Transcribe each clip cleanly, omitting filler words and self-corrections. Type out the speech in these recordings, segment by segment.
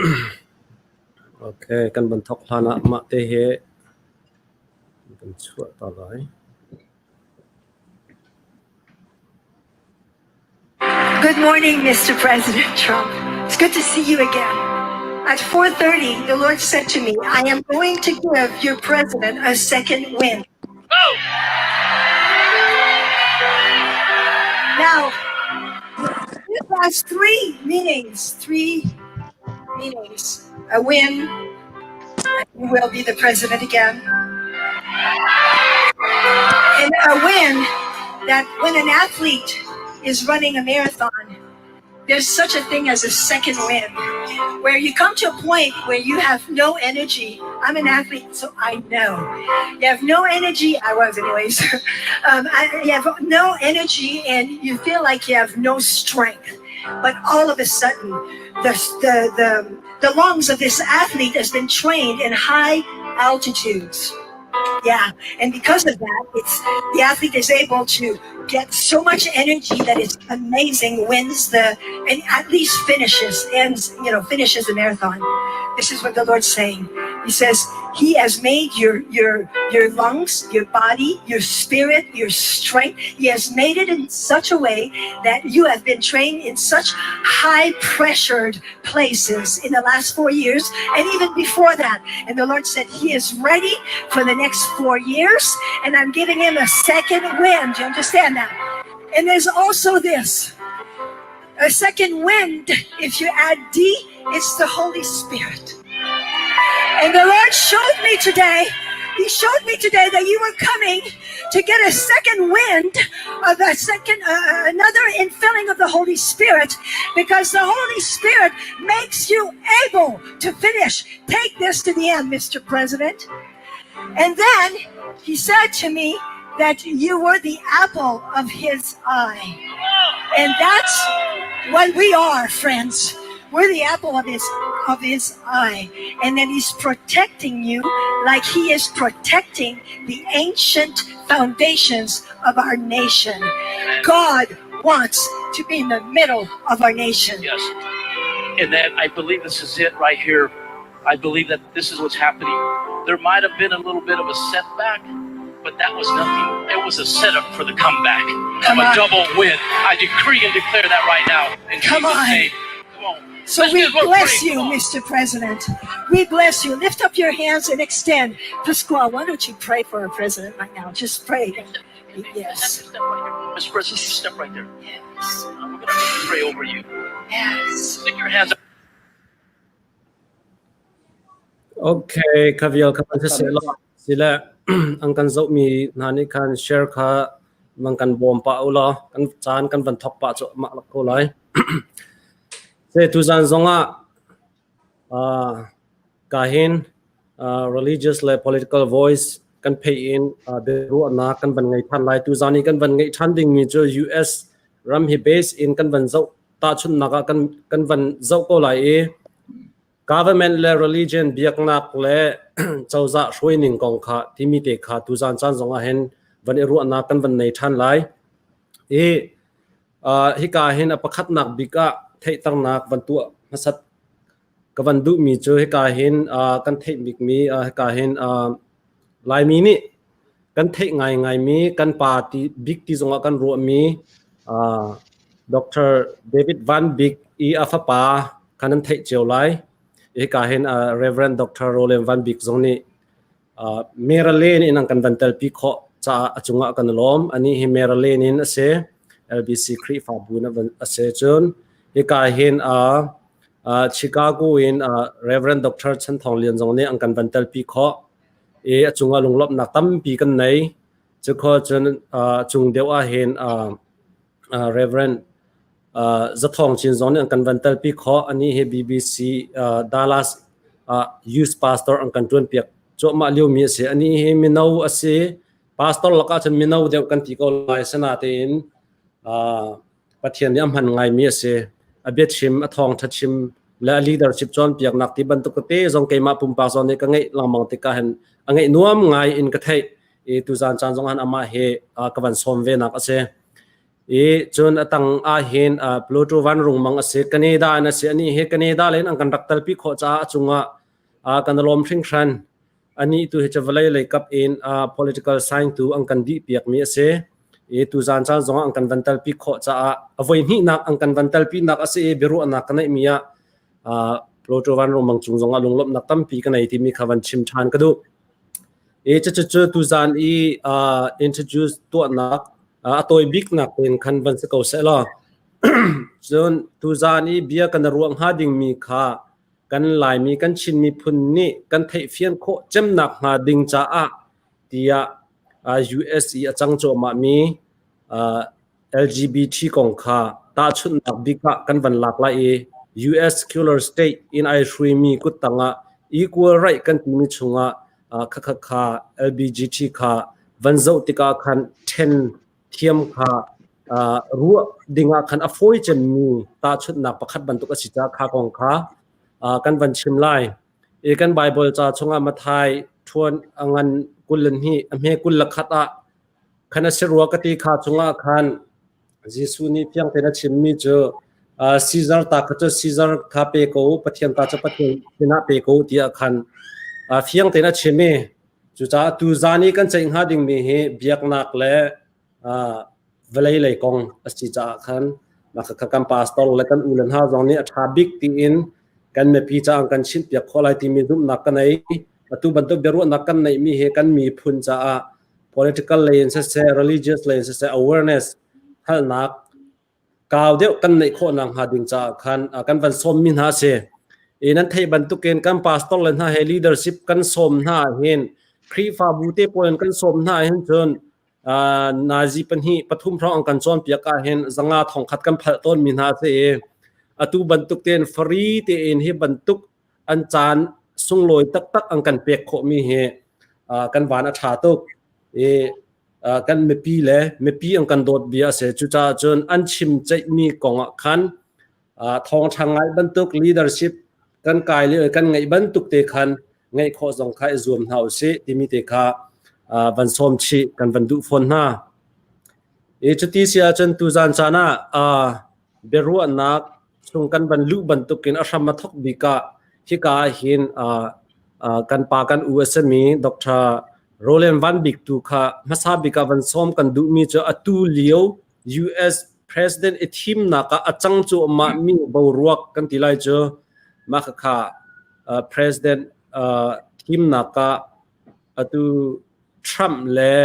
Okay, kan van thawk hlan ah mah te hi kan chuah ta lai. Good morning, Mr. President Trump. It's good to see you again. At 4:30, the Lord said to me, I am going to give your president a second win. Now, this has three meanings. Three meanings. A win, you will be the president again. And a win that when an athlete is running a marathon, there's such a thing as a second win, where you come to a point where you have no energy. I'm an athlete, so I know. You have no energy. I was, anyways. You have no energy and you feel like you have no strength. But all of a sudden, the lungs of this athlete has been trained in high altitudes. Yeah, and because of that, it's the athlete is able to get so much energy that it's amazing, wins the and at least finishes, ends, you know, finishes the marathon. This is what the Lord's saying. He says he has made your lungs, your body, your spirit, your strength. He has made it in such a way that you have been trained in such high pressured places in the last 4 years and even before that. And the Lord said he is ready for the next 4 years, and I'm giving him a second wind. Do you understand that? And there's also this, a second wind. If you add D, it's the Holy Spirit. And the Lord showed me today, he showed me today that you were coming to get a second wind of a second, another infilling of the Holy Spirit, because the Holy Spirit makes you able to finish. Take this to the end, Mr. President. And then he said to me that you were the apple of his eye. And that's what we are, friends. We're the apple of his eye. And then he's protecting you like he is protecting the ancient foundations of our nation. God wants to be in the middle of our nation. Yes. And then I believe this is it right here. I believe that this is what's happening. There might have been a little bit of a setback, but that was nothing. It was a setup for the comeback. Come of a on. double win. I decree and declare that right now. In Come Jesus' on. name. Come on. So Let's we just go bless pray. you, Come on. Mr. President. We bless you. Lift up your hands and extend. Pasquale, why don't you pray for our president right now? Just pray. Yes. Step right here. Mr. President, step right there. Yes. We're going to pray over you. Yes. Stick your hands up. Okay, kha vial kha kan se la sile ang kan zoh mi hna nih khan share kha mang kan bawm pa ula kan caan kan van thok pa chu ma lak ko lai. Se tu zan zonga ka hin religious le political voice kan pay in biaruahnak kan van ngei than lai. Tu zan i kan van ngei than ding mi cu US ram hi base in kan van zoh tahchunhnak ah kan van zoh ko lai i government le religion biaknak le cozah hruaining kong kha timi te kha tuzan caan zong ah hin van i ruahnak kan van nei than lai. I hika hin a pakhatnak bik ah theihternak van tuah hmasat ka van duhmi cu hika hin kan theih bikmi hika hin Laimi nih kan theih ngaingaimi kan pa ti bik ti zongah kan ruahmi Dr. David Van Bik i a fapa khan nan theih cio lai. Hika hin Reverend Dr. Roland Van Bik zong nih Maryland in an kan van telpi khawh caah a cungah kan lawm. Ani hi Maryland in a si. LBC Khrihfabu in a si. Cun hika hin Chicago in Reverend Dr. Chan Thawng Lian zong nih an kan van telpi khawh. I a cungah lunglawmhnak tampi kan nei. Cukho cun cung deuh ah hin Reverend Zathawng Chin zong nih an kan van telpi khawh. Ani hi BBC Dallas youth pastor an kan ṭuan piak cuahmah liomi a si. Ani hi mino a si. Pastor lakah cun mino deuh kan ti ko lai. Sinain Pathian nih a hman ngaimi a si. A biachim, a thawngṭha chim le a leadership cawnpiaknak ti bantuk tete zong keimah pumpak zong nih ka ngeih lengmang tikah hin a ngeih nuam ngai in ka theih. I tuzan caan zong han amah he ka van sawm ve nak a si. I cun a tang ahhin Pluto van rungmang a si. Canada in a si. Anih hi Canada len an kan rak talpi khawh caah a cungah kan i lawm hringhran. Anih tu hi cu vawlei lei kap in political science tu an kan dih piakmi a si. I tuzaan caan zongah an kan van talpi khawh caah a voi hnihnak an kan van talpinak a si i biaruahnak ka neihmi ah Pluto van rungmang cung zongah lunglawmhnak tampi ka nei timi kha van chim ṭhan ka duh. I cucu tuzaan i introduce tuahnak a tawi biknak tein khan van si ko seh law cun tuzaan i bia kan ruah hnga dingmi kha kan Laimi kan Chin miphun nih kan theihfian khawh cemnak hnga ding caah tiah US i a cang cuahmahmi LGBT kong kha tahchunhnak bik ah kan van lak lai i US secular state in ai hruimi kuttang ah equal right kan timi chungah khakha kha LBGT kha van zoh tikah khan then thiam kha ruah dingah khan a fawi cemmi tahchunhnak pakhat bantuk a si caah kha kong kha kan van chim lai. I kan Bible ca chungah Mathai ṭhuan a ngan 22 a hme 21 ah khan a si rua ka ti kha chungah khan Jesuh nih fiang tein a chimmi cu Caesar ta kha cu Caesar kha pe ko, Pathian ta cu Pathian sinah pe ko tiah khan fiang tein a chim i cucaah tuzaan i kan ceih hnga dingmi hi biaknak le vawlei lei kong a si caah khan mah kha kan pastor le kan u le hna zong nih a ṭha bik tiin kan mipi caah kan chimhpiak khawh lai timi zumhnak ka nei. Atu bantuk biaruahnak kan neihmi hi kan miphun caah political lei in siseh, religious lei in siseh awareness hngalhnak kau deuh kan neih khawh nak hnga ding caah khan kan van sawmmi hna a si. I nan theih bantukin kan pastor le hna he leadership kan sawm hna hin Khrihfabu te pawl in kan sawm hna hin cun nazi pahnih pathum hrawng an kan cawnpiak ah hin zanga thongkhat kan phalh tawnmi hna a si i atu bantuk tein free tein hi bantuk an caan sunglawi taktak an kan pek khawhmi hi kan van a ṭha tuk i kan mipi le mipi an kan dawt bia a si. Cucaah cun an chim ceihmi kong ah khan thawngṭha ngai bantuk leadership kan kai le kan ngeih bantuk te khan ngeih khawh zong kha i zuam hna usih timi te kha van sawm chih kan van duh fawn hna. I cuti si ahcun tuzaan caan ah biaruahnak chung kan van luh bantukin a hram a thok bik ah hika ah hin kan pa kan u a simi Dr. Roland Van Bik tu kha hmasa bik ah van sawm kan duhmi cu atu lio US President i thimnak ah a cang cuahmah mi boruak kan ti lai cu mah khakha President thimnak ah atu Trump le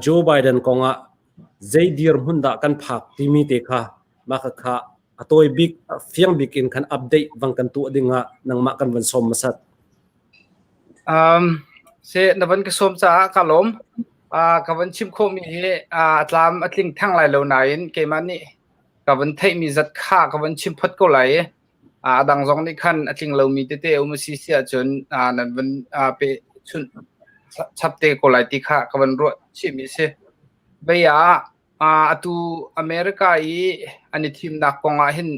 Joe Biden kong ah zei dirhmun dah kan phak timi te kha mah khakha a tawi bik fiang bik in khan update vang kan tuah ding ah nangmah kan van sawm hmasat. Se na van ka sawm caah ka lawm. Ka van chim khawhmi hi a tlam a tling theng lai lo nain keimah nih ka van theihmi zat kha ka van chim phot ko lai i a dang zong nih khan a tling lomi tete um a si si ahcun nan van pe chunh chap te ko lai ti kha ka van ruah chihmi a si. Vei ah atu America i an i thimnak kong ah hin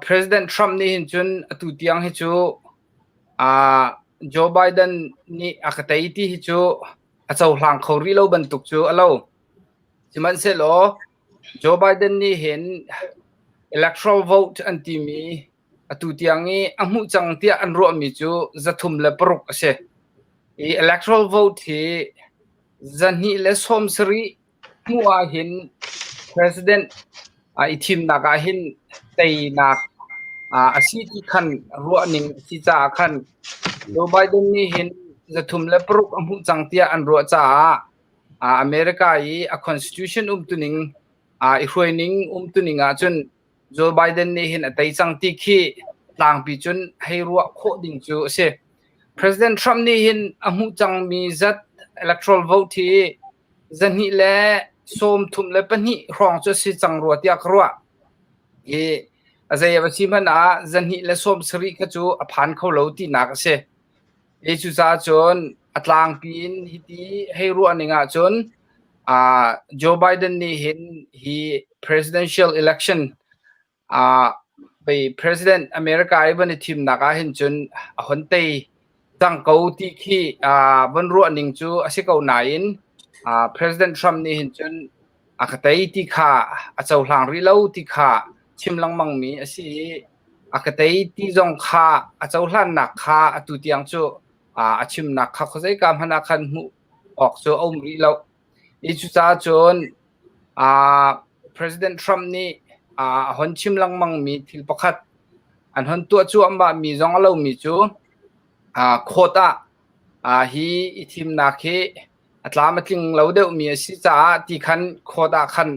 President Trump nih hin cun atu tiang hi cu Joe Biden nih a ka tei ti hi cu a cohlang kho rih lo bantuk cu a lo. Sihmanhsehlaw Joe Biden nih hin electoral vote an timi atu tiang i a hmuh cang tiah an ruahmi cu 306 a si. I electoral vote hi 270 hmuh ahhin president i thimnak ahhin teinak a si ti khan ruahning a si caah khan Joe Biden nih hin 306 a hmuh cang tiah an ruah caah America i a constitution umtuning i hruaining umtuning ahcun Joe Biden nih hin a tei cang ti khi tlangpi cun hei ruah khawh ding cu a si. President Trump nih hin a hmuh cangmi zat electoral vote hi 232 hrawng cu a si cang rua tiah ka ruah. I a zei a si hmanh ah 270 kha cu a phan kho lo tinak a si. I cucaah cun a tlangpi in hiti hei ruah ning ahcun Joe Biden nih hin hi presidential election president America i van i thimnak ah hin cun a hon tei cang ko ti khi van ruah ning cu a si ko nain President Trump nih hin cun a ka tei ti kha a cohlang rih lo ti kha chim lengmangmi a si i a ka tei ti zong kha a cohlannak kha atu tiang cu a chimnak kha khuazeika hmanh ah khan hmuh awk cu a um rih lo. I cucaah cun President Trump nih a hon chim lengmangmi thil pakhat an hon tuah cuahmahmi zong a lomi cu court ah hi i thimnak hi a tlam a tling lo deuhmi a si caah ti khan court ah khan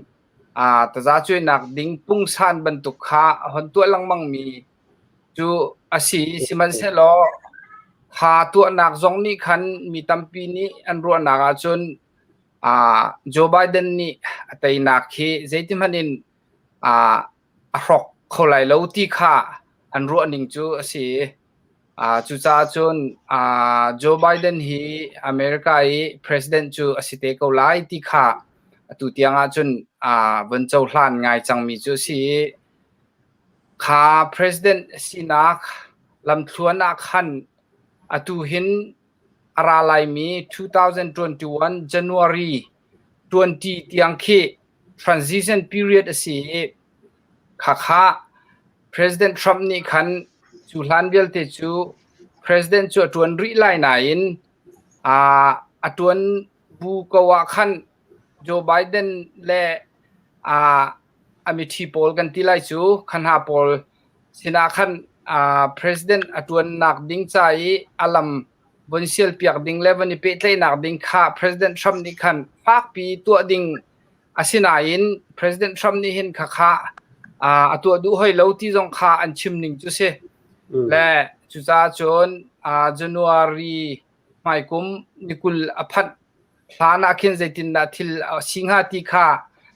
tazacuainak ding pungsan bantuk kha a hon tuah lengmangmi cu a si. Sihmanhsehlaw kha tuahnak zong nih khan mi tampi nih an ruahnak ahcun Joe Biden nih a teinak hi zeitihmanh in a hrawk kho lai lo ti kha an ruahning cu a si. Cucaah cun Joe Biden hi America i president cu a si te ko lai ti kha atu tiang ahcun von cohlan ngai cangmi cu a si i kha president sinak lamthluan ah khan atu hin a ra laimi 2021 January 20 tiang khi transition period a si i khakha President Trump nih khan cu hlan vialte cu president cu a ṭuan rih lai nain a ṭuan bu ko ah khan Joe Biden le a mithi pawl kan ti lai cu kha hna pawl sinah khan president a ṭuannak ding ca i a lam von sialpiak ding le von i pehtlaihnak ding kha President Trump nih khan fakpi tuah ding asinain President Trump nih hin khakha a tuah duh hoi lo ti zong kha an chim ning cu si. Le cucaah cun January hmaikum ni 20 a phanh hlan ah khin zeitindah thil a si hnga ti kha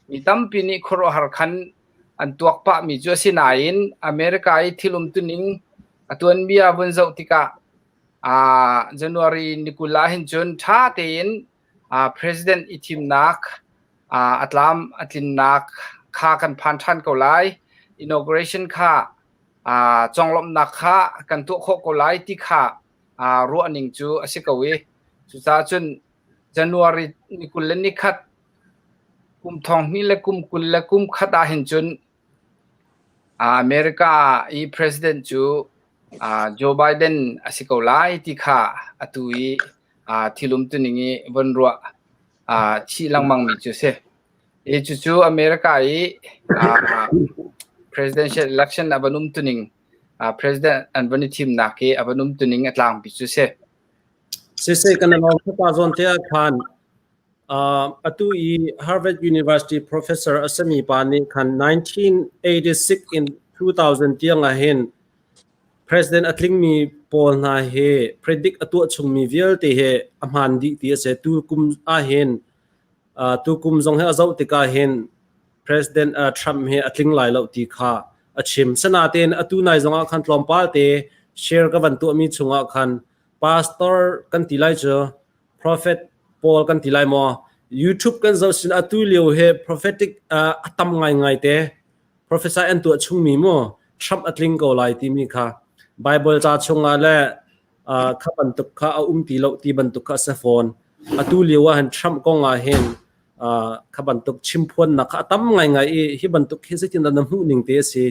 mi tampi nih khuaruahhar khan an tuak pahmi cu a si nain America i thil umtuning a tuanbia vun zoh tikah January ni 20 ah hin cun ṭha tein President i thimnak a tlam a tlinnak kha kan phan ṭhan ko lai. Inauguration kha conglawmhnak kha kan tuah khawh ko lai ti kha ruahning cu a si ko i cucaah cun January ni 21 kum thong hnih le kum 21 ah hin cun America i president cu Joe Biden a si ko lai ti kha atu i thil umtuning i von ruah chih lengmangmi cu a si. Hi cucu America i presidential election a van umtuning president an van i thimnak hi a van umtuning a tlangpi cu a si. Siseh kan lawng pa zawn te ah khan atu i Harvard University professor a simi pa nih khan 1986 in 2000 tiang ah hin President a tlingmi pawl hna hi predict a tuah chungmi vialte hi a hmaan dih ti a si. Tu kum ahhin tu kum zong hi a zoh tikah hin President Trump hi a tling lai lo ti kha a chim. Sinain atu nai zong ah khan tlawmpal te share ka van tuahmi chungah khan pastor kan ti lai cu prophet pawl kan ti lai maw YouTube kan zoh sin atu lio hi prophetic a tam ngaingai te. Prophesy an tuah chungmi mu Trump a tling ko lai timi kha Bible ca chungah le kha bantuk kha a um ti lo ti bantuk kha a si fawn. Atu lio ah hin Trump kong ah hin kha bantuk chimphuannak kha a tam ngaingai i hi bantuk hi zeitindah na hmuh ning te a si?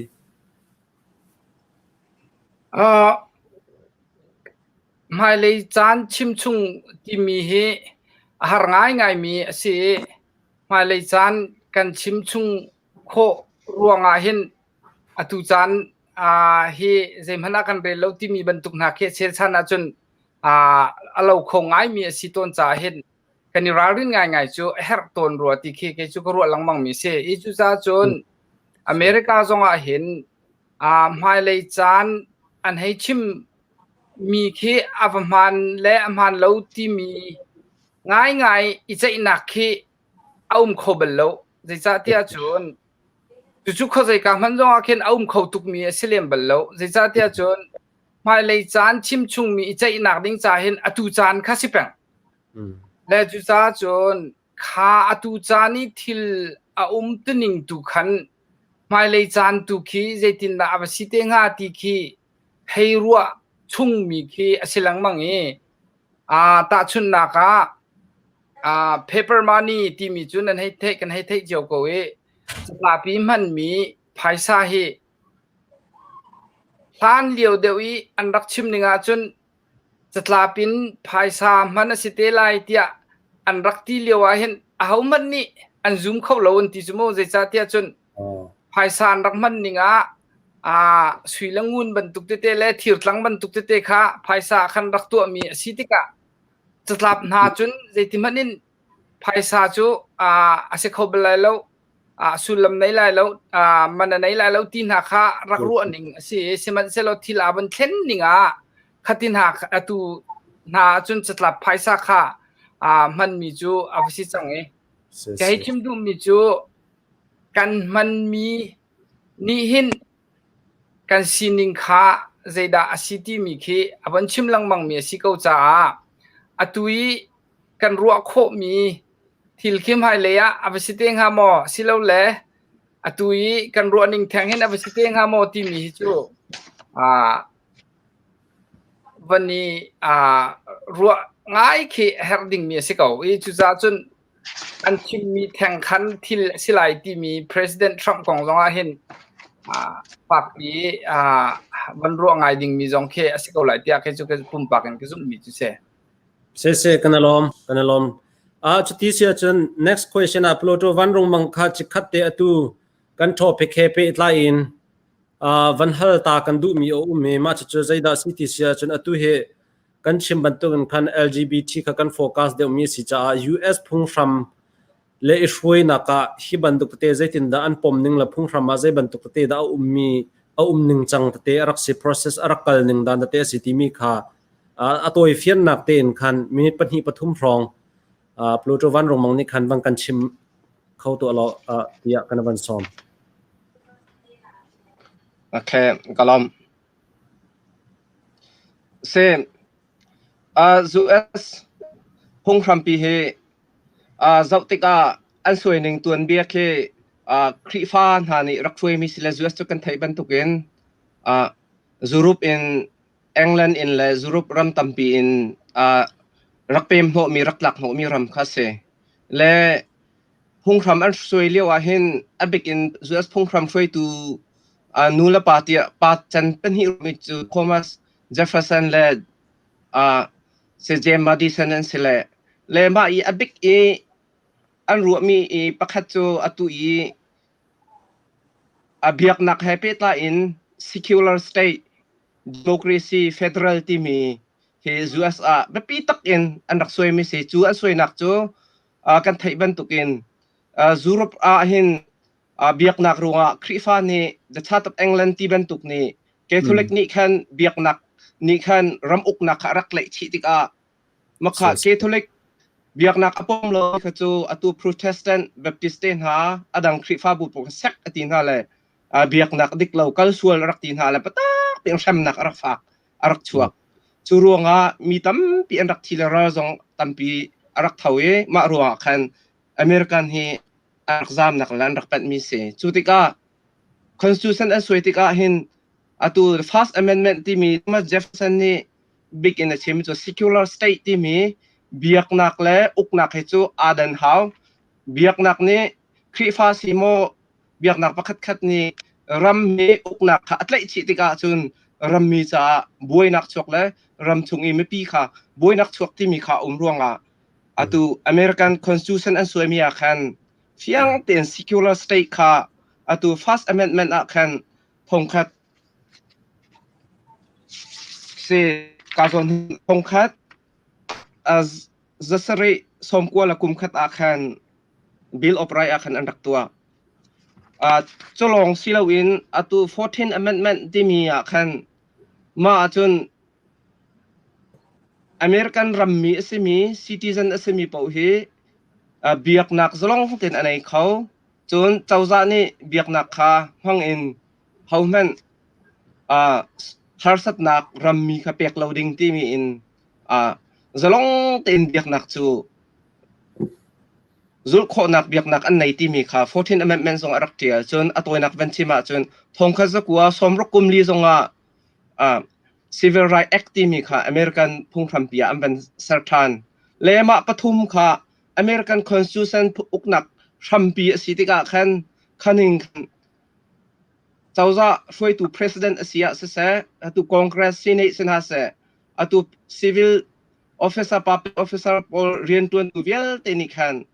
Hmailei caan chimchung timi hi a har ngaingaimi a si i hmailei caan kan chimchung khawh ruangah hin atu caan hi zeihmanh ah kan rel lo timi bantuk hna khi chelchan ahcun a lo kho ngaimi a si tawn caah hin kan i ralrin ngaingai cu a herh tawn rua ti khi kei cu ka ruah lengmang mi si. I cucaah cun America zong ah hin hmailei caan an hei chim mi khi a va hmaan le a hmaan lo timi ngaingai i ceihnak khi a um kho bal lo. Zeicahtiah cun cucu khuazeika hmanh zongah khin a um kho tukmi a si lem bal lo. Zeicahtiah cun hmailei caan chimchungmi i ceihnak ding ca hin atu caan kha si peng. Le cucaah cun kha atu caan i thil a um tuning tu khan hmailei caan tu khi zeitindah a va si te hnga ti khi hei ruah chungmi khi a si lengmang i tahchunhnak ah. Paper money timi cu nan hei theih kan hei theih cio ko i catlappi hmanmi phaisa hi hlan lio deuh i an rak chim ning ahcun catlap in phaisa hman a si te lai tiah an rak ti lio ahhin ahohmanh nih an zum kho lo an ti cu mu. Zeicahtiah cun phaisa an rak hman ning ah sui le ngun bantuk tete le thirtlang bantuk tete kha phaisa khan rak tuahmi a si tikah catlap hna cun zeitihmanh in phaisa cu a si kho bal lai lo, sullam nei lai lo, man a nei lai lo ti hna kha rak ruah ning a si i sihmanhsehlaw thil aa van thlen ning ah khati hna atu hna ahcun catlap phaisa kha hmanmi cu a va si cang i ka hei chim duhmi cu kan hmanmi nih hin kan sining kha zeidah a si timi khi a von chim lengmangmi a si ko caah atu i kan ruah khawhmi thil khi hmailei ah a va si te hnga maw silole atu i kan ruahning theng hin a va si te hnga maw timi hi cu van i ruah ngai khi a herh dingmi a si ko i cucaah cun an thimmi theng khan thil a si lai timi President Trump kong zongah hin fakpi van ruah ngai dingmi zong khi a si ko lai tiah kei cu ka pumpak in ka zumhmi cu si. Sese kan alawm kan alawm. Cuti si ahcun next question ah Pluto van rung mang kha chikkhat te atu kan topic he pehtlai in van hal ta kan duhmi a um i mah cucu zeidah si ti si ahcun atu hi kan chim bantukin khan LGBT kha kan focus deuhmi a si caah US phunghram le i hruainak ah hi bantuk tete zeitindah an pom ning le phunghram ah zei bantuk tete dah a ummi a um ning cang tete a rak si, process a rak kal ning dan tete a si timi kha a tawi fiannak tein khan minute pahnih pathum hrawng Pluto Van Rungmang nih khan van kan chim kho tuah law tiah kan van sawm. Okay, ka lawm. US phunghrampi hi zoh tikah an suaining tuanbia khi Khrihfa hna nih rak hruaimi si le US cu kan theih bantukin Europe in England in le Europe ram tampi in rak pem hnawhmi rak tlak hnawhmi ram kha a si. Le phunghram an suai lio ahhin a bik in US phunghram hruaitu nu le pa tiah pa chan pahnih mi cu Thomas Jefferson le Sir James Madison an si le le mah i a bik i an ruahmi i pakhat cu atu i a biaknak he pehtlai in secular state democracy federal timi hi US ah biapi tak in an rak suaimi si. Cu an suainak cu kan theih bantukin Europe ah hin biaknak ruangah Khrihfa nih the Church of England ti bantuk nih Catholic nih khan biaknak nih khan ram uknak kha a rak tlaih chih tikah makha Catholic biaknak a pom lo kha cu atu Protestant Baptist te hna adang Khrihfabu pawl kha sek a ti hna le biaknak dik lo kal sual a rak ti hna le patak tein hremnak a rak fak a rak chuak. Cu ruangah mi tampi an rak thi le ral zong tampi a rak tho i mah ruangah khan American hi a rak zamnak le an rak panhmi si. Cu tikah Constitution an suai tikah hin atu First Amendment timi Thomas Jefferson nih big in a chim cu secular state timi biaknak le uknak hi cu aa dan hau. Biaknak nih Khrihfa si maw biaknak pakhatkhat nih rammi uknak kha a tlaih chih tikah cun rammi caah buainak chuak le ram chung i mipi kha buainak chuak timi kha a um ruangah atu American Constitution an suaimi ah khan fiang tein secular state kha atu First Amendment ah khan thongkhat si ka zawn thongkhat zasarih sawmkua le kum khat ah khan Bill of Rights ah khan an rak tuah. Cu lawng si loin atu 14 Amendment timi ah khan mah ahcun American rammi a simi citizen a simi paoh hi biaknak zalong tein a nei kho. Cun cozah nih biaknak kha hmang in hohmanh harsatnak rammi kha pek lo ding timi in zalong tein biaknak cu zulh khawhnak biaknak an nei timi kha 14 Amendment zong a rak ṭial. Cun a tawinak van chim ahcun thongkhat zakua sawmruk kum li zongah Civil Rights Act timi kha American phunghrampi ah an van ser ṭhan. Le mah pathum kha American Constitution uknak hrampi a si tikah khan khaning khan cozah hruaitu president a si ah siseh, atu Congress, Senate si hna seh, atu civil officer, public officer pawl riantuantu vialte nih khan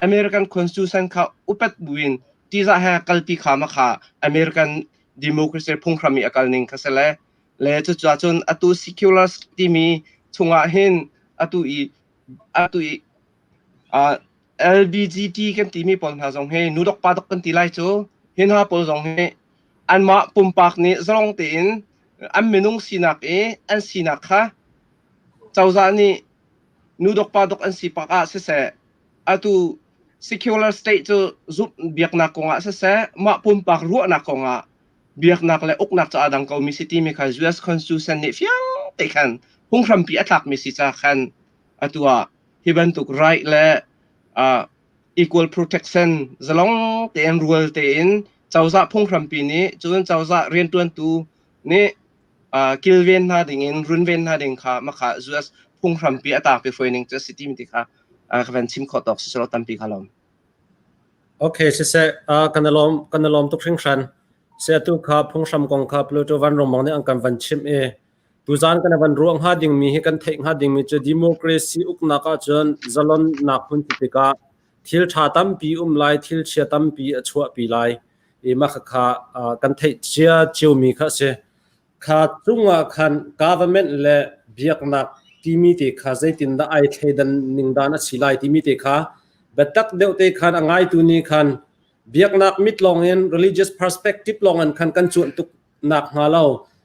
American Constitution kha upat buin tizah he kalpi kha ma kha American democracy phunghram i a kal ning kha si le le cucaah cun atu secular timi chungah hin atu i atu i LBGT kan timi pawl hna zong hi nu dok pa dok kan ti lai cu hi hna pawl zong hi anmah pumpak nih zalong tein an minung sinak i an sinak kha cozah nih nu dok pa dok an si pak ah siseh atu secular state cu zumh biaknak kongah siseh mah pumpak ruahnak kongah biaknak le uknak cu aa dang komi si timi kha US Constitution nih fiang te khan phunghrampi a tlakmi si ca khan atu ah hi bantuk right le equal protection zalong tein rual tein cozah phunghrampi nih cun cozah riantuantu nih kilven hna ding in runven hna ding kha makha US phunghrampi a tapi hruai ning cu a si timi ti kha ka van chim khawh tawk si selaw tampi kha lawm. Okay, siseh, kan i lawm, kan i lawm tuk hringhran. Se atu kha phunghram kong kha Pluto van rongmang nih an kan van chimh i tuzaan kan van ruah hnga dingmi hi kan theih hnga dingmi cu democracy uknak ahcun zalonnak hun ti tikah thil ṭha tampi um lai, thil chia tampi a chuahpi lai. I mah khakha kan theih cia ciomi kha a si. Kha cungah khan government le biaknak timi te kha zeitindah ai thleidan ning dan a si lai timi te kha biatak deuh te khan a ngaitu nih khan biaknak mit lawng in religious perspective lawng in khan kan cuanh tuk nak hnga lo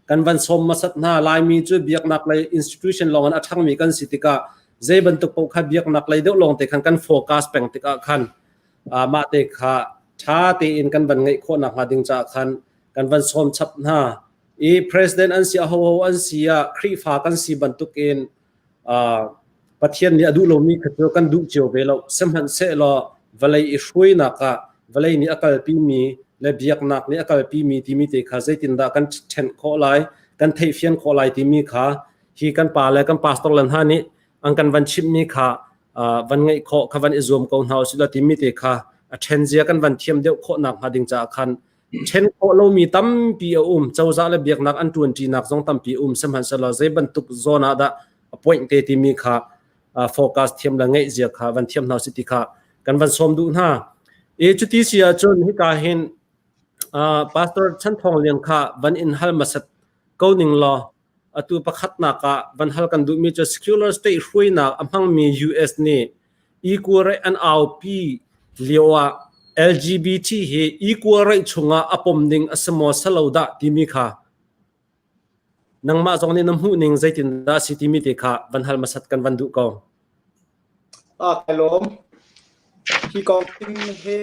kan van sawm hmasat hna. Laimi cu biaknak lei institution lawng in a ṭhangmi kan si tikah zei bantuk paoh kha biaknak lei deuh lawng te khan kan focus peng tikah khan mah te kha ṭha tein kan van ngeih khawh nak hnga ding caah khan kan van sawm chap hna i president an si ahoho an si ah Khrihfa kan si bantukin Pathian nih a duh lomi kha cu kan duh cio ve lo. Sihmanhsehlaw vawlei i hruainak ah vawlei nih a kalpimi le biaknak nih a kalpimi timi te kha zeitindah kan ṭhenh khawh lai, kan theihfian khawh lai timi kha hi kan pa le kan pastor le hna nih an kan van chimhmi kha van ngeih khawh kha van i zuam ko hna usih law timi te kha a ṭhen zia kan van thiam deuh khawh nakhnga ding caah khan ṭhen khawh lomi tampi a um. Cozah le biaknak an ṭuanṭinak zong tampi a um. Sihmanhsehlaw zei bantuk zawn ah dah a point te timi kha focus thiam le ngeih zia kha van thiam hna usih ti kha kan van sawm duh hna. I cuti si ahcun hika hin Pastor Chan Thawng Lian kha van in hal hmasat ko ning law atu pakhatnak ah van hal kan duhmi cu secular state hruainak a hmangmi US nih equal right an aupi lio ah LGBT hi equal right chungah a pom ding a si maw salo dah timi kha nangmah zong nih na hmuh ning zeitindah si timi te kha van hal hmasat kan van duh ko. Ah, kai lawm. Hi kong he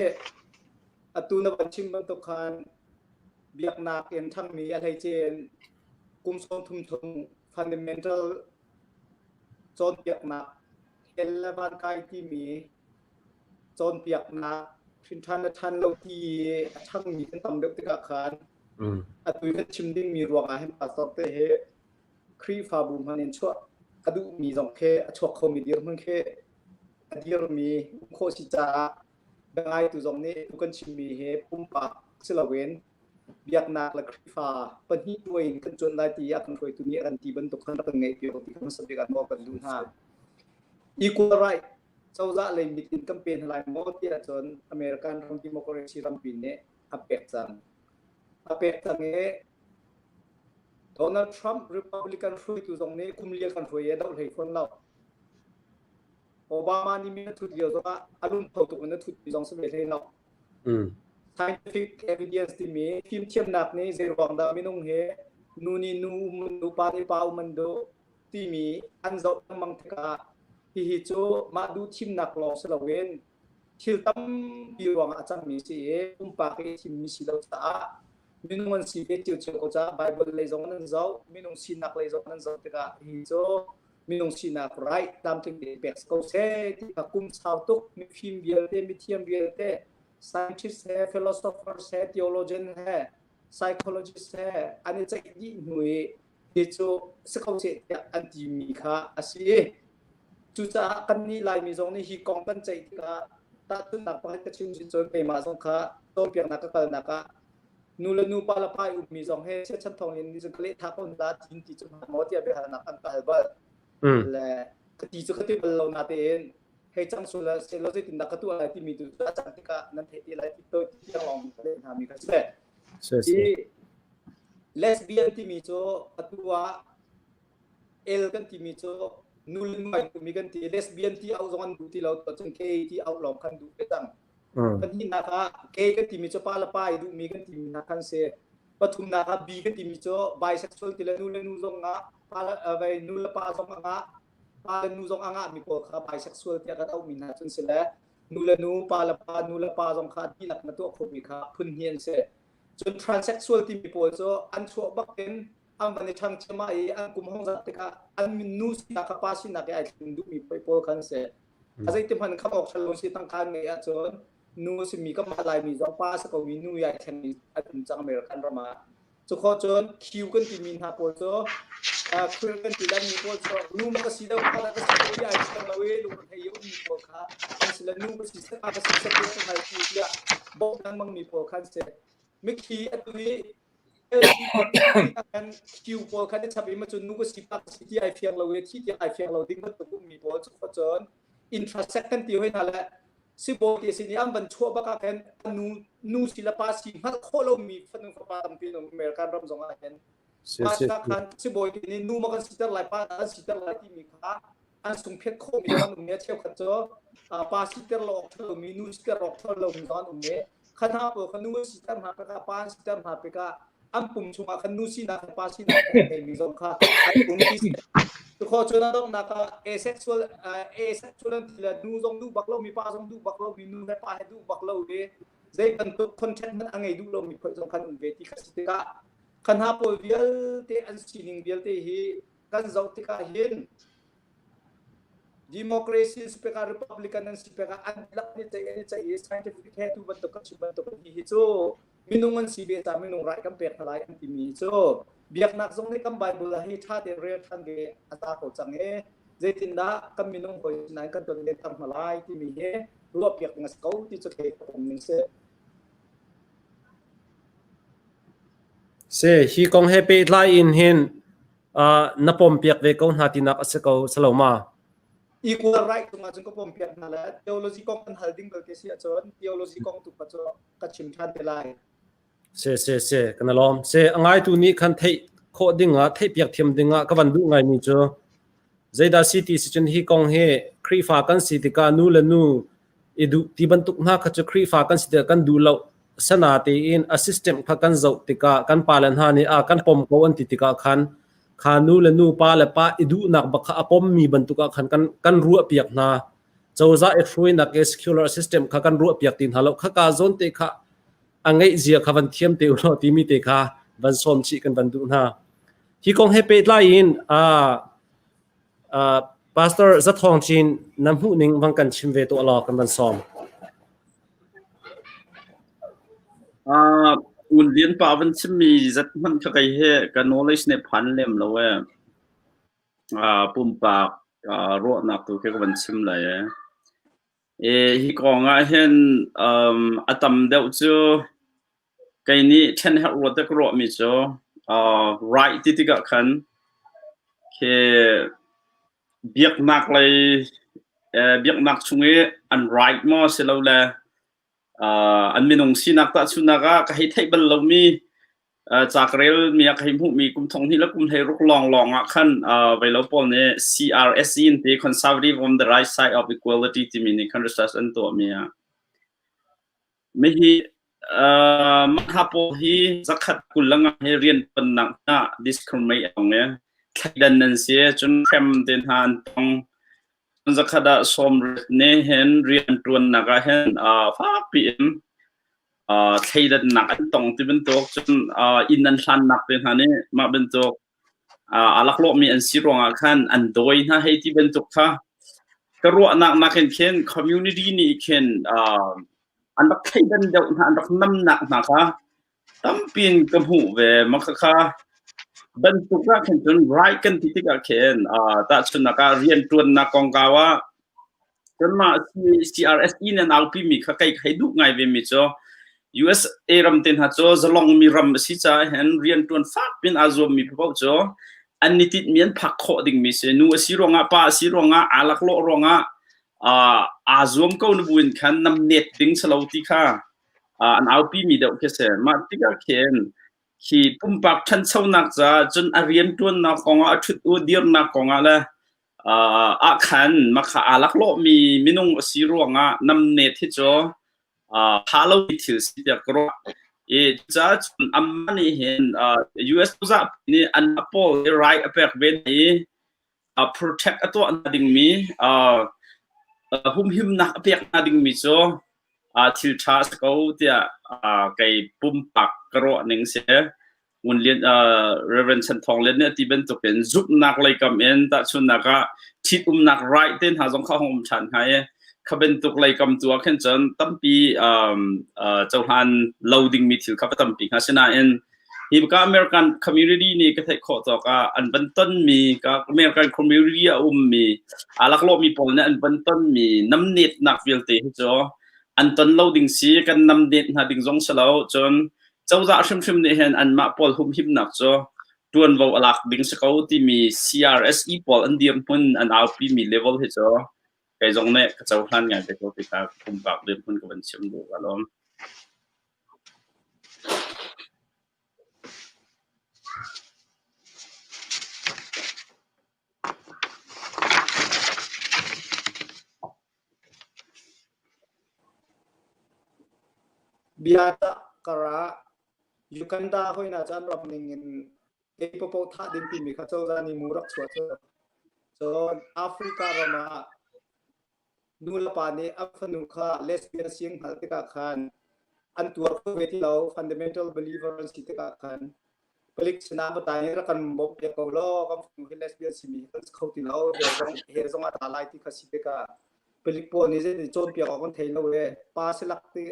atu na van chim bantuk khan biaknak in ṭhangmi a hleice in kum 30 chung fundamental cawnpiaknak hell le van kai timi cawnpiaknak hrinṭhan le ṭhan lo ti a ṭhangmi kan tam deuh tikah khan atu kan chim dingmi ruangah hin pastor te he Khrihfabu hmanh in chuah a duhmi zong khi a chuak khomi dirhmun khi a dirmi um khawh si caah biangaitu zong nih tu kan chimmi hi pumpak si loin biaknak le Khrihfa pahnih tuai in kan cuanh lai ti a kan hruaitu nih a kan ti bantuk khan rak kan ngeih piak ti hmasa bik ah nawl kan duh hna. Equal right cozah lei mit in kan pe hna lai maw ti ahcun American ram democracy rampi nih a pek cang. A pek cang i Donald Trump Republican hruaitu zong nih kum lia kan hruai i a doh hlei fawn lo. Obama nih min a thut lio zongah a lungtho tuk in a thutmi zong si ve hlei lo. Scientific evidence timi fimthiamnak nih zeiruang dah minung hi nu nih nu um an duh, pa nih pa um an duh timi an zoh lengmang tikah hihi cu mah duh thimnak lawng si loin thil tampi ruangah a cangmi si i pumpak i thimmi si lo caah minung an si ve cio ko caah Bible lei zong an zoh, minung sinak lei zong an zoh tikah hi cu minung sinak right tlamtling tein pek ko seh ti kha kum sau tuk mifim vialte mithiam vialte scientist he philosophers he theologian he psychologist he an i ceih dih hnu i hi cu si ko seh tiah an timi kha a si. Cucaah kannih Laimi zong nih hi kong kan ceih tikah tahchunhnak pakhat ka chim cun keimah zong kha cawnpiaknak ka kalnak ah nu le nu pa le pa i ummi zong he chiatchan thawng in nih cun ka lehthah ko hna tin ti cu hna maw tiah biahalnak an ka hal bal. Le ka ti cu ka ti bal lo natein hei cang sul sehlaw zeitindah ka tuah lai timi tu cu a cang tikah nan theih te lai ti to tiang lawng ka leh hna mi kha si. Hi lesbian timi cu atu ah L kan timi cu nu le nu ai duhmi kan ti. Lesbian ti auh zong an duh ti lo cun gay ti auh lawng khan duh ve cang. Pahnihnak ah gay kan timi cu pa le pa i duhmi kan timi hna khan si. Pathumnak ah B kan timi cu bisexual ti le nu le nu zong ah pa le vai nu le pa zong a ngah pa le nu zong a ngahmi pawl kha bisexual tiah kan auhmi hna cun si le nu le nu pa le pa nu le pa zong kha dihlak na tuah khomi kha phun hnih an si. Cun transsexual timi pawl cu an chuah bak in an van i ṭhang ciammah i an kum hong zat tikah an nu sinak kha pa sinak i ai thleng duhmi pawl kha an si. A zeiti hmanh kham awk ṭhalo si tangka an ngeih ahcun nu a simi kanmah Laimi zong pa a si komi nu i ai thlengmi an um cang American ram ah. Cukhawh cun Q kan timi hna pawl cu queer kan ti lanmi pawl cu nu ma ka si deuh pa dah ka si deuh i ai thleng lo i lungre i ummi pawl kha an si le nu ka si seh pa ka si seh ti ka hngal tiah bawmh lengmangmi pawl kha an si. Mithi atu i Q pawl kha na chap i macun nu ka si pa ka si ti ai fiang lo i thi tiang ai fiang lo ding bantuk ummi pawl cu cun intrasect kan ti hoi hna le sibawi te sin i an van chuah bak ah khin nu nu si le pa si hngalh khawh lomi fanu fapa tampi an um American ram zong ah hin pa khan sibawi te nih nu ma kan siter lai pa kan siter lai timi kha an sungphiat khawhmi zong an um i cheukhat cu pa siter lo awk ṭha lomi nu siter awk ṭha lomi zong an um i kha hna pawl kha nu an siter hna tikah pa an siter hna tikah an pum chungah khan nu sinak le pa sinak a ngeimi zong kha an um ti si. Cukhawh cun a donghnak ah asexual asexual an ti le nu zong duh bak lomi pa zong duh bak lomi nu he pa he duh bak lo i zei bantuk contact hmanh a ngei duh lomi phoih zong khan um ve ti kha si tikah kha hna pawl vialte an sining vialte hi kan zoh tikah hin Democracy si pekah Republican an si pekah an lak ni ceih an i ceih i scientific he tu bantuk kan chim bantuk hi hi cu minung an si ve ta minung rai kan pek hna lai an timi hi cu biaknak zong nih kan Bible ah hi ṭha tein rel ṭhan ve a ta ko cang i zeitindah kan minung hawi sinain kan ton len hna lai timi hi ruahpiak ding a si ko ti cu thei ka pom ning si. Si, hi kong he pehtlai in hin na pompiak ve ko hna tinak a si ko salo ma? Equal right cungah cun ka pompiak hna le theology kong kan hal ding belte si ahcun theology kong tu kha cu ka chim ṭhan te lai. Si si si kan lawm. Si a ngaitu nih khan theih khawh dingah theihpiak thiam dingah ka van duh ngaimi cu zeidah si ti si cun hi kong hi Khrihfa kan si tikah nu le nu i duh ti bantuk hna kha cu Khrihfa kan si tikah kan duh lo sana tein a system kha kan zoh tikah kan pale hna nih a kan pom ko an ti tikah khan kha nu le nu pa le pa i duhnak bak kha a pommi bantuk ah khan kan kan ruahpiak hna cozah i hruainak i secular system kha kan ruahpiak ti hna lo kha ka zawn te kha a ngeih zia kha van thiam te ulaw timi te kha van sawm chih kan van duh hna hi kong he pehtlai in Pastor Zathawng Cin na hmuh ning van kan chim ve tuah law kan van sawm. Un Lian pa van chimmi zat hmanh kha kei he ka knowledge nih phan lem lo ee. Pumpak ruahnak tu khi ka van chim lai ee. Hi kong ah hin a tam deuh cu Kei nih ṭhen herh ruat te ka ruahmi cu right ti tikah khan khi biaknak lei biaknak chung i an right maw silole an minung sinak tahchunhnak ah ka hei theih bal lomi ca ka relmi ah ka hei hmuhmi kum thong hnih le kum 16 lawnglawng ah khan veilo pawl nih CRSE an ti Conservative on the Right Side of Equality timi nih khan research an tuahmi ah Mihi mah pawl hi 125 hi rianṭuannak hna discriminate a tong i thleidan nan si cun hrem te hna an tong. Cun zakhat ah 80 nih hin rianṭuannak ah hin fakpi in thleidannak an tong ti bantuk cun inn an hlannak te hna nih mah bantuk aa laklawhmi an si ruangah khan an dawi hna hei ti bantuk kha ka ruahnak nakin khin community nih khin an rak thleidan deuh hna an rak namnak hna kha tampi in ka hmuh ve. Mah khakha. Bantuk ah khin cun right kan ti tikah khin tahchunhnak ah rianṭuannak kongkau ah kanmah CRSE nih an aupi mi kha kei hei duh ngai ve mi cu USA ram te hna cu zalongmi ram a si caah hin rianṭuan fak piin aa zuammi paoh cu an ni tinhmi an phak khawh dingmi si. Nu a si ruangah pa a si ruangah aa laklawh ruangah aa zuam ko na buin khan namnet ding si lo ti kha an aupi mi deuh khi si. Mah tikah khin khi pumpak ṭhanchonak caah cun a rianṭuannak kongah a ṭhut u dirnak kongah le ah khan makha aa laklawhmi minung a si ruangah namnet hi cu ṭha lomi thil si tiah ka ruah. I cucaah cun amah nih hin US cozah nih an pawl hi right a pek ve hna i protect a tuah hna dingmi humhimnak a pek hna dingmi cu thil ṭha a si ko tiah kei pumpak ka ruah ning si. Ngun Lian Reverend Chan Thawng Lian nih a ti bantukin zumhnak leikam in tahchunhnak ah ṭhitumnak right te hna zong kha hong um ṭhan hnga i kha bantuk leikam tu ah khin cun tampi cohlan lo dingmi thil kha va tampi hnga. Sinain hi ka American community nih ka theih khawh tawk ah an van tonmi ka American community a ummi aa laklawhmi pawl nih an van tonmi namnetnak vialte hi cu an ton lo ding si kan namnet hna ding zong si lo cun cozah hrimhrim nih hin anmah pawl humhimnak cu ṭuanvo a lak ding si ko timi CRSE pawl an dirhmun an aupimi level hi cu kei zong nih ka cohlan ngai ve ko ti kha pumpak dirhmun ka van chim duh ka lawm. Bia kar ah Uganda hawinak cu an ram ning in ei paohpaoh thah ding timi kha cozah nih mu rak chuah cu. Cun Africa ram ah nu le pa nih a fanu kha lesbian si an hngalh tikah khan an tuar kho ve ti lo fundamental believer an si tikah khan palik sinah va tai rak kan bawmh piak ko law kan fanu hi lesbian simi hi kan si kho ti lo he zong he zong a ta lai ti kha si tikah palik pawl nih zeitin cawnpiak awk an thei lo e pa silak ti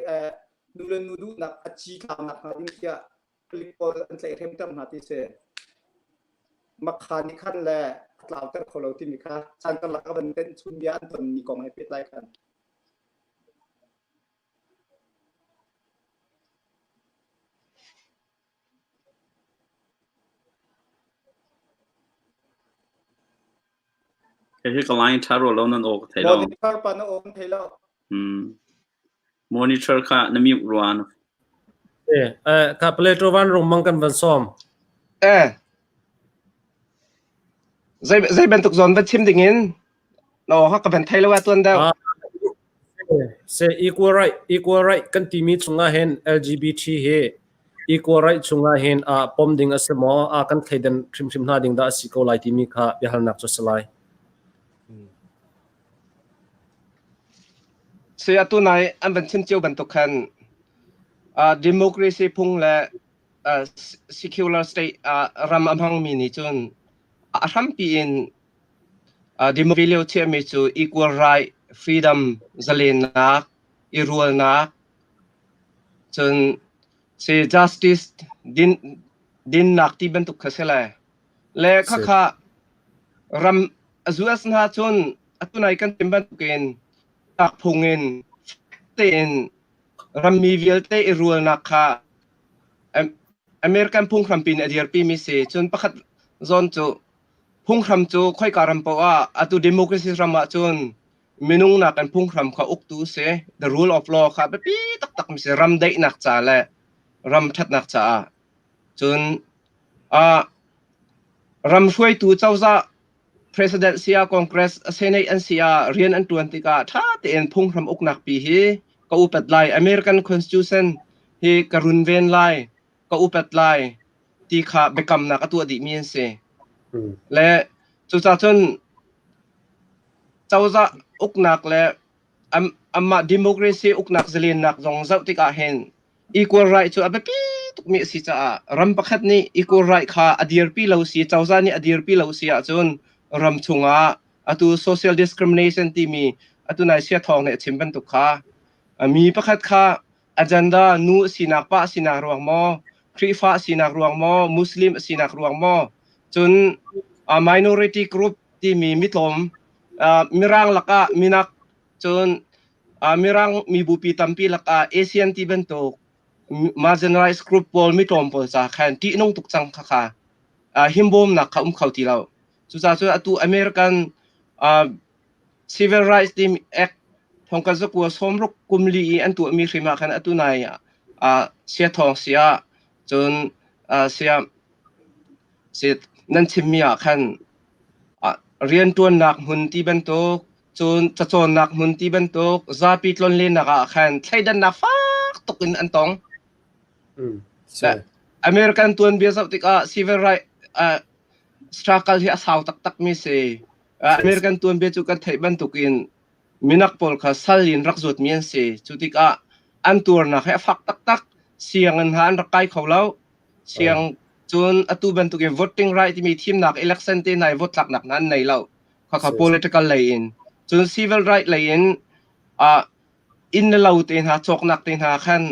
nu le nu duhnak a ci tlaknak hnga ding tiah palik pawl an tlaihhremter hna ti si makha nih khan le a tlauter kho lo timi kha caan karlak a van tenh chun bia an tonmi kong he pehtlai khan. Hihi ka line ṭha rua lo nan aw ka thei lo. Monitor pa na aw kan thei lo. Hmm. Monitor kha na mute rua. Eh, eh, ka Plato van rung mang kan van som. Eh. Zei zei bantuk zawn va chim ding in no ha ka van thei lo a tuan deuh. Ah, se equal right equal right kan timi chungah hin LGBT hi equal right chungah hin a pom ding a si maw a kan thleidan hrimhrim hna ding dah a si ko lai timi kha biahalnak cu si lai. Se atu nai an van chim cio bantuk khan democracy phung le secular state ram a hmangmi nih cun a hrampi in democracy lio chiahmi cu equal right freedom zalennak i rualnak cun se justice din dinnak ti bantuk kha si le le khakha ram US hna cun atu nai kan chim bantukin tak phung in tein rammi vialte i rualnak kha American phunghrampi nih a dirpimi si. Cun pakhat zawn cu phunghram cu khoika ram paoh ah atu democracy ram ah cun minung nakin phunghram kha uktu si. The rule of law kha biapi taktak mi si ram daihnak ca le ram ṭhatnak caah. Cun uh, ram hruaitu cozah president si ah Congress Senate an si ah rian an ṭuan tikah ṭha tein phunghram uknak pi hi ka upat lai American Constitution hi ka runven lai ka upat lai ti kha biakamnak a tuah dihmi an si. Le cucaah cun cozah uknak le amah democracy uknak zalennak zong zoh tikah hin equal right cu a biapi tukmi a si caah ram pakhat nih equal right kha a dirpi lo si cozah nih a dirpi lo si ahcun ram chungah atu social discrimination timi atu nai sia thawng nih a chim bantuk kha mi pakhat kha agenda nu sinak pa sinak ruang maw Khrihfa sinak ruang maw Muslim sinak ruang maw? Cun minority group timi mitlawm Mirang lakah minak cun Mirang mibupi tampi lakah Asian ti bantuk marginalized group pawl mitlawm pawl ca khan ṭihnung tuk cang khakha himbawmnak kha um kho ti lo. Cucaah cun atu American Civil Rights Team Act thongkhat zakua sawmruk kum li i an tuahmi hrim ah khan atu nai ah sia thawng sia cun sia nan chimmi ah khan rianṭuannak hmun ti bantuk cun cacawnnak hmun ti bantuk zapi tlonlennak ah khan thleidannak fak tuk in an tong. American tuanbia zoh tikah civil right struggle hi a sau taktakmi si. American tuanbia cu kan theih bantukin minak pawl kha sal in rak zuatmi an si. Cu tikah an tuarnak hi a fak taktak. Sianginn hna an rak kai kho lo. Siang cun atu bantukin voting right timi thimnak election te hna i vote tlaknak hna an nei lo. Khakha political lei in. Cun civil right lei in inn le lo te hna cawknak te hna khan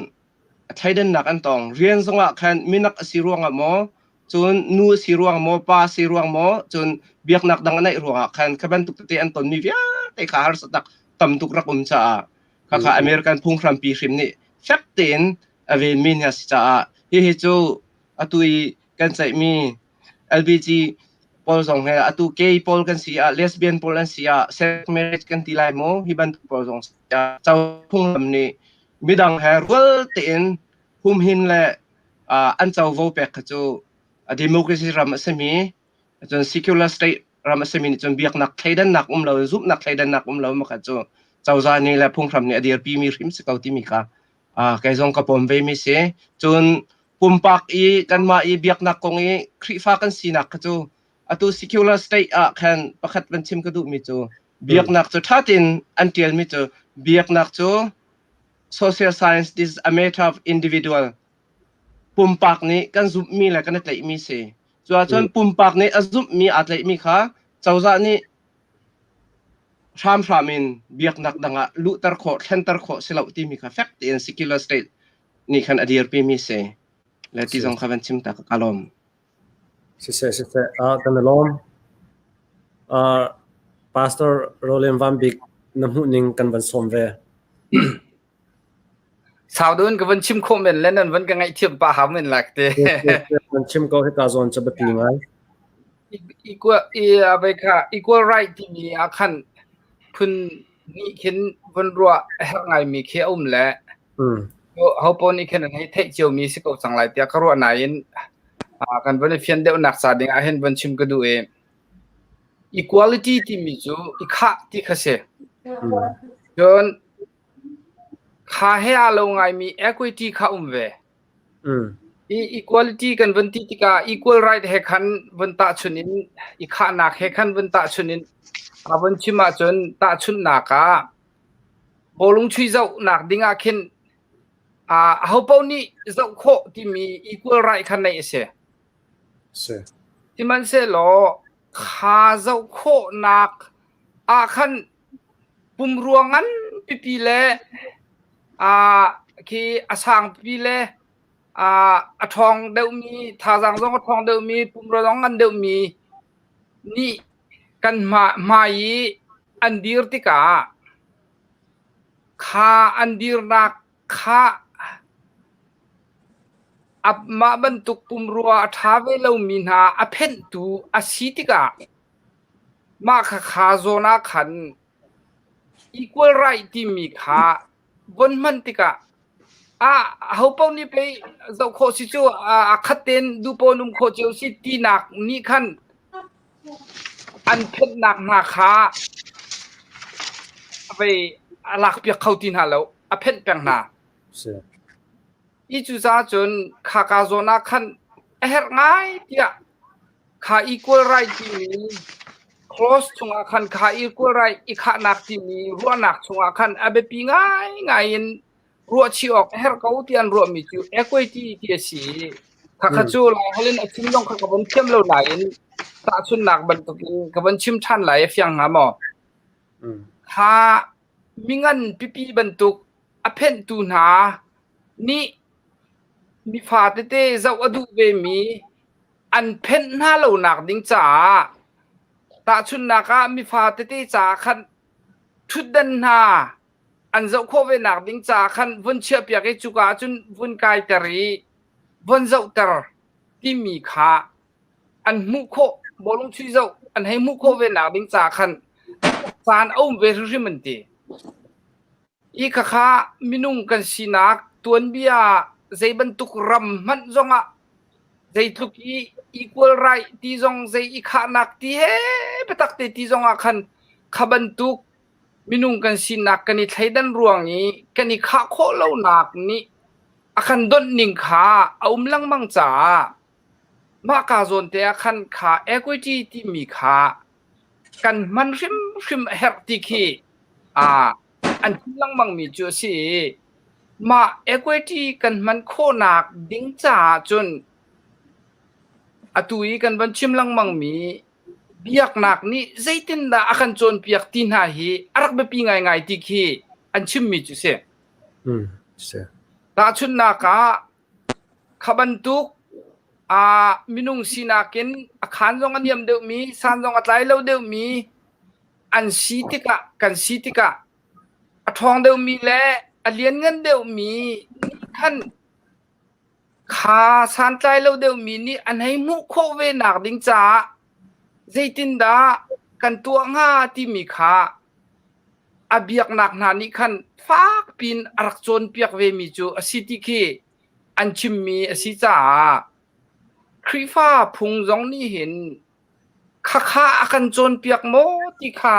thleidannak an tong. Rian zongah khan minak a si ruangah maw, cun nu a si ruang maw, pa a si ruang maw, cun biaknak dang a neih ruangah khan kha bantuk tete an tonmi vialte kha harsatnak tam tuk rak um caah khakha American phunghrampi hrim nih fek tein a venmi hna si caah hihi cu atu i kan ceihmi LBG pawl zong he atu gay pawl kan si ah lesbian pawl an si ah sex marriage kan ti lai maw hi bantuk pawl zong co phunglam nih midang he rual tein humhin le an covo pek kha cu democracy ram a simi cun secular state ram a simi nih cun biaknak thleidannak um lo zumhnak thleidannak um lo ma kha cu cozah nih le phunghram nih a dirpi mi hrim si ko timi kha kei zong ka pom ve mi si. Cun pumpak i kanmah i biaknak kong i Khrihfa kan sinak kha cu atu secular state ah khan pakhat van chim ka duhmi cu biaknak cu ṭha tein an ṭialmi cu biaknak cu social science is a matter of individual pumpak nih kan zumhmi le kan i tlaihmi si. Cuahcun pumpak nih a zumhmi aa tlaihmi kha cozah nih hramhram in biaknak dang ah luhter khawh, thlenter khawh si lo timi kha fek tein secular state nih khan a dirpi mi si. Le ti zong kha van chim ta ka lawm. Siseh, siseh, uh, kan i lawm. Uh, Pastor Roland Van Bik na hmuh ning kan van sawm ve. Sau dun ka van chim khawh men le nan van ka ngaihthiam pah hau men lak te. Van chim ko hika zawn ca biapi ngai. Equal i abai kha equal right timi ah khan phun nih khin von ruah a herh ngaimi khi a um le ho paoh nih khin an hei theih ciomi si ko cang lai tiah ka ruah nain kan van i fian deuhnak ca ding ah hin van chim ka duh i equality timi cu i khah ti kha si. Cun Kha he aa lo ngaimi equity kha um ve. I equality kan vun ti tikah equal right he khan vun tahchunh in i khahnak he khan vun tahchunh in a vun chim ahcun tahchunhnak ah bawlung chuih zohnak ding ah khin ahopaoh nih zoh khawh timi equal right kha neih a si. Si. Sihmanhsehlaw kha zoh khawhnak ah khan Pumrua nganpipi le khi a sangpi le a ṭhawng deuhmi, thazaang zong a ṭhawng deuhmi, pumrua zong ngan deuhmi nih kan hmai i an dir tikah kha an dirnak kha mah bantuk pumrua a ṭha ve lomi hna a phenhtu a si tikah Mah khakha zawn ah khan equal right timi kha von hman tikah ah ahopaoh nih pei zoh khawh si cu a khat tein duhpaoh in um khawh cio si tinak nih khan an phenhnak hna kha vei a lakpiak kho ti hna lo a phenh peng hna. Hi cucaah cun khaka zawn ah khan a herh ngai tiah Kha equal right timi clause chungah khan kha equal right i khahnak timi ruahnak chungah khan a biapi ngaingai in ruahchih awk a herh ko ti an ruahmi cu equity ti a si. Khakha cu Laiholh in a chim zong kha ka von thiam lo nain tahchunhnak bantukin ka von chim ṭhan lai a fiang hnga maw? Kha mingan pipi bantuk a phenhtu hna nih mifa tete zoh a duh vemi. an phenh hna lonak ding caah tahchunhnak ah mifa tete caah khan ṭhutdan hna an zoh khawh ve nak ding caah khan vun chiahpiak i cuka ah cun vun kaiter i vun zohter timi kha an hmuh khawh bawlung chuih zoh an hei hmuh khawh ve nak ding caah khan caan a um ve hrimhrim an ti. Hi khakha minung kan sinak tuanbia zei bantuk ram hmanh zongah zeitluk i equal right ti zong zei i khahnak ti he biatak te ti zongah khan kha bantuk minung kan sinak kan i thleidan ruang i kan i khah khawh lonak nih a kan donh ning kha a um lengmang caah mah ka zawn te ah khan kha equity timi kha kan hman hrimhrim a herh ti khi an chim lengmangmi cu a si i mah equity kan hman khawhnak ding caah cun atu i kan van chim lengmangmi biaknak nih zeitindah a kan cawnpiak ti hna hi a rak biapi ngaingai ti khi an chimmi cu si. Si. Tahchunhnak ah Kha bantuk minung sinak in a khaan zong a niam deuhmi, san zong a tlai lo deuhmi an si tikah kan si tikah a ṭhawng deuhmi le a lianngan deuhmi nih khan kha santlai lo deuhmi nih an hei hmuh khawh ve nak ding caah zeitindah kan tuah hnga timi kha a biaknak hna nih khan fak piin a rak cawnpiak vemi cu a si ti khi an chimmi a si caah Khrihfa phung zong nih hin khakha a kan cawnpiak maw ti kha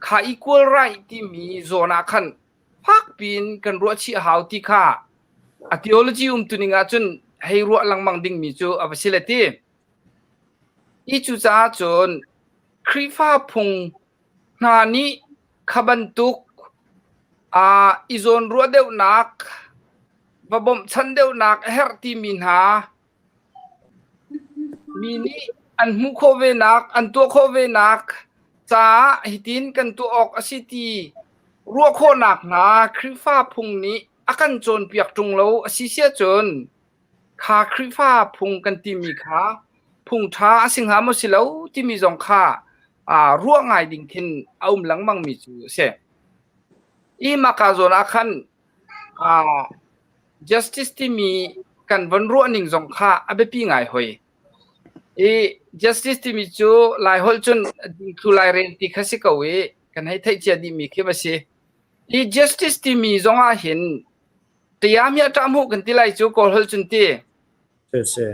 kha equal right timi zawn ah khan fak piin kan ruah chih a hau ti kha a theology umtuning ah cun hei ruah lengmang dingmi cu a va si le ti. Hi cucaah cun Khrihfa phung hna nih kha bantuk i zawnruah deuhnak, va bawmhchanh deuhnak a herh timi hna mi nih an hmuh khawh venak, an tuah khawh venak caah hitin kan tuah awk a si ti ruah khawhnak hna Khrihfa phung nih a kan cawnpiak ṭung lo a si siah cun Kha Khrihfa phung kan timi kha phung ṭha a si hnga maw si lo timi zong kha ruah ngai ding khin a um lengmangmi cu a si. Hi mahka zawn ah khan justice timi kan von ruah ning zong kha a biapi ngai hoi. I justice timi cu Laiholh cun dingthlu lairel ti kha si ko i kan hei theih cia dihmi khi va si. Hi justice timi zong ah hin Tayamia ṭahhmuh kan ti lai cu Kawl holh cun ti. Si.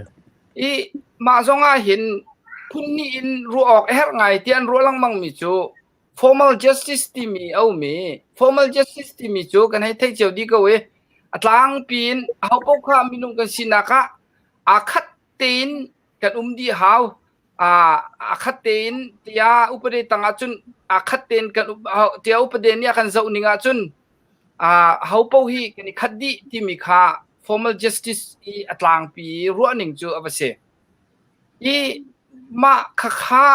I mah zong ah hin phun hnih in ruah awk a herh ngai ti an ruah lengmang mi cu formal justice timi a um i formal justice timi cu kan hei theih cio dih ko i a tlangpi in ahopaoh kha minung kan sinak ah aa khat tein kan um dih hau aa khat tein tiah upade tang ah cun aa khat tein kan tiah upade nih a kan zoh ning ah cun ho paoh hi kan i khat dih timi kha formal justice i a tlangpi ruahning cu a va si. I mah khakha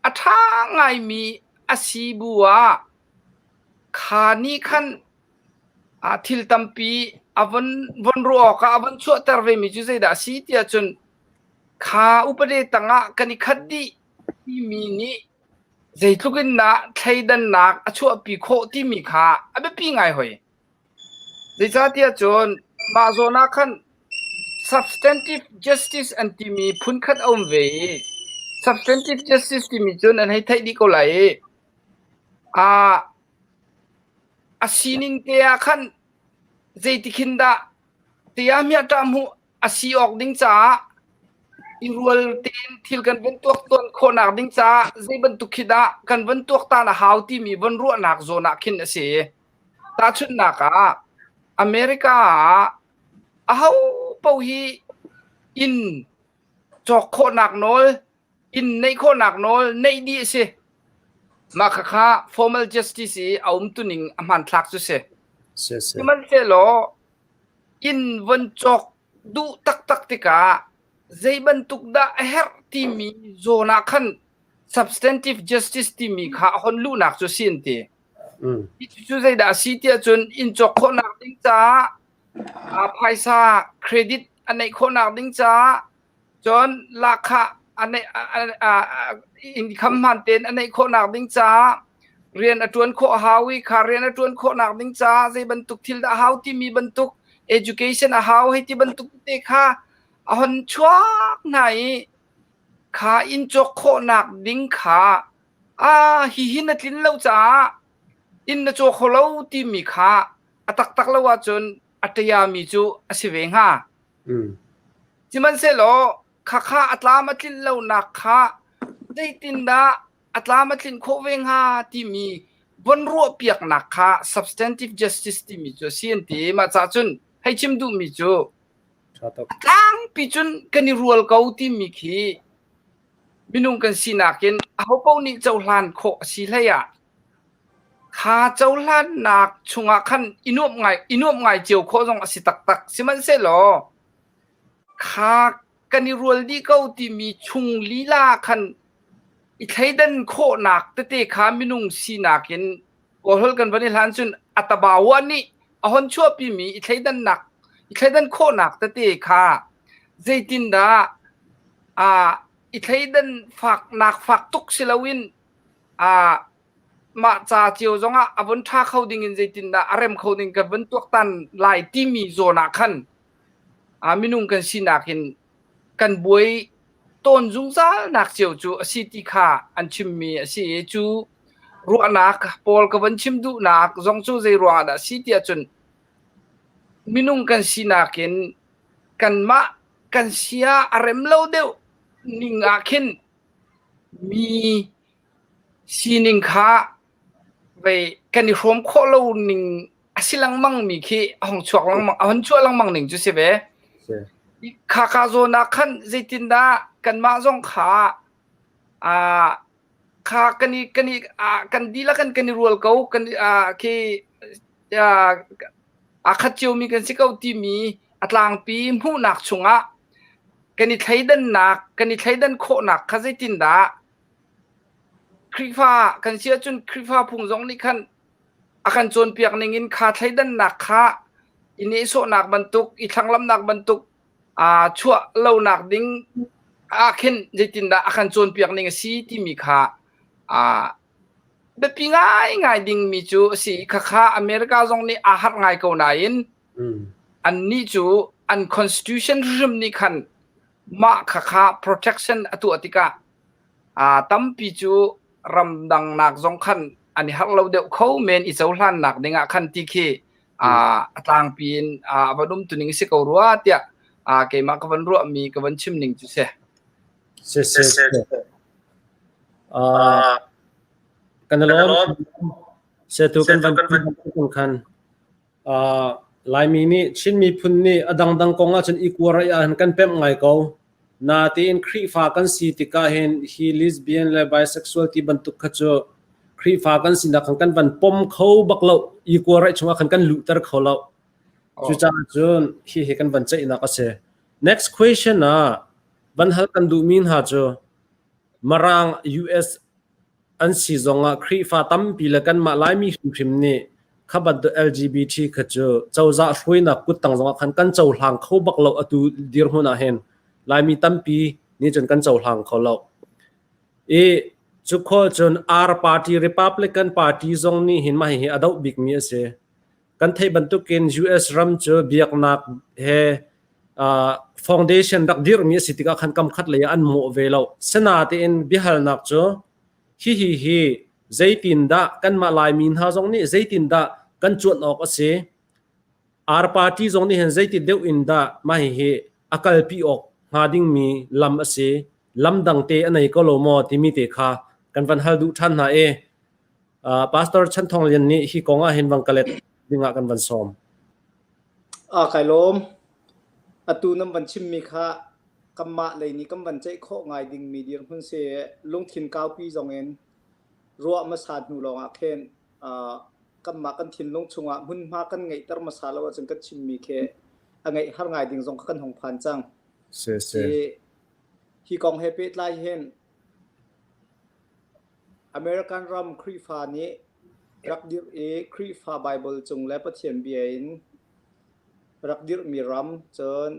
a ṭha ngaimi a si bu ah kha nih khan thil tampi a von von ruah awkah a von chuahter vemi cu zeidah a si tiah cun kha upade tangah kan i khat dih timi nih Zeitluk in dah thleidannak a chuahpi khawh timi kha a biapi ngai hoi. Zeicahtiah cun mah zawn ah khan substantive justice an timi phunkhat a um ve i substantive justice timi cun an hei theih dih ko lai i a sining te ah khan zeitikhin dah tiah miah hmuh a si awk ding caah i rual tein thil kan van tuaktan khawhnak ding caah zei bantuk khi dah kan van tuaktan a hau timi van ruahnak zawn ah khin a si. Tahchunhnak ah America ah aho paoh hi inn cawk khawhnak nawl, inn neih khawhnak nawl neih dih a si. Mah khakha formal justice i a umtuning a hmanthlak cu si. Sihmanhsehlaw inn von cawk duh taktak tikah zei bantuk dah a herh timi zawn ah khan substantive justice timi kha a hon luhnak cu si an ti. Cucu zeidah a si tiah cun inn cawk khawhnak ding caah phaisa credit a neih khawhnak ding caah. Cun lahkhah a neih income hmaan tein a neih khawhnak ding caah rian a ṭuan khawh a hau i kha rian a ṭuan khawhnak ding caah zei bantuk thil dah a hau timi bantuk education a hau hei ti bantuk te kha a hon chuak hna i kha inn cawk khawhnak ding kha ah hihi na tlin lo caah inn na caw kho lo timi kha a taktak lo ahcun a ṭiami cu a si ve hnga. Sihmanhsehlaw khakha a tlam a tlinh lonak kha zeitindah a tlam a tlinh khawh ve hnga timi von ruahpiaknak kha substantive justice timi cu a si an ti. Mah caah cun hei chim duhmi cu a tlangpi cun kan i rual ko timi khi minung kan sinak in ahopaoh nih cohlan khawh a si hlei ah Kha cohlannak chungah khan i nuamh ngai, i nuamh ngai cio khawh zong a si taktak. Sihmanhsehlaw kha kan i rual dih ko timi chung lila khan i thleidan khawhnak tete kha minung sinak in Kawlholh kan van i hlan cun a tabawa nih a hon chuahpimi i thleidannak i thleidan khawhnak tete kha zeitindah aa i thleidan faknak fak tuk si loin aa mah ca cio zongah a vun ṭha kho ding in zeitindah a rem kho ding kan vun tuaktan lai timi zawn ah khan minung kan sinak in kan buai tawn zungzal nak cio cu a si ti kha an chimmi a si i cu ruahnak pawl ka van chim duhnak zong cu zei ruangah dah si tiah cun minung kan sinak in kanmah kan sia a rem lo deuh ning ah khin mi sining kha vei kan i hrawm khawh lo ning a si lengmang mi khi a hung chuak lengmang a hun chuah lengmang ning cu si ve. Khaka zawn ah khan zeitindah kanmah zong kha aa kha kan i kan i kan dihlak in kan i rual ko kan khi aa khat ciomi kan si ko timi a tlangpi hmuhnak chungah kan i thleidannak kan i thleidan khawhnak kha zeitindah Khrihfa kan si ahcun Khrihfa phung zong nih khan a kan cawnpiak ning in kha thleidannak kha i nehsawhnak bantuk i thlanglamnak bantuk aa chuah lonak ding ah khin zeitindah a kan cawnpiak ning a si timi kha aa biapi ngaingai dingmi cu a si. Khakha America zong nih aa harh ngai ko nain annih cu an constitution hrim nih khan mah khakha protection a tuah tikah aa tampi cu ramdang nak zong khan an i harh lo deuh kho men i cohlannak ding ah khan ti khi a tlangpi in a van um tuning si ko rua tiah keimah ka van ruahmi ka van chim ning cu si. Si si. Kan lawm. Setu kan van khan Laimi nih Chin miphun nih a dangdang kong ahcun i kuar ah kan pemh ngai ko. Natein Khrihfa kan si tikah hin hi lesbian le bisexual ti bantuk kha cu Khrihfa kan sinak khan kan van pom kho bak lo. I kuar chungah khan kan luhter kho lo. Cucaah cun hi hi kan van ceihnak a si. Next question ah van hal kan duhmi hna cu Marang US an si zongah Khrihfa tampi le kanmah Laimi hrimhrim nih kha bantuk LGBT kha cu cozah hruainak kuttang zongah khan kan cohlang kho bak lo atu dirhmun ah hin Laimi tampi nih cun kan cohlang kho lo. I cu khawl cun R party Republican party zong nih hin mah hihi a doh bikmi a si. Kan theih bantukin US ram cu biaknak he foundation rak dirhmi a si tikah khan kam khat lei ah an mawh ve lo. Sinain biahalnak cu hihi hi zeitindah kanmah Laimi hna zong nih zeitindah kan cuanh awk a si? R party zong nih hin zeiti deuh in dah mah hihi a kalpi awk hnga dingmi lam a si? Lam dang te a nei ko lo maw timi te kha kan van hal duh ṭhan hna i Pastor Chan Thawng Lian nih hi kong ah hin vang ka let dingah kan van sawm. A kai lawm. Atu nan van chimmi kha kanmah lei nih kan van ceih khawh ngai dingmi dirhmun si lungthin kaupi zong in ruah hmasa hnu lawngah khin kanmah kan thinlung chungah hmunhma kan ngeihter hmasa lo ahcun kan chimmi khi a ngeih har ngai ding zong kha kan hung phan cang. Si si. Hi, hi kong he pehtlai hin American ram Khrihfa nih rak dirh i Khrihfa Baibal cung le Pathian bia in rak dirhmi ram cun.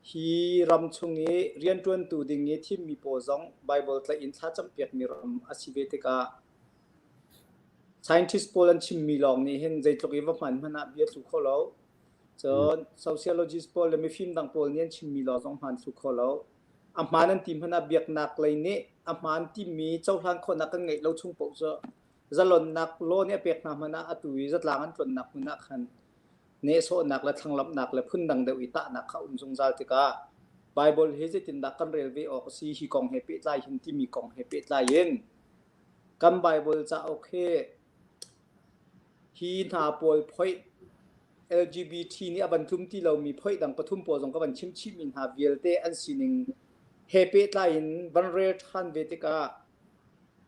Hi ram chung i rianṭuantu ding i thimmi pawl zong Baibal tlaih in thlacam piakmi ram a si ve tikah scientist pawl an chimmi lawng nih hin zeitluk i va hman hmanh ah bia thlu kho lo. Cun sociologist pawl le mifim dang pawl nih an chimmi lawng zong hmaan thlu kho lo. A hmaan an ti hmanh ah biaknak lei nih a hmaan timi cohlan khawhnak kan ngeih lo chung paoh cu zalonnak law nih a pek hna hmanh ah atu i zatlang an tlonnak hmun ah khan nehsawhnak le thlanglamhnak le phundang deuh i tahnak kha a um zungzal tikah Baibal hi zeitindah kan rel ve awk a si hi kong he pehtlai hin timi kong he pehtlai in kan Baibal cauk hi hi hna pawl phoih LGBT nih a van tlum ti lomi phoih dang pathum pawl zong ka van chim chihmi hna vialte an sining he pehtlai in van rel ṭhan ve tikah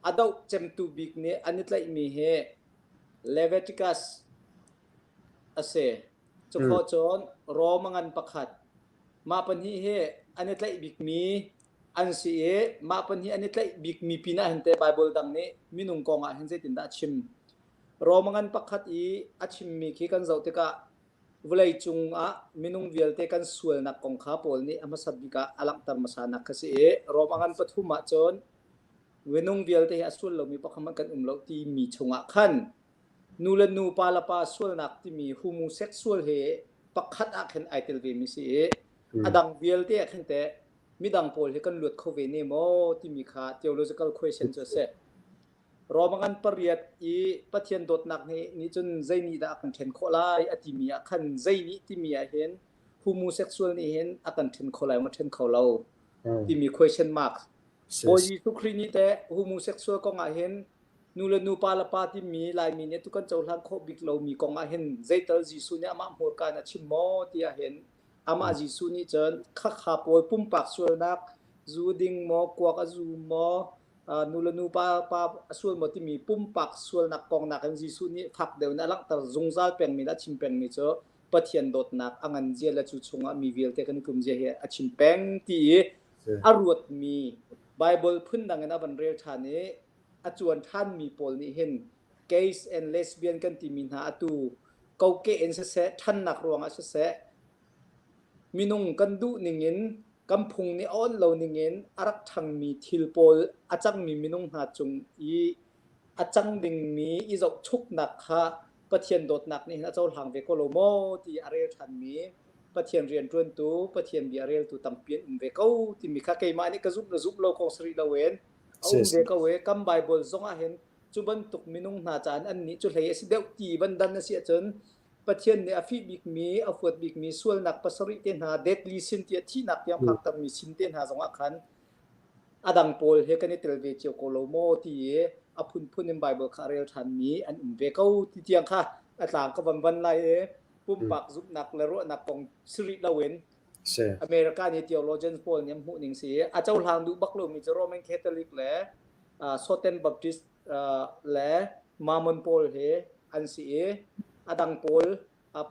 a doh cemtu bik nih an i tlaihmi hi Leviticus a si. Cukhawh cun Rom a ngan pakhat. Mah pahnih hi an i tlaih bikmi an si i mah pahnih an i tlaih bikmi pinah hin teh Baibal dang nih minung kong ah hin zeitindah a chim. Rom a ngan pakhat i a chimmi khi kan zoh tikah vawleicung ah minung vialte kan sualnak kong kha Paul nih a hmasat bik ah a langhter hmasanak kha si i Rom a ngan pathum ah cun minung vialte hi a sual lomi pakhat hmanh kan um lo timi chungah khan nu le nu pa le pa sualnak timi homosexual he pakhat ah khin ai tel ve mi si i a dang vialte ah khin teh midang pawl hi kan luat kho ve ne maw timi kha theological question cu a si. Roman pariat i Pathian dawtnak nih nih cun zei nih dah a kan ṭhen khawh lai a timi ah khan zei nih timi ah hin homosexual nih hin a kan ṭhen kho lai maw ṭhen kho lo timi question mark. Bawi Jesuh Khrih nih teh homosexual kong ah hin nu le nu pa le pa timi Laimi nih tu kan cohlan khawh bik lomi kong ah hin zeital Jesuh nih amah hmurka in a chim maw ti ah hin amah Jesuh nih cun khakha pawl pumpak sualnak zu ding maw kuak a zu maw nu le nu pa pa a sual maw timi pumpak sualnak kong nakin Jesuh nih fak deuh in a langhter zungzal pengmi le a chim pengmi cu Pathian dawtnak a ngan zia le cu chungah mi vialte kan i tlum zia hi a chim peng ti i a ruatmi Bible phundang in a van rel ṭhan i a cuan ṭhanmi pawl nih hin gays and lesbian kan timi hna atu kokeh in siseh ṭhannak ruangah siseh minung kan duh ningin kan phung nih a onh lo ningin a rak ṭhangmi thil pawl a cangmi minung hna cung i a cang dingmi i zohchuknak kha Pathian dawtnak nih hin a cohlang ve ko lo maw ti a rel ṭhanmi Pathian rianṭuantu Pathian bia reltu tampi an um ve ko timi kha keimah nih ka zumh le zumh lo kong si rih loin a um ve ko i kan Bible zong ah hin cu bantuk minung hna caan an nih cu hlei a si deuh ti van dan a si ahcun Pathian nih a fih bikmi a huat bikmi sualnak pasarih te hna deadly sin tiah thihnak tiang phaktermi sin te hna zong ah khan a dang pawl he kan i tel ve cio ko lo maw ti i a phunphun in Bible kha a rel ṭhanmi an um ve ko ti tiang kha a tlang ka van van lai i pumpak zumhnak le ruahnak kong si rih loin America nih theologians pawl nih an hmuh ning si a cohlang duh bak lomi cu Roman Catholic le Southern Baptist le Mormon pawl hi an si i a dang pawl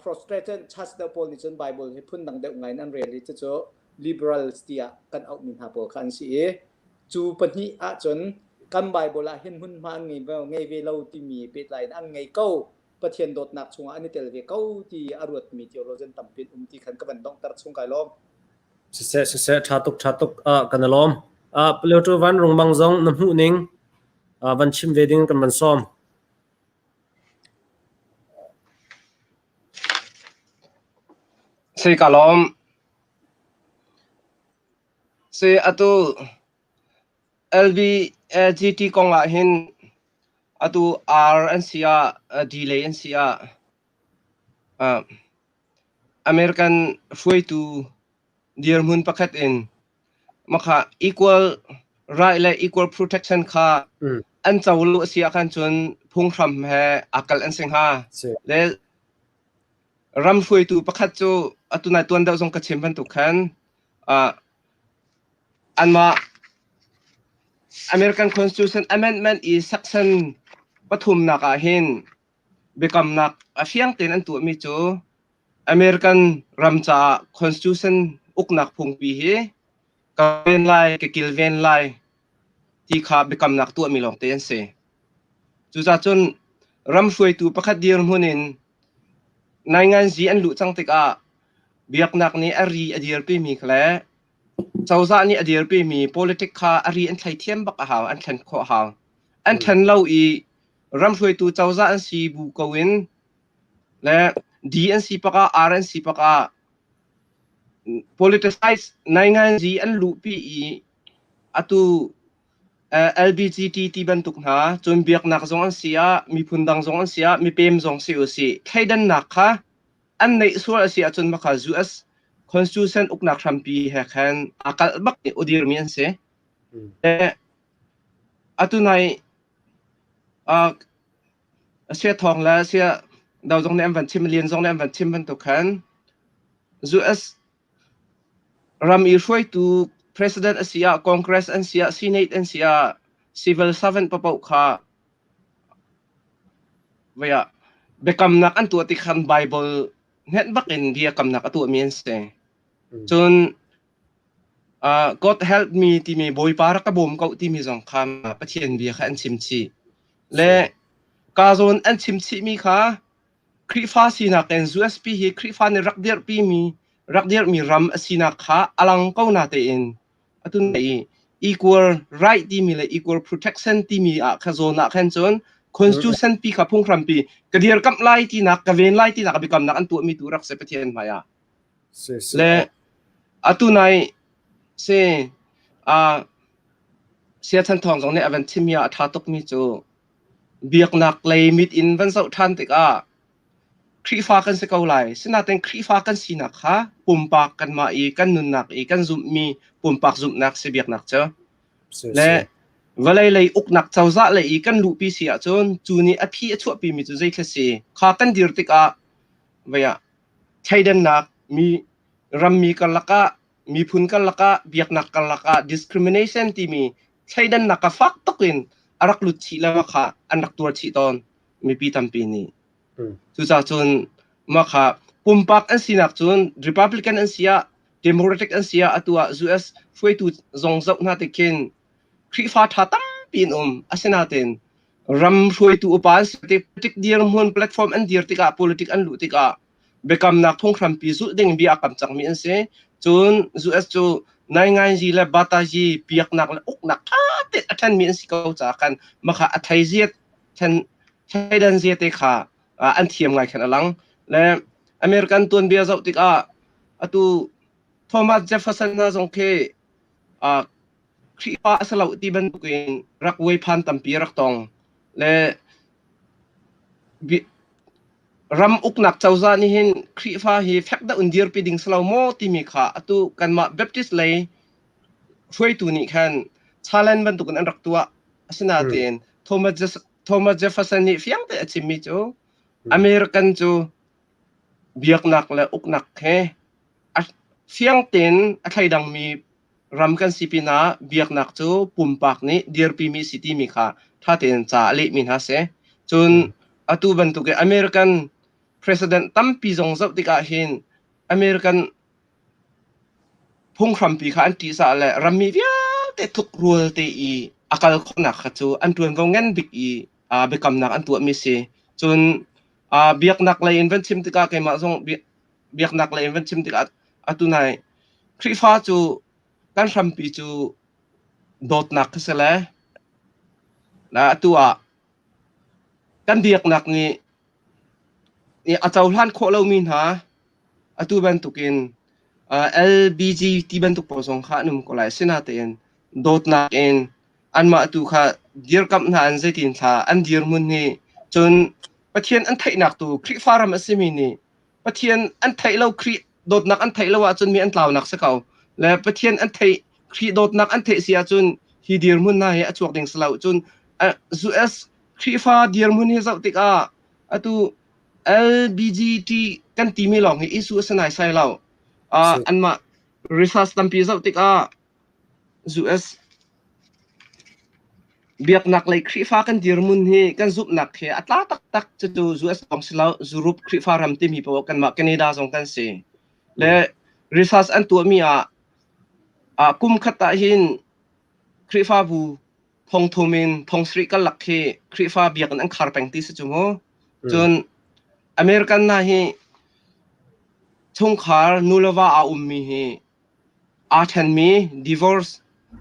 Protestant church deuh pawl nih cun Bible hi phundang deuh ngai in an rel i cucu liberals tiah kan auhmi hna pawl kha an si i cu pahnih ahcun kan Bible ah hin hmunhma an ngei ve lo timi pehtlai in an ngei ko Pathian dawtnak chungah an i tel ve ko ti a ruatmi theologian tampi an um ti khan ka van donghter chung kai lawm. Siseh siseh ṭha tuk ṭha tuk ah kan i lawm. Ah Plato van rungmang zong na hmuh ning van chim ve ding kan van sawm. Si ka lawm. Si atu LBGT kong ah hin atu R an si ah D lei an si ah American hruaitu dirhmun pakhat in makha equal right le equal protection kha an co lo a si ah khan cun phunghram he aa kalh an si hnga. Le ram hruaitu pakhat cu atu nai tuan deuh zong ka chim bantuk khan Anmah American Constitution Amendment i section pathumnak ah hin biakamnak a fiang tein an tuahmi cu American ram caah Constitution uknak phungpi hi ka ven lai, ka kilven lai ti kha biakamnak tuahmi lawngte an si. Cucaah cun ram hruaitu pakhat dirhmun in nainganzi an luh cang tikah. Biaknak nih a ri a dirpimi le cozah nih a dirpimi politic kha a ri an thlei thiam bak a hau, an thlen khawh a hau. An then lo i ram hruaitu cozah an si bu ko in le D an si pak ah R an si pak ah politicize nainganzi an luhpi i atu LBGT ti bantuk hna cun biaknak zong an si ah miphun dang zong an si ah mipem zong si usih thleidannak kha an neih sual a si ahcun maka US Constitution uknak hrampi he khan aa kalh bak i udirmi an si. Atu nai sia thawng le sia do zong nih an van chim lian zong nih an van chim bantuk khan US ram i hruaitu president a si ah Congress an si ah Senate an si ah civil servant papoh kha vei ah biakamnak an tuah ti khan Bible hnet bak in biakamnak a tuahmi an si. Cun God help me timi Bawipa rak ka bawm ko timi zong kha Pathian bia kha an chim chih. Le ka zawn an chim chihmi kha Khrihfa sinak in USP hi Khrihfa nih rak dirhpimi rak dirhmi ram a sinak kha a lang ko na tein atu i equal right timi le equal protection timi ah kha zawn ah khan cun constitution pi kha phunghrampi ka dirkamh lai tinak ka ven lai tinak biakamnak an tuahmi tu rak si Pathian hmai ah le atu nai si a sia chan thawng zong nih a van chimmi ah a ṭha tukmi cu biaknak lei mit in van zoh ṭhan tikah Khrihfa kan si ko lai. Sinain Khrihfa kan sinak kha pumpak kanmah i kan nunnak i kan zumhmi pumpak zumhnak si biaknak cu. Le vawlei lei uknak cozah lei i kan luhpi si ahcun cu nih a phi a chuahpimi cu zeithla si kha kan dir tikah vei ah thleidannak mi rammi karlak ah miphun karlak ah biaknak karlak ah discrimination timi thleidannak ka fak tuk in a rak lut chih le kha an rak tuar chih tawn mipi tampi nih. Cucaah cun mah kha pumpak an sinak cun Republican an si ah Democratic an si ah atu ah US hruaitu zong zoh hna tik khin Khrihfa ṭha tampi an um. Asinain ram hruaitu upa an si tik politic dirhmun platform an dir tikah politic an luh tikah biakamnak phunghrampi zulh ding bia a kam cangmi an si. Cun US cu naingainzi le batazi biaknak le uknak ṭha tein a ṭhenmi an si ko caah khan mah kha a theiziat thleidan zia te kha an thiam ngai khan a lang. Le American tuanbia zoh tikah atu Thomas Jefferson hna zong khi Khrihfa a si lo ti bantukin rak vuaiphan tampi rak tong. Le ram uknak cozah nih hin Khrihfa hi fek deuh in dirpi ding si lo maw timi kha atu kanmah Baptist lei hruaitu nih khan challenge bantukin an rak tuah. Asinain Thomas, Thomas Jefferson nih fiang te a chimmi cu American cu biaknak le uknak he a fiang tein a thleidangmi ram kan si pinah biaknak cu pumpak nih dirpimi si timi kha ṭha tein ca a lehmi hna si. Cun atu bantuk i American president tampi zong zoh tikah hin American Phunghrampi kha an ṭihzah le rammi vialte tlukrual te i a kal khawhnak kha cu an ṭuanvo ngan bik i biakamnak an tuahmi si. Cun biaknak lei in van chim tikah keimah zong biaknak lei in van chim tikah atu nai Khrihfa cu kan hrampi cu dawtnak kha si le atu ah kan biaknak nih a cohlan khawh lomi hna Atu bantukin LBG ti bantuk pawl zong kha an um ko lai. Asinain dawtnak in anmah tu kha dirkamh hna in zeitin thla an dirhmun hi cun Pathian an theihnak tu Khrihfa ram a simi nih Pathian an theih lo Khrih dawtnak an theih lo ahcun mi an tlaunak si ko. Le Pathian an theih Khrih dawtnak an theih si ahcun hi dirhmun hna hi a chuak ding si lo. Cun US Khrihfa dirhmun hi zoh tikah atu LBGT kan timi lawng hi issue a si naisai lo. Uh, anmah research tampi zoh tikah US biaknak lei Khrihfa kan dirhmun hi kan zumhnak hi a tla taktak cucu US lawng si lo Europe Khrihfa ram timi paoh kanmah Canada zong kan si. Le research an tuahmi ah ah kum khat ah hin Khrihfabu thong thum in thong sarih karlak khi Khrihfa biakinn an khar peng ti si cu mu. Cun American hna hi Chungkhar nu le va aa ummi hi aa ṭhenmi divorce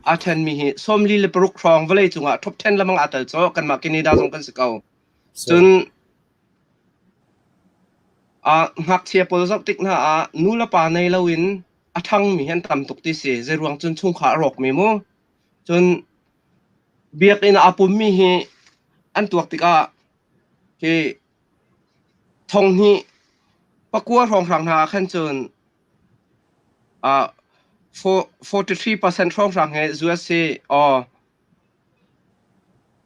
aa ṭhenmi hi 46 hrawng vawlei cungah top 10 lamang aa tel cu kanmah Canada zong kan si ko. Cun ngakchia pawl zoh tik hna ah nu le pa nei loin a ṭhangmi hi an tam tuk ti si. Zeiruang cun chungkhar a rawkmi mu. Cun biakinn ah aa pummi hi an tuak tikah hi thonghnih pakua hrawnghrang hna ah khan cun 43% hrawnghrang hi US hi aw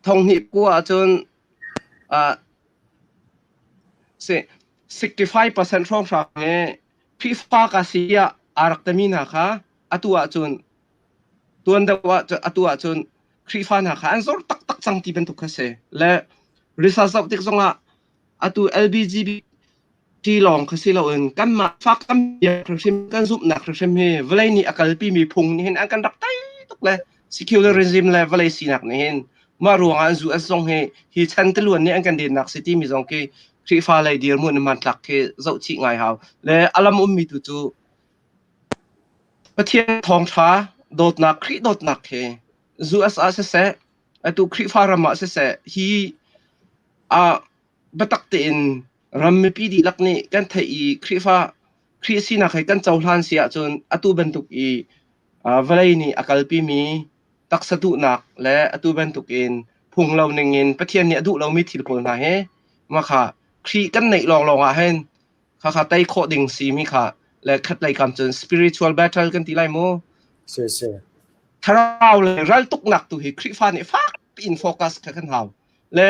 thonghnih kua ahcun 65% hrawnghrang hi Khrihfa ka si tiah aa rak timi hna kha atu ahcun tuan deuh ah atu ahcun Khrihfa hna kha an zor taktak cang ti bantuk kha si. Le research zoh tik zongah atu LBGT lawng kha si loin kanmah fak kan biak hrimhrim kan zumhnak hrimhrim hi vawlei nih a kalpimi phung nih hin an kan rak tei tuk le secularism le vawlei sinak nih hin mah ruangah an US zong hi hi chan tiluan nih an kan dennak si timi zong khi Khrihfa lei dirhmun hmantlak khi zoh chih ngai hau. Le alam ummi tu cu Pathian thawngṭha dawtnak Khrih dawtnak he US ah siseh atu Khrihfa ram ah siseh hi ah biatak tein ram mipi dihlak nih kan theih i Khrihfa Khrih sinak he kan cohlan si ahcun atu bantuk i vawlei nih a kalpimi taksa duhnak le atu bantuk in phung lo ning in Pathian nih a duh lomi thil pawl hna he mah kha Khrih kan neih lawnglawng ah hin Khakha tei khawh ding simi kha le khatlei kam cun spiritual battle kan ti lai mu. Si si. Thlarau le raltuknak tu hi Khrihfa nih fak piin focus kha kan hau. Le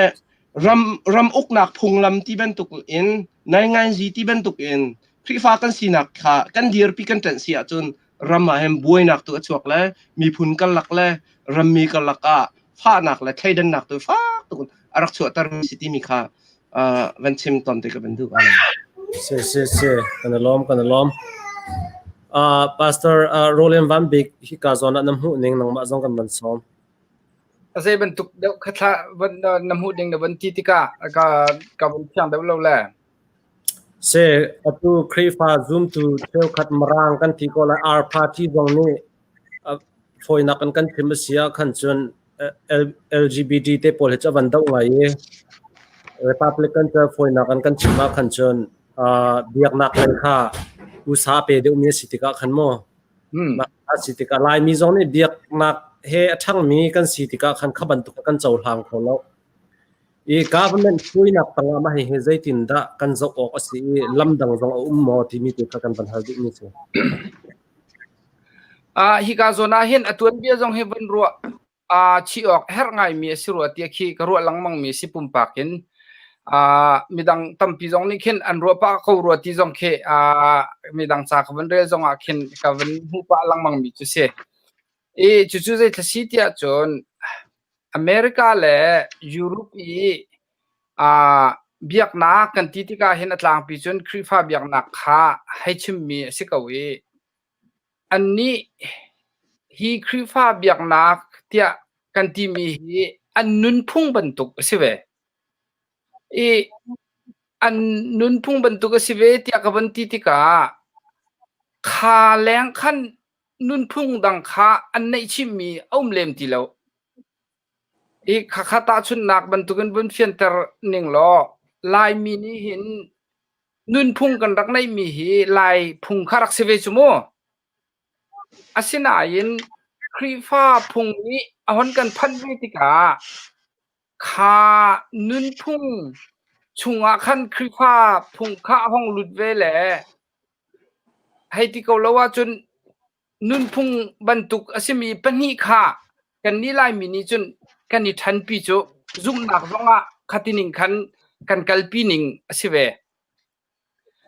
ram ram uknak phunglam ti bantuk in nainganzi ti bantuk in Khrihfa kan sinak kha kan dirpi kan ṭanh si ahcun ram ah hin buainak tu a chuak le miphun karlak le rammi karlak ah fahnak le thleidannak tu fak tuk a rak chuahter mi si timi kha van chim ton te ka van duh. Si si si kan i lawm kan i lawm. Uh, Pastor uh, Roland Van Bik hi ka zawn ah na hmuh ning nangmah zong kan van sawm. A zei bantuk deuh kha thla van na hmuh ding na van ti tikah ka ka van thiang deuh lo le. Si atu Khrihfa zumtu cheukhat Mirang kan ti ko lai R party zong nih fawinak in kan chim a si ah khan cun LGBT te pawl hi cu a van doh ngai i Republican cu fawinak in kan chim ah khan cun biaknak lei kha usa pe deuhmi a si tikah khan mu a si tikah Laimi zong nih biaknak he a ṭhangmi kan si tikah khan kha bantuk kan cohlang kho lo. I government hruainak tangah mah hihi zeitindah kan zoh awk a si i lam dang zong a um maw timi tu kha kan van hal duhmi si. Hika zawn ah hin a tuanbia zong hi van ruah chih awk herh ngaimi a si rua tiah khi ka ruah lengmang mi si pumpak in. Midang tampi zong nih khin an ruah pah ko rua ti zong khi midang ca ka van rel zong ah khin ka van hmuh pah lengmang mi cu si. I cucu zeithla si tiah cun America le Europe i biaknak kan ti tikah hin a tlangpi cun Khrihfa biaknak kha hei chimmi a si ko i annih hi Khrihfa biaknak tiah kan timi hi an nunphung bantuk a si ve. I an nunphung bantuk a si ve tiah ka van ti tikah kha leng khan nunphung dang kha an neih chihmi a um lem ti lo. I khakha tahchunhnak bantukin vun fianter ning law Laimi nih hin nunphung kan rak neihmi hi Lai phung kha rak si ve cu mu. Asinain Khrihfa phung nih a hon kan phanh ve tikah kha nunphung chungah khan Khrihfa phung kha a hong lut ve le Hei ti ko lo ahcun nunphung bantuk a simi pahnih kha kannih Laimi nih cun kan i ṭhanpi cu zumhnak zongah khati ning khan kan kalpi ning a si ve.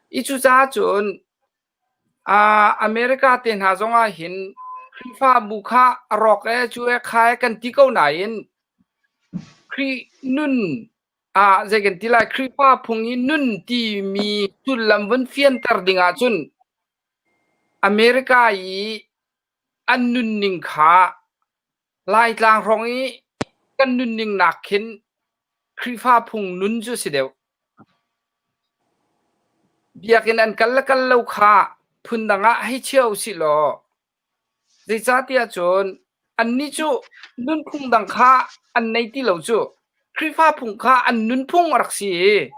I cucaah cun America te hna zongah hin Khrihfabu kha a rawk ee cu ee kha ee kan ti ko nain Khrih nun ah zei kan ti lai Khrihfa phung i nun timi sullam vun fianter ding ahcun America i an nunning kha Laitlang hrawng i kan nunning nak khin Khrihfa phung nun cu a si deuh. Biakinn an kal le kal lo kha phundang ah hei chia usih law zeicahtiah cun annih cu nunphung dang kha an nei ti lo cu. Khrihfa phung kha an nunphung a rak si i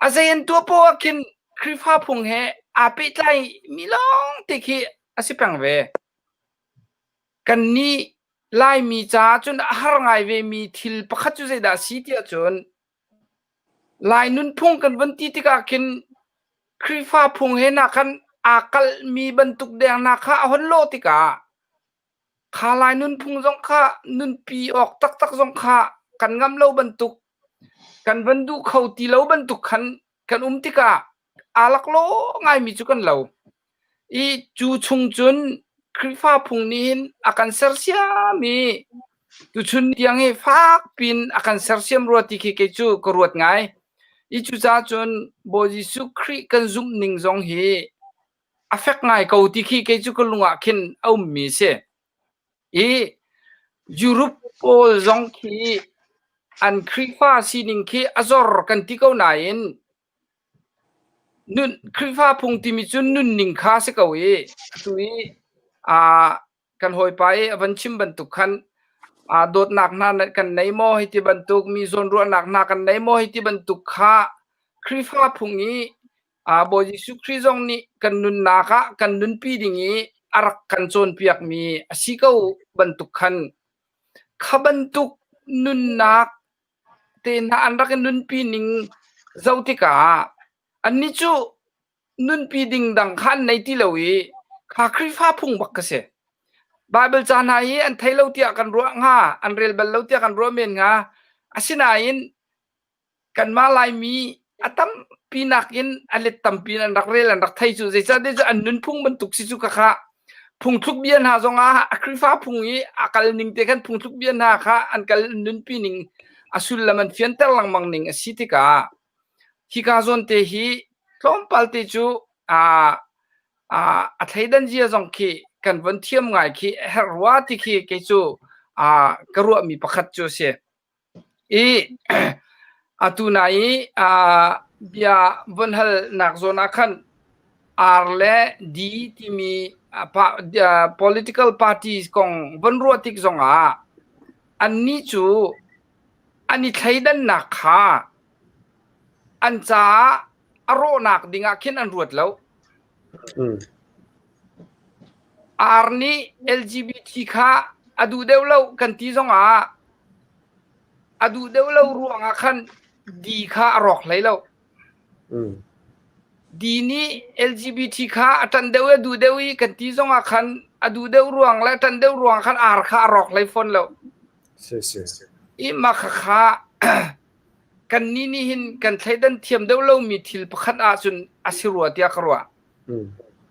a zei an tuah poah ah khin Khrihfa phung he aa pehtlaimi lawngte khi a si peng ve. Kannih Laimi caah cun a har ngai vemi thil pakhat cu zeidah a si tiah cun Lai nunphung kan von ti tikah khin Khrihfa phung he hna khan aa kalhmi bantuk deng hna kha a hon lawh tikah kha Lai nunphung zong kha nunpi awk taktak zong kha kan ngamh lo bantuk, kan van duh kho ti lo bantuk khan kan um tikah aa laklawh ngaimi cu kan lo. I cu chung cun Khrihfa phung nih hin a kan sersiam i tuchun tiang hi fak piin a kan sersiam rua ti khi kei cu ka ruat ngai. I cucaah cun Bawi Jesuh Khrih kan zumh ning zong hi a fek ngai ko ti khi kei cu ka lung ah khin a ummi a si. I Europe pawl zong khi an Khrihfa sining khi a zor kan ti ko nain nun Khrihfa phung timi cu nunning kha a si ko i atu i aa kan hawipa i a van chim bantuk khan aa dawtnak hna kan nei maw hei ti bantuk mi zawnruahnak hna kan nei maw hei ti bantuk kha Khrihfa phung i aa Bawi Jesuh Khrih zong nih kan nunnak ah kan nunpi ding i a rak kan cawnpiakmi a si ko bantuk khan kha bantuk nunnak te hna an rak i nunpi ning zoh tikah annih cu nunpi ding dang kha an nei ti lo i kha Khrihfa phung bak ka si. Baibal ca hna hi an thei lo tiah kan ruah hnga, an rel bal lo tiah kan ruah men hnga. Asinain kanmah Laimi a tampi nakin a let tampi in an rak rel an rak thei cu zeicahtiah cu an nunphung bantuk si cu khakha phungthluk bia hna zongah a Khrihfa phung i a kal ning te khan phungthluk bia hna kha an kal nunpi ning a sullam an fianter lengmang ning a si tikah hika zawn te hi tlawmpal te cu a a thleidan zia zong khi kan von thiam ngai khi a herh rua ti khi kei cu ka ruahmi pakhat cu a si. I atu na i bia von halnak zawn ah khan R le D timi political parties kong von ruah tik zongah annih cu an i thleidannak kha an caah a rawhnak dingah khin an ruat lo. R nih LGBT kha a duh deuh lo kan ti zongah a duh deuh lo ruangah khan D kha a rawk hlei lo. D nih LGBT kha a ṭanh deuh i a duh deuh i kan ti zongah khan a duh deuh ruang le a ṭanh deuh ruangah khan R kha a rawk hlei fawn lo. I mah khakha kannih nih hin kan thleidan thiam deuh lomi thil pakhat ahcun a si rua tiah ka ruah.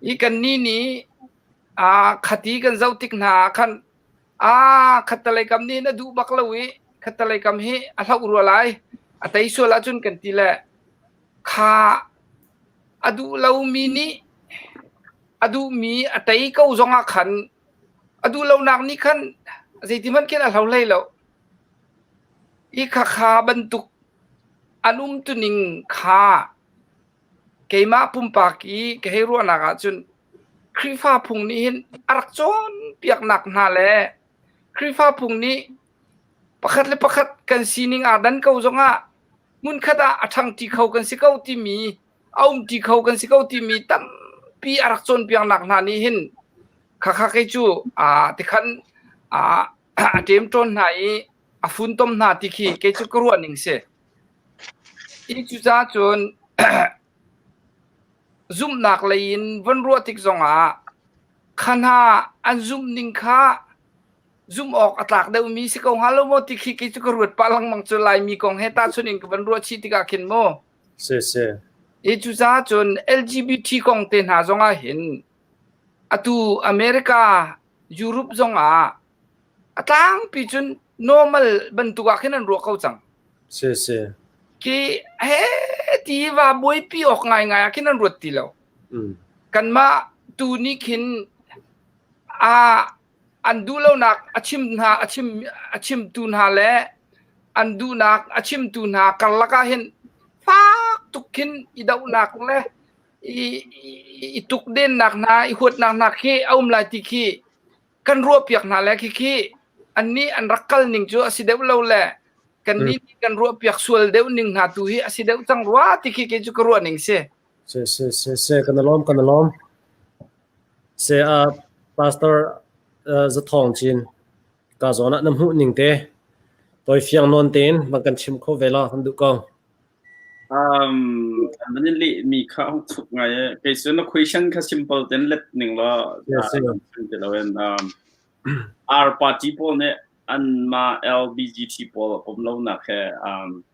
I kannih nih aa khati kan zoh tik hna ah khan aa khattalei kam nih hin a duh bak lo i khattalei kam hi a hloh rua lai a tei sual ahcun kan ti le kha a duh lomi nih a duhmi a tei ko zongah khan a duh lonak nih khan zeiti hmanh khin a hlo hlei lo. Hi khakha bantuk an umtuning kha keimah pumpak i ka hei ruahnak ahcun Khrihfa phung nih hin a rak cawnpiaknak hna le Khrihfa phung nih pakhat le pakhat kan sining aa dan ko zongah hmunkhat ah a ṭhangṭi kho kan si ko timi a umṭi kho kan si ko timi tampi a rak cawnpiaknak hna nih hin khakha kei cu aa tikhan aa a ṭemṭawn hna i a funtom hna ti khi kei cu ka ruah ning si. I cucaah cun zumhnak lei in von ruah tik zongah kha hna an zumh ning kha zumh awk a tlak deuhmi si ko hnga lo maw ti khi kei cu ka ruat pah lengmang cu Laimi kong he tahchunh in ka van ruah chih tikah khin mu. Si si. I cucaah cun LGBT kong te hna zongah hin atu America Europe zongah a tlangpi cun normal bantuk ah khin an ruah ko cang. Si si. Ki he ti va buaipi awk ngaingai ah khin an ruat ti lo. Kanmah tu nih khin a an duh lonak a chim hna a chim a chimtu hna le an duhnak a chimtu hna karlak ah hin fak tuk khin i dohnak le I i tukdennak hna i huatnak hna khi a um lai ti khi kan ruahpiak hna le khikhi annih an rak kal ning cu a si deuh lo le kannih nih kan ruahpiak sual deuh ning hna tu hi a si deuh cang rua ti khi kei cu ka ruah ning si. Si si si si kan lawm kan lawm. Se a pastor Zathawng Cin ka zawn ah na hmuh ning te toi fiang nawn tein bang kan chim kho ve la kan duh ko. Um, an in leh mi kha hung thuk ngai e. Kei cu na question kha simple ten let ning law Yes, sir. ti lo in um, R party pawl nih anmah LBGT pawl a pom lo nak he um,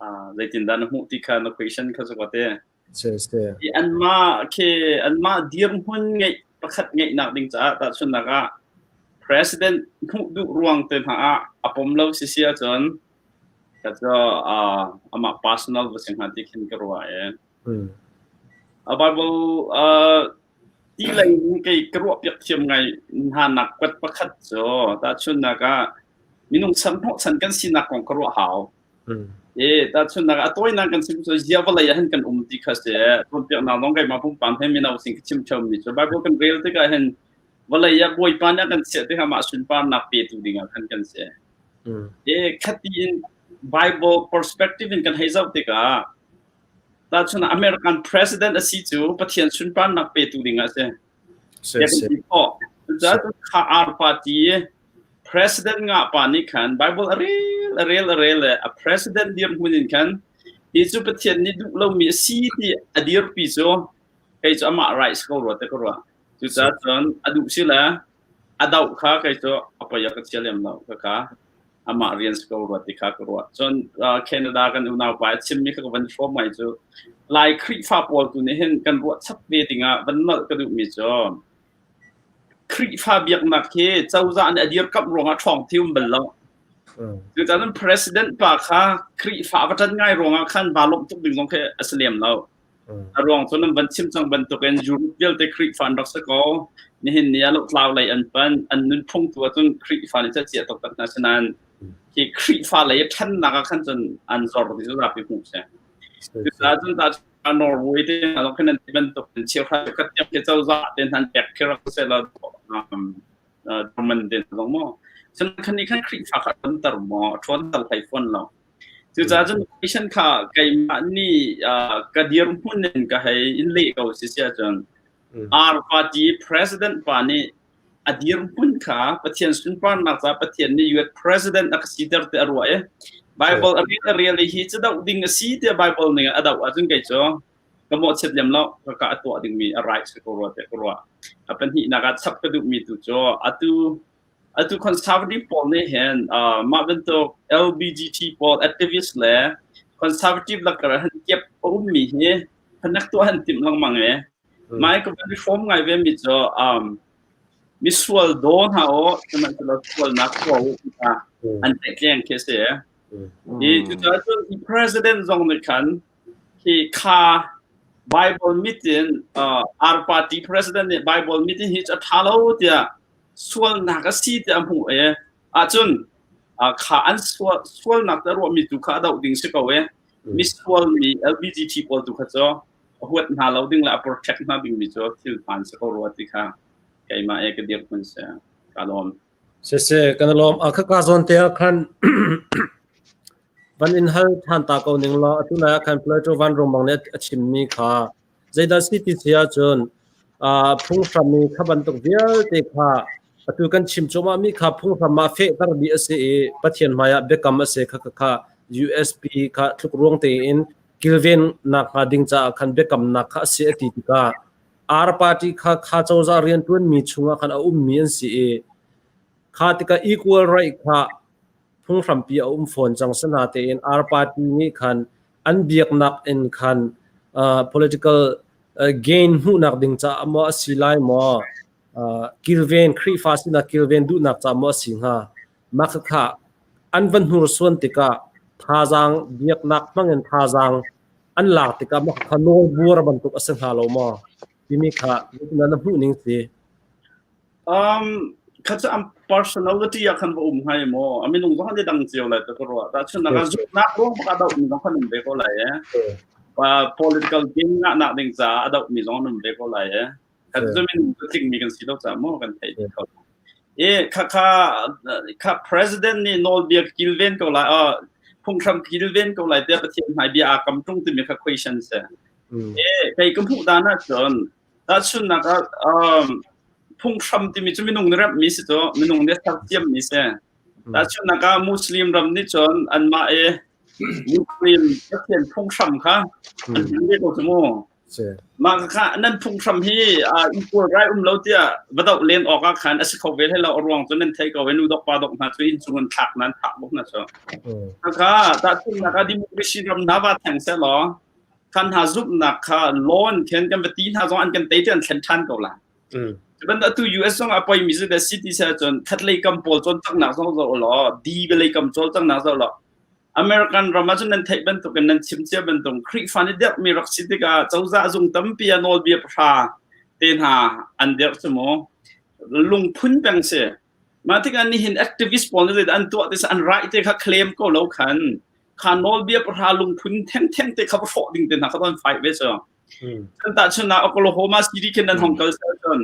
uh, zeitindah na hmuh ti kha na question kha cu te. Si si. I anmah khi anmah dirhmun ngeih pakhat ngeihnak ding caah tahchunhnak ah president hmuh duh ruang te hna ah a pom lo si si ahcun Ka cu amah personal va si hnga ti khin ka ruah i. A Bible ti lei in kei ka ruahpiak thiam ngai hna nak kuat pakhat cu tahchunhnak ah minung chan hnawhchan kan sinak kong ka ruah hau. E tahchunhnak ah a tawinak kan chim cu zia vawlei ah hin kan um ti kha si. Cawnpiaknak zong keimah pumpak he mino sin ka chim ṭheumi cu Bible kan rel tikah hin vawlei ah Bawipa nih a kan chiah tikah mah sunparnak petu dingah khan kan si. E khati in Bible perspective in kan hei zoh tikah tahchun ah American president a si cu Pathian sunparnak petu ding ah a si. Cucaah kha ar party president nga pa nih khan Bible a rel a rel a rel le a president dirhmun in khan hi cu Pathian nih duh lomi a si ti a dirpi cu kei cu amah right si ko rua te ka ruah. Cucaah cun a duh si le a doh kha kei cu a poi ah ka chia lem lo khakha amah rian si ko rua ti kha ka ruah. Cun Canada kan unau pa a chimmi kha ka van hrawm ngai cu Lai Khrihfa pawl tu nih hin kan ruah chap ve dingah van nolh ka duhmi cu Khrihfa biaknak hi cozah nih a dirkamh ruangah ṭhawng thi um bal lo. Cucaah president pa kha Khrihfa va ṭan ngai ruangah khan vaa lawmh tuk ding zong khi a si lem lo. A ruang cu nan van chim cang bantukin Europe vialte Khrihfa an rak si ko. Nihin ni ah lotlau lei an pan. An nunphung tu ahcun Khrihfa nih caciah taktak hna si nain hi Khrihfa lei a ṭhannak ah khan cun an zor ti cu zapi hmuh si. Cucaah cun ta Norway te hna zong khin an ti bantuk in cheuhra cheukhat tiang khi cozah te hna an pek khi rak si lo German te hna zong maw. Cun khan nih khan Khrihfa kha a ṭhawnter maw? A ṭhawnter hlei fawn lo. Cucaah cun patient kha keimah nih ka dirhmun in ka hei in leh ko si si ahcun R party president pa nih a dirhmun kha Pathian sunparnak ca Pathian nih US president a ka siter ti a ruah i Bible a rel a rel i hi cu doh ding a si tiah Bible ning a doh ahcun kei cu ka mawhchiat lem lo ka a tuah dingmi a right si ko rua tiah ka ruah. A pahnihnak ah chap ka duhmi tu cu atu Atu conservative pawl nih hin uh, mah bantuk LBGT pawl activist le conservative lakar han kiap a ummi hi phanek tuah han timh lengmang e. Mai ka van reform ngai ve mi cu um, misual daw hna o sihmanhsehlaw sualnak tuah u ti kha an tletleng khi a si. I cucaah cun president zong nih khan hi kha Bible mit in uh, our party president nih Bible mit in hi cu a ṭha lo tiah sualnak a si tiah a hmuh i ahcun kha an sual sualnak te ruahmi tu kha a doh ding si ko i misual mi LBGT pawl tu kha cu a huat hna lo ding le a protect hna ding mi cu thil hmaan si ko rua ti kha keimah e ka dirhmun si ka lawm. Sese kan lawm a khaka zawn te ah khan van in hal than ta ko ning law atu lai ah khan Plato van rung bang nih a chimmi kha Zeidah si ti si ahcun phunghram i kha bantuk vialte kha atu kan chim cuahmahmi kha phunghram ah fehter dih a si i Pathian hmaiah biakam a si kha kha USP kha tlukruang tein kilvennak hnga ding caah khan biakamnak kha a si a ti tikah R party kha kha cozah rianṭuanmi chungah khan a ummi an si i kha tikah equal right kha phunghrampi a um fawn cang sinatein R party nih khan an biaknak in khan political gain hmuhnak ding caah maw a si lai maw kilven Khrihfa sinak kilven duhnak caah maw a si hnga mah khakha an van hnursuan tikah thazaang biaknak hmangin thazaang an lak tikah mah khakha nawlbuar bantuk a si hnga lo maw timi kha na hmuh ning si Um, kha cu an personality ah khan va um hngai maw? A minung zong an i dang cio lai ta ka ruah. Tahchunhnak ah zumhnak ruang bak ah doh mi zong khan um ve ko lai e. Political gain ngah nak ding caah a doh mi zong an um ve ko lai e. Kan cu min tling mi kan si lo caah maw kan theih ko. E kha kha kha president nih nawlbia kilven ko lai phunghram kilven ko lai tiah Pathian hmai bia aa kam ṭung timi kha question si. E kei ka hmuh dan ahcun tahchunhnak ah phunghram timi cu minung nih remhmi si cu minung nih sersiam mi si. Tahchunhnak ah Muslim ram nih cun anmah i Muslim Pathian phunghram kha an hman ve ko cu mu. Mah kha nan phunghram hi equal right um lo tiah va doh len awk ah khan a si kho ve hlei lo a ruang cu nan thei ko ve nu dok pa dok hna cu inn chung an thlak nan thak bok hna cu. Kha tahchunhnak ah democracy ram hna va theng seh law khan hna zumhnak kha law in khin kan va ti hna zong an kan tei ti an thlen ṭhan ko lai. Cu bantuk atu US zong a poimi cu the city se ahcun khatlei kam pawl cawlcanghnak zong zoh law D lei kam cawlcanghnak zoh law American ram ahcun nan theih bantukin nan chim cia bantuk Khrihfa nih dirhmi rak si tikah cozah zung tampi ah nawlbia pahra te hna an dirh cu mu lungphun peng si. Mah tikah nihin activist pawl nih zeidah an tuah ti an right te kha claim ko lo khan kha nawlbia pahra lungphun thengtheng te kha va hrawh ding te hna kha an fight ve cu. Kan tahchun ah Oklahoma City khin nan hong kal sel cun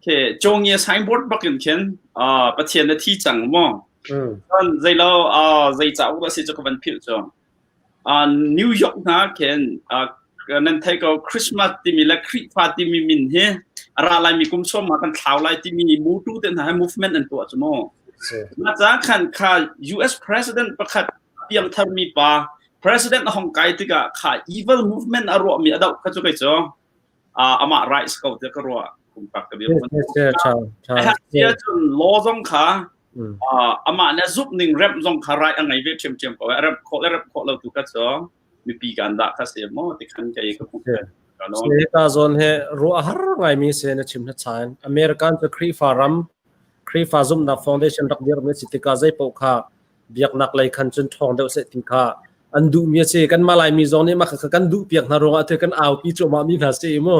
ke Chongia signboard bak in khin Pathian na thi cang maw? Cun zeilo zei ca uk si cu ka van philh cu. New York hna khin nan thei ko Christmas timi le Khrihfa timi min hi a ra lai mi kum sawm ma kan thlau lai timi mutu te hna he movement an tuah cu mu. Ma ca khan kha US president pakhat piangthar mi pa President a hong kai tikah kha evil movement a ruahmi a doh kha cu kei cu amah rights ko tiah ka ruah pumpak ka bia. Tia cun law zong kha amah le zumh ning remh zong kha right a ngei ve ṭhiamṭhiam ko. A remh khawh le remh khawh lo tu kha cu mipi kan dah kha si maw ti khan kei ka hmuh. Hika zawn he ruah har ngaimi se na chim hna American cu Khrihfa ram Khrihfa zumhnak foundation rak dirmi si tikah zei paoh kha biaknak lei khan cun ṭhawng deuh seh ti kha an duhmi a si. Kanmah Laimi zong nih mah kha kan duh piak hna ruangah the kan aupi cuahmah mi hna si mu.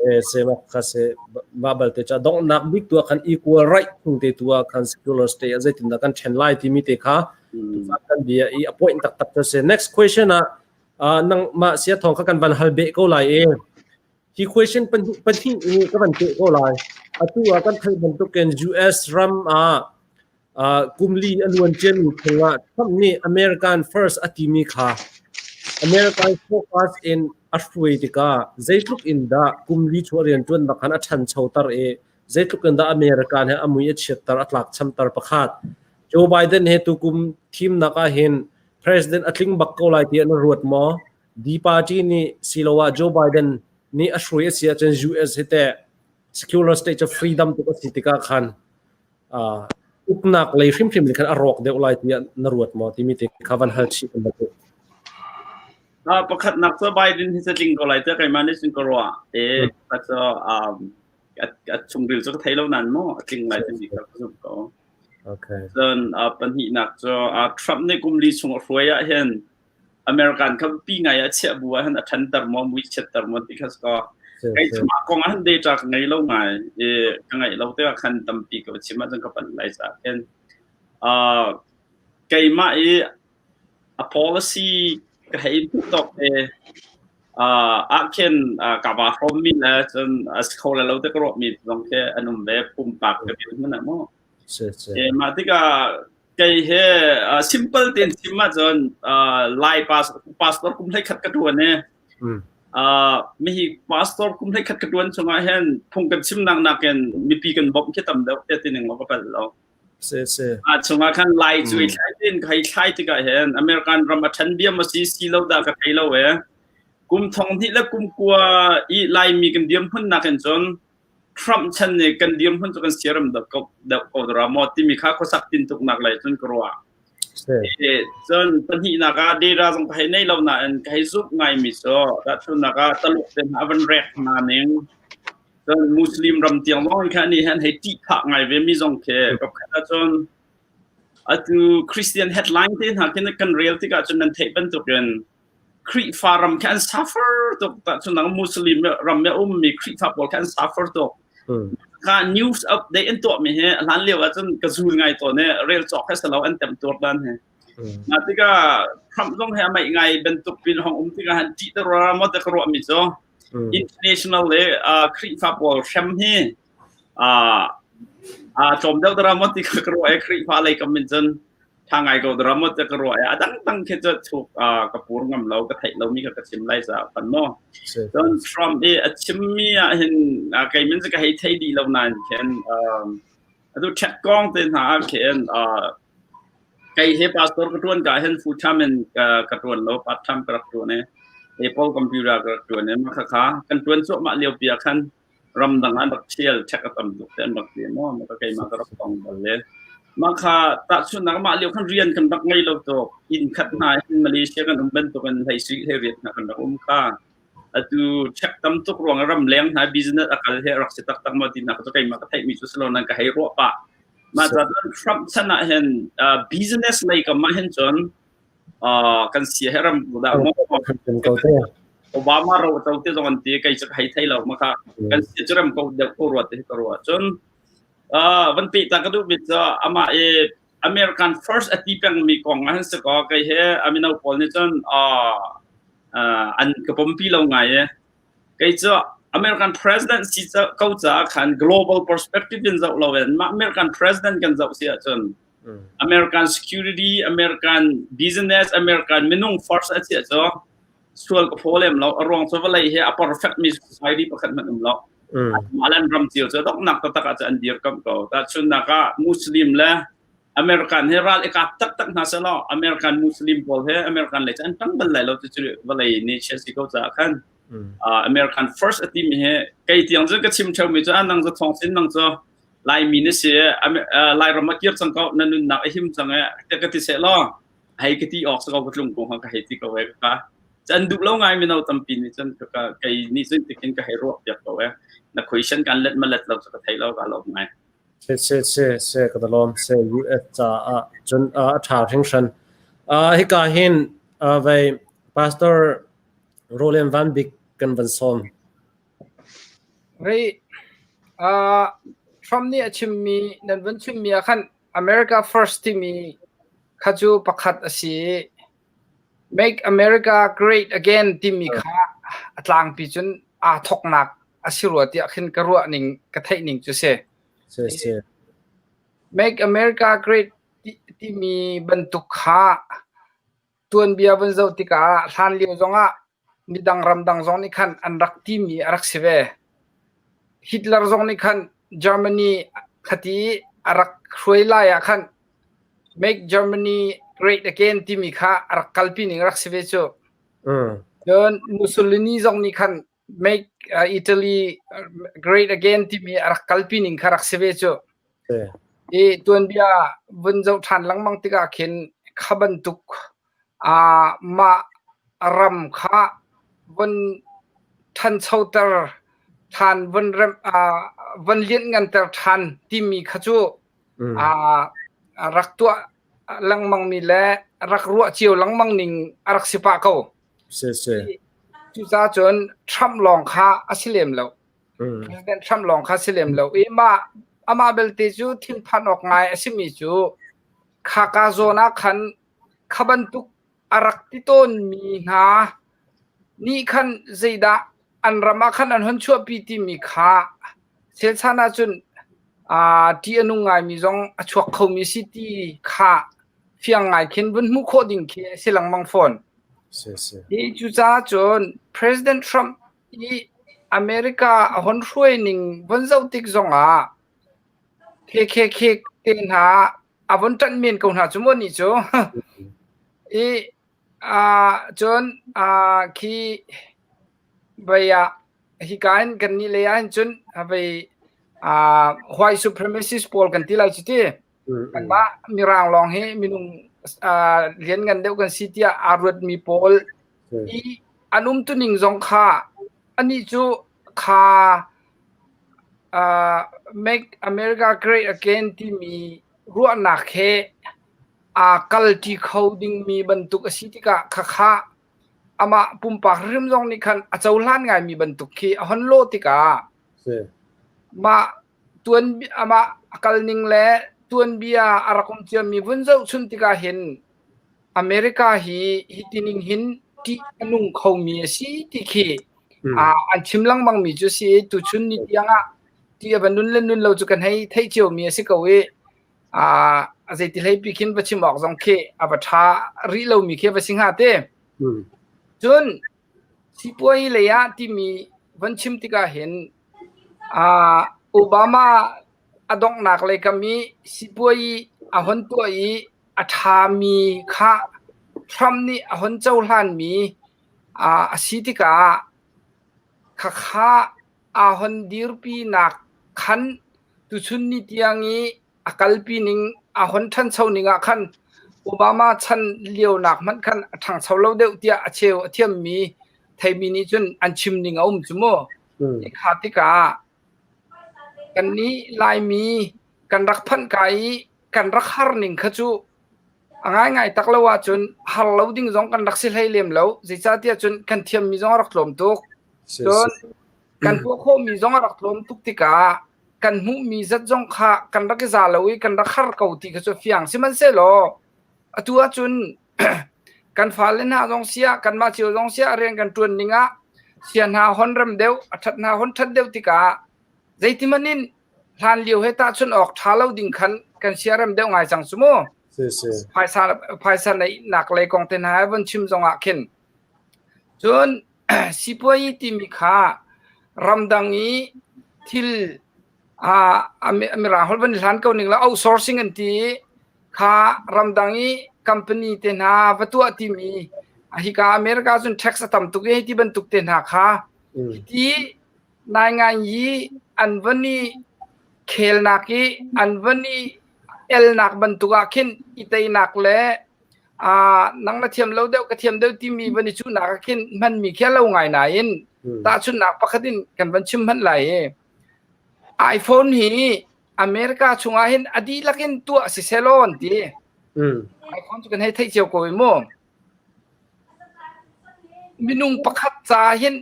E se mah kha se mah balte cha donghnak bik tu ah khan equal right phung te tu ah khan secular state ah zeitindah kan ṭhen lai timi te kha kan bia i a point taktak cu si. Next question ah nang mah sia thawng kha kan van hal beh ko lai i Hi question pahnih hi ka van peh ko lai. Atu ah kan theih bantukin US ram ah kumli a luan ciami chungah Trump nih American first a timi kha American focus in a hruai tikah zeitluk in dah kumli chuah rianṭuannak khan a ṭhanchoter i zeitluk in dah American he a mui a chiatter a tlakchamter pakhat. Joe Biden he tukum thimnak ah hin president a tling bak ko lai tiah na ruat maw? D party nih siloah Joe Biden nih a hruai a si ahcun US hi teh secular state cu freedom tuk a si tikah khan uknak lei hrimhrim nih khan a rawk deuh lai tiah na ruat maw timi te kha van hal chih kan duh. Pakhatnak cu Biden hi tling ko lai tiah keimah nih cun ka ruah. E cu a chungril cu ka thei lo nain maw a tling lai timi kha ka zumh ko. Okay. Cun pahnihnak cu Trump nih kum li chung a hruai ah hin American kha pi ngai ah chiah bu ah hin a ṭhanter maw mui chiatter maw ti kha si ko. Kei cumah kong ah hin data ka ngei lo ngai i ka ngeih lo tikah khan tampi ka va chim ahcun ka palh lai caah khin keimah i a policy ka hei hmuh tawk te ah khin ka va hrawmmi le cun a si kho le lo te ka ruahmi zong khi an um ve pumpak ka bil hmanh ah maw. Mah tikah Kei he simple tein chim ahcun Lai pastor kum 11 ka ṭuan i mihi pastor kum 11 ka ṭuan chungah hin phung kan chimnak nakin mipi kan bawmh khi tam deuh tiah ti ning law ka palh lo. Ah chungah khan Lai cu i thlai tin ka hei thlai tikah hin American ram a ṭhan diam a si si lo dah ka thei lo e. Kum thong hnih le kum kua i Laimi kan dirhmun nakin cun Trump chan nih kan dirhmun cu kan siaram deuh ko deuh ko dara maw timi kha khuasak tintuknak lei cun ka ruah. Cun pahnihnak ah data zong ka hei nei lo nain ka hei zumh ngaimi cu tahchunhnak ah Taluk te hna a van rek hna ning cun Muslim ram tiang zong kha nih han hei ṭih phah ngai ve mi zong khi ka khat ahcun atu Christian headline te hna khi kan rel tikah cun nan theih bantukin Khrihfa ram khi an suffer tuk tahchunhnak Muslim ram i a ummi Khrihfa pawl khi an suffer tuk. Kha news update an tuahmi hi hlan lio ahcun ka zul ngai tawn i rel cawk he si lo an temtuar dan hi. Mah tikah Trump zong he a maih ngai bantuk pin hong um tikah han ṭih te rua maw te ka ruah mi cu international le Khrihfa pawl hrem hi tlawm deuh dara maw ti ka ruah i Khrihfa lei kam in cun ṭha ngai ko dara maw ti ka ruah i a dangdang khi cu thuk ka pur ngam lo ka theih lomi kha ka chim lai caah pan maw. Cun Trump i a chimmi ah hin kei min cu ka hei thei dih lo nain khin atu ṭhek kong te hna ah khin kei he pastor ka ṭuan ka hin full time in ka ṭuan lo part time ka rak ṭuan i Apple computer ka rak ṭuan i mah khakha kan ṭuan cuahmah lio pi ah khan ramdang an rak ṭhial ṭhek a tam tuk te an rak ti maw mah ka keimah ka rak tong bal le mah kha tahchunhnak mah lio khan rian kan rak ngei lo tuk inn khat hna hin Malaysia kan um bantuk in hlei sui hlei riat hna kan rak um kha atu check tam tuk ruang ram leng hna business a kal he rak si taktak maw ti nak cu keimah ka theih mi cu silo nan ka hei ruah pah mah ca Trump chan ah hin business lei kam ah hin cun kan sia he ram dah maw Obama ro to te zong an ti kei cu hei thei lo ma kha kan sia cu ram ko deuh ko ruat te ka ruah cun van pe ta ka duh bit cu amah i American first a ti peng mi kong ah hin si ko kei he amino pawl nih cun an ka pompi lo ngai e kei cu American president si ko caah khan global perspective in zoh lo in mah American president kan zoh si ahcun American security, American business, American minung first a chiah cu sual ka phaw lem lo. A ruang cu vawlei hi a perfect mi society pakhat hmanh um lo. Malan ram cio cu donghnak taktak ah an dirkamh ko. Tahchunhnak ah Muslim le American he ral i kap taktak hna selaw American Muslim pawl he American lei cu an tang bal lai lo ti cu vawlei nih chia si ko caah khan American first a timi hi kei tiang cu ka chim theo mi cu nang cu thong sin nang cu Laimi na si Lairam ah kir cang ko na nunnak a him cang e te ka ti seh law hei ka ti awk sa ko ka tlung ko ka hei ti ko e ka can duh lo ngai mino tampi nih cun ka kei nih cun tikin ka hei ruah piak ko e na question kan let ma let lo ka thei lo ka lawm ngai. Se se se se ka lawm se US caah cun a tha hringhran. Hika hin vei Pastor Roland Van Bik kan van sawm. Rei, Trump nih a chimmi nan vun chimmi ah khan America First timi kha cu pakhat a si i Make America Great Again timi kha a tlangpi cun aa thawknak a si rua tiah khin ka ruah ning ka theih ning cu si. Si si. Make America Great timi bantuk kha tuanbia vun zoh tikah hlan lio zongah midang ramdang zong nih khan an rak timi a rak si ve. Hitler zong nih khan Germany khati a rak hruai lai ah khan Make Germany Great Again timi kha a rak kalpi ning rak si ve cu. Cun Mussolini zong nih khan Make Italy Great Again timi a rak kalpi ning kha rak si ve cu. I tuanbia vun zoh ṭhan lengmang tikah khin kha bantuk mah ram kha vun ṭhanchoter ṭhan, vun remh, vun lianhnganter ṭhan timi kha cu rak tuah lengmangmi le rak ruah cio lengmang ning a rak si pah ko. Cucaah cun Trump lawng kha a si lem lo. President Trump lawng kha si lem lo i mah amah belte cu thinphan awk ngai a simi cu khaka zawn ah khan kha bantuk a rak ti tawnmi hna nih khan zeidah an ram ah khan an hon chuahpi timi kha chelchan ahcun ṭih a nung ngaimi zong a chuak khomi si ti kha fiang ngai khin vun hmuh khawh ding khi a si lengmang fawn. Hi cucaah cun President Trump i America a hon hruai ning von zoh tik zongah KKK te hna a von ṭanh men ko hna cu maw nih cu. I cun khi vei ah hika in kan nih lei ah hin cun vei white supremacist pawl kan ti lai cu ti. Kanmah Mirang lawng hi minung lianngan deuh kan si tiah aa ruatmi pawl i an umtuning zong kha anih cu kha Make America Great Again timi ruahnak he aa kalṭi kho dingmi bantuk a si tikah khakha amah pumpak hrim zong nih khan a cohlan ngaimi bantuk khi a hon lawh tikah mah tuan amah a kalning le tuanbia a rak um ciami vun zohchun tikah hin. America hi hi tining hin ṭih a nung khomi a si ti khi an chim lengmang mi cu si. Tuchun ni tiang ah ti a va nun le nun lo cu kan hei theih ciomi a si ko i a zeiti hlei pi khin va chim awk zong khi a va ṭha rih lomi khi va si hnga te. Cun sipuai lei ah timi van chim tikah hin Obama a donghnak lei kam i sipuai a hon tuah i a ṭhami kha Trump nih a hon cohlanmi a si tikah khakha aa hon dirpinak khan tuchun ni tiang i a kalpi ning a hon ṭhancho ning ah khan Obama chan lionak hmanh khan a ṭhangcho lo deuh tiah a cheu a thiammi theimi nih cun an chim ning a um cu mu. Kha tikah kannih Laimi kan rak phanh ka i kan rak har ning kha cu a ngaingai tak lo ahcun har lo ding zong kan rak si hlei lem lo. Zeicahtiah cun kan thiammi zong a rak tlawm tuk. Cun kan tuah khawhmi zong a rak tlawm tuk tikah kan hmuhmi zat zong kha kan rak i za lo i kan rak har ko ti kha cu fiang. Sihmanhsehlaw atu ahcun kan fale hna zong siah kanmah cio zong siah rian kan ṭuan ning ah sia hna hon rem deuh, a ṭhat hna hon ṭhat deuh tikah zeitihmanh in hlan lio he tahchunh awk ṭha lo ding khan kan siarem deuh ngai cang cu mu. Phaisa phaisa neihnak lei kong te hna he von chim zong ah khin. Cun sipuai timi kha ramdang i thil mirang holh van i hlan ko ning la outsourcing an ti i kha ramdang i company te hna va tuah timi hika America cun tax a tam tuk i hei ti bantuk te hna kha ti Naingan i an van i khelnak i an van i elnak bantuk ah khin i teinak le nang na thiam lo deuh ka thiam deuh timi van i cuhnak ah khin hmanmi khi a lo ngai nain tahchunhnak pakhat in kan van chim hmanh lai i iPhone hi America chungah hin a dihlak in tuah si selaw an ti. iPhone cu kan hei theih cio ko i mu. Minung pakhat ca hin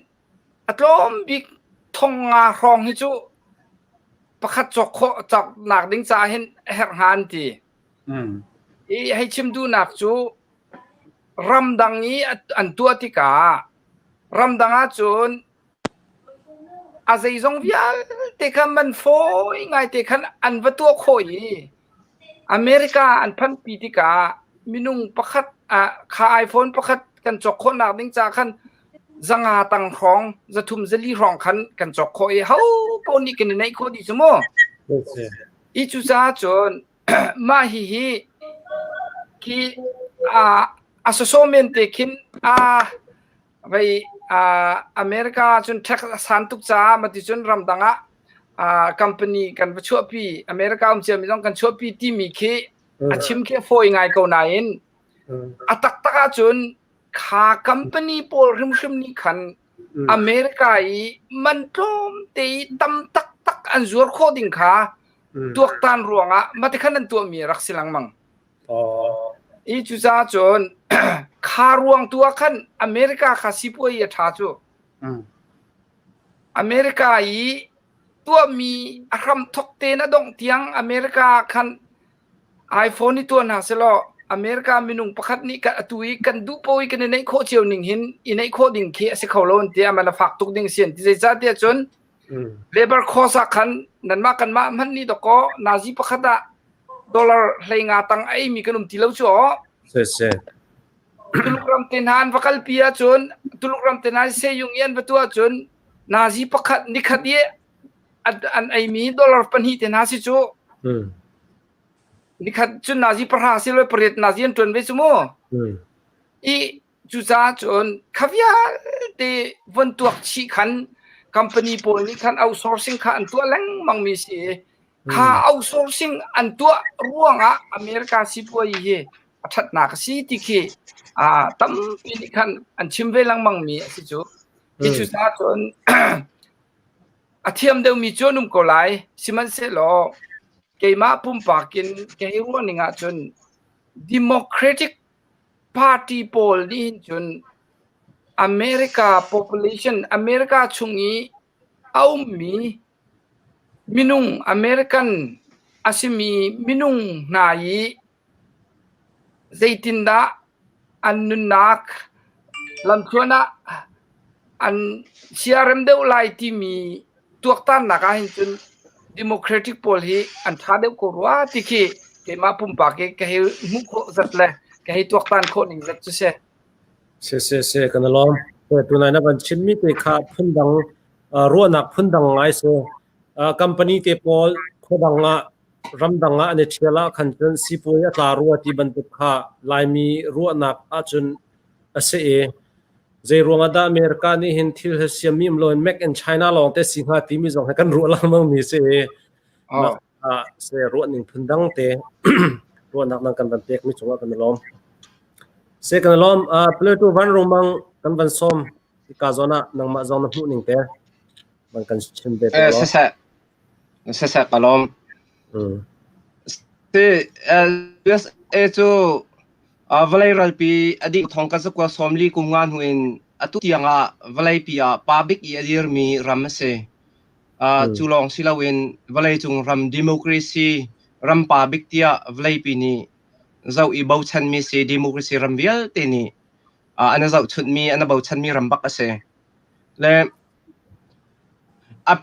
A tlawm bik thong nga hrawng hi cu pakhat cawk khawh cawknak ding caah hin a herh hnga an ti. I hei chim duhnak cu ramdang i an tuah tikah ramdang ahcun a zeizong vialte kha man fawi ngaite khan an va tuah khawh i America an phanpi tikah minung pakhat ah kha iPhone pakhat kan cawk khawhnak ding ca khan zanga tang hrawng zathum zali hrawng khan kan cawk khawh i ho paoh nih kan i neih khawh dih cu mu. I cucaah cun mah hihi khi a sawsawh men te khin a vei America cun tax a san tuk caah mati cun ramdang ah company kan va chuahpi America um ciami zong kan chuahpi timi khi a chim khi a fawi ngai ko nain a taktak ahcun kha company pawl hrimhrim nih khan America i man tlawm te i tam taktak an zuar khawh ding kha tuaktan ruangah mati khan an tuahmi rak si lengmang. I cucaah cun kha ruang tu ah khan America kha sipuai a ṭha cu. America i tuahmi a hram thok tein a dongh tiang America ah khan iPhone i tuah hna selaw America minung pakhat nih kan atu i kan duh paoh i kan i neih khawh cio ning hin i neih khawh ding khi a si kho lo an ti a man a fak tuk ding si an ti zeicah tiah cun labor cost ah khan nanmah kanmah hmanh nih dawkaw nazi pakhat ah dollar hlei nga tang a eimi kan um ti lo cu aw. Tuluk ram te hna an va kalpi ahcun Tuluk ram te hna seyung i an va tuah ahcun nazi pakhat nikhat i an eimi dollar pahnih te hna si cu. Nikhat cun nazi pahra si lo pariat nazi an ṭuan ve cu mu. I cucaah cun kha vialte von tuak chih khan company pawl nih khan outsourcing kha an tuah lengmang mi si i kha outsourcing an tuah ruangah America sipuai hi a ṭhatnak a si ti khi tampi nih khan an chim ve lengmang mi a si cu. Hi cucaah cun a thiam deuhmi cu an um ko lai. Sihmanhsehlaw keimah pumpak in ka hei ruah ning ahcun Democratic Party pawl nih hin cun America population America chung i a ummi minung American a simi minung hna i zeitindah. an nunnak lamthluan ah an siarem deuh lai timi tuaktannak ah hin cun Democratic pawl hi an ṭha deuh ko rua ti khi keimah pumpak i ka hei hmuh khawh zat le ka hei tuaktan khawh ning zat cu si. Si si si kan i lawm. Tunai na van chimmi te kha phundang ruahnak phundang ngai si. Company te pawl khuadang ah ramdang ah an i ṭhial ah khan cun sipuai a tla rua ti bantuk kha Laimi ruahnak ahcun a si i zei ruang ah dah America nih hin thil hi siammi um loin Make in China lawng te si hnga timi zong hi kan ruah lengmang mi si i ah se ruahning phundang te ruahnak nang kan van pek mi cungah kan i lawm. Se kan i lawm. Plato van rumang kan van sawm ka zawn ah nangmah zong na hmuh ning te van kan chim ve te law. Siseh siseh ka lawm. Si USA cu vawlei ralpi a dih thong ka zakua 40 kum nga hnu in atu tiang ah vawleipi ah pa bik i a dirmi ram a si. Cu lawng si loin vawleicung ram democracy ram pa bik tiah vawleipi nih zoh i bochanmi si democracy ram vialte nih an i zohchunhmi an i bochanmi ram bak a si. Le a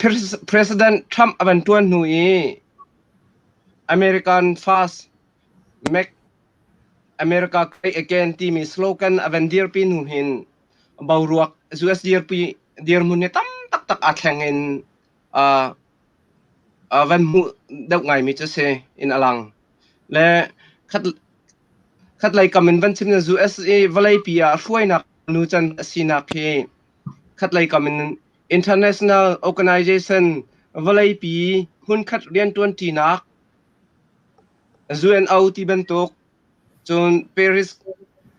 President Trump a van ṭuan hnu i American First Make America Great Again timi slogan a van dirpi hnu hin boruak US dirpi dirhmun hi tam taktak aa thleng in van hmuh deuh ngaimi cu si in a lang. Le khat khatlei kam in van chim na US i vawleipi ah hruainak nu can a sinak hi khatlei kam in international organization vawleipi hmunkhat rianṭuanṭinak UNO ti bantuk cun Paris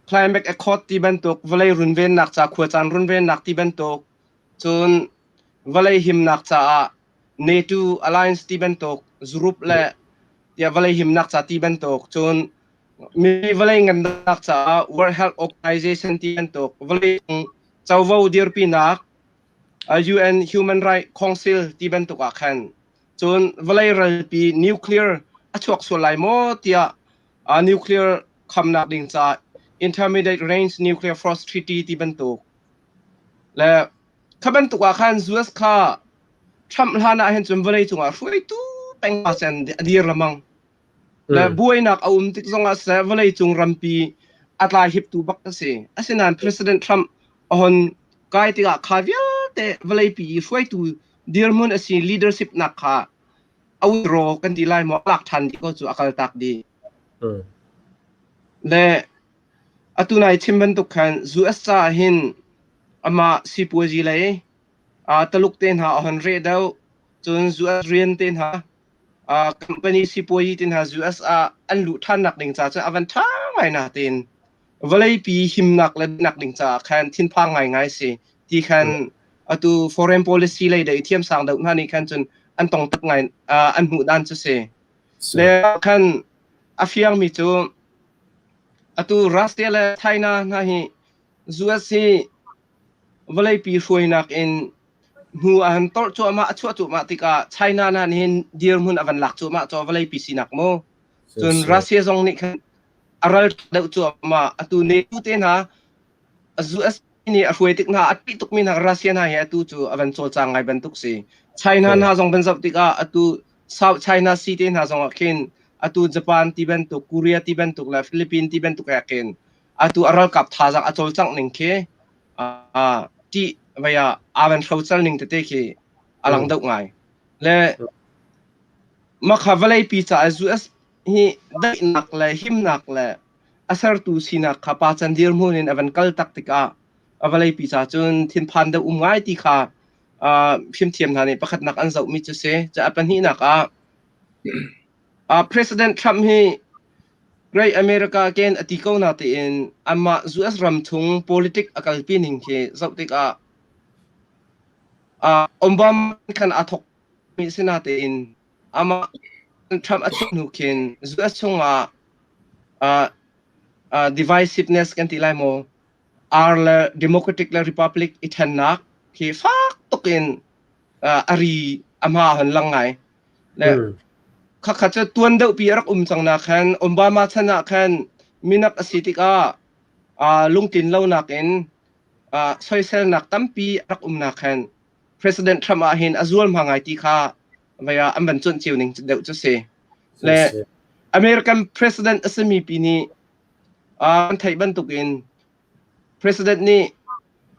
Climate Accord ti bantuk vawlei runvennak ca khuacaan runvennak ti bantuk cun vawlei himnak caah NATO Alliance ti bantuk Europe le tiah vawlei himnak ca ti bantuk cun mi vawlei ngannak caah World Health Organization ti bantuk vawlei covo dirpinak UN Human Rights Council ti bantuk ah khan cun vawlei ralpi nuclear a chuak sual lai maw tiah nuclear khamnak ding caah Intermediate Range Nuclear Force Treaty ti bantuk le kha bantuk ah khan US kha Trump hlan ah hin cun vawlei cungah hruaitu peng sen a dir lamang le buainak a um tik zongah seh vawlei cung rampi a tlai hiptu bak a si. Asinain President Trump a hon kai tikah kha vialte vawleipi i hruaitu dirhmun a si leadership nak kha a withdraw kan ti lai maw a lak ṭhan dih ko cu a kal tak dih. Le atu nai chim bantuk khan US caah hin amah sipuazi lei Taluk te hna a hon reh deuh cun US rian te hna company sipuazi te hna US ah an luh ṭhannak ding ca cu a van ṭha ngai na tein vawleipi himnak le nak ding caah khan thinphang ngaingai si ti khan atu foreign policy lei dei thiamsang deuh hna nih khan cun an tong tak ngai an hmuh dan cu si le khan a fiangmi cu atu Russia le China hna hi US hi vawleipi hruainak in hnu a han torh cuahmah a chuah cuahmah tikah China hna nih hin dirhmun a van lak cuahmah cu vawleipi sinak mu cun Russia zong nih khan a ral deuh cuahmah atu NATO te hna US nih a hruai tik hna a ṭih tukmi hna Russia hna hi atu cu a van cawlcang ngai bantuk si China hna zong van zoh tikah atu South China Sea te hna zong ah khin atu Japan ti bantuk Korea ti bantuk le Philippines ti bantuk he khin atu a ralkap thazaang a cawlcangh ning khi ṭih vei ah aa van hrocal ning tete khi a lang deuh ngai le makha vawleipi caah US hi daihnak le himnak le a sertu sinak kha pa can dirhmun in a van kal tak tikah a vawleipi ca cun thinphan deuh um ngai ti kha fimthiam hna nih pakhatnak an zohmi cu si. Ca a pahnihnak ah President Trump hi Great America again a ti ko na tiin amah US ram chung politic a kalpi ning khi zoh tikah Obama khan aa thok mi si na tiin amah Trump a chuah hnu khin US chungah uh, uh, divisiveness kan ti lai maw R le Democratic le Republic i ṭhennak khi fak tuk in uh, a ri a hma hon lang ngai le khakha cu tuan deuh pi a rak um cang na khan Obama chan ah khan minak a si tikah. Lungtlin lonak in soiselnak tampi a rak umnak khan President Trump ah hin a zual hma ngai ti kha vei ah an van cuanh cio ning deuh cu si. Le American President a simi pi nih an theih bantukin President nih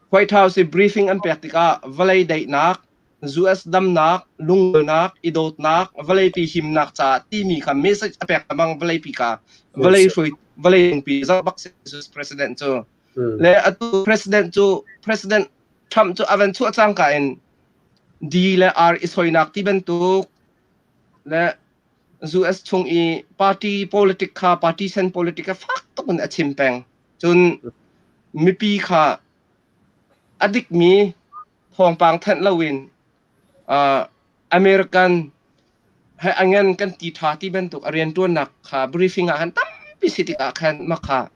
White House i briefing an pek tikah vawlei daihnak, US damnak, lungrualnak, i dawtnak, vawleipi himnak caah timi kha message a pek lengmang vawleipi kha vawlei hruai vawlei pi zoh bak si President cu. Le atu President cu President Trump cu a van chuah cangka in D le R i soinak ti bantuk le US chung i party politic kha partisan politic kha fak tuk in a chim peng. Cun mipi kha a dikmi thawngpang thanh loin uh, American he angen kan ti tha ti bantuk a riantuannak kha briefing ah khan tampi si tikah khan mah kha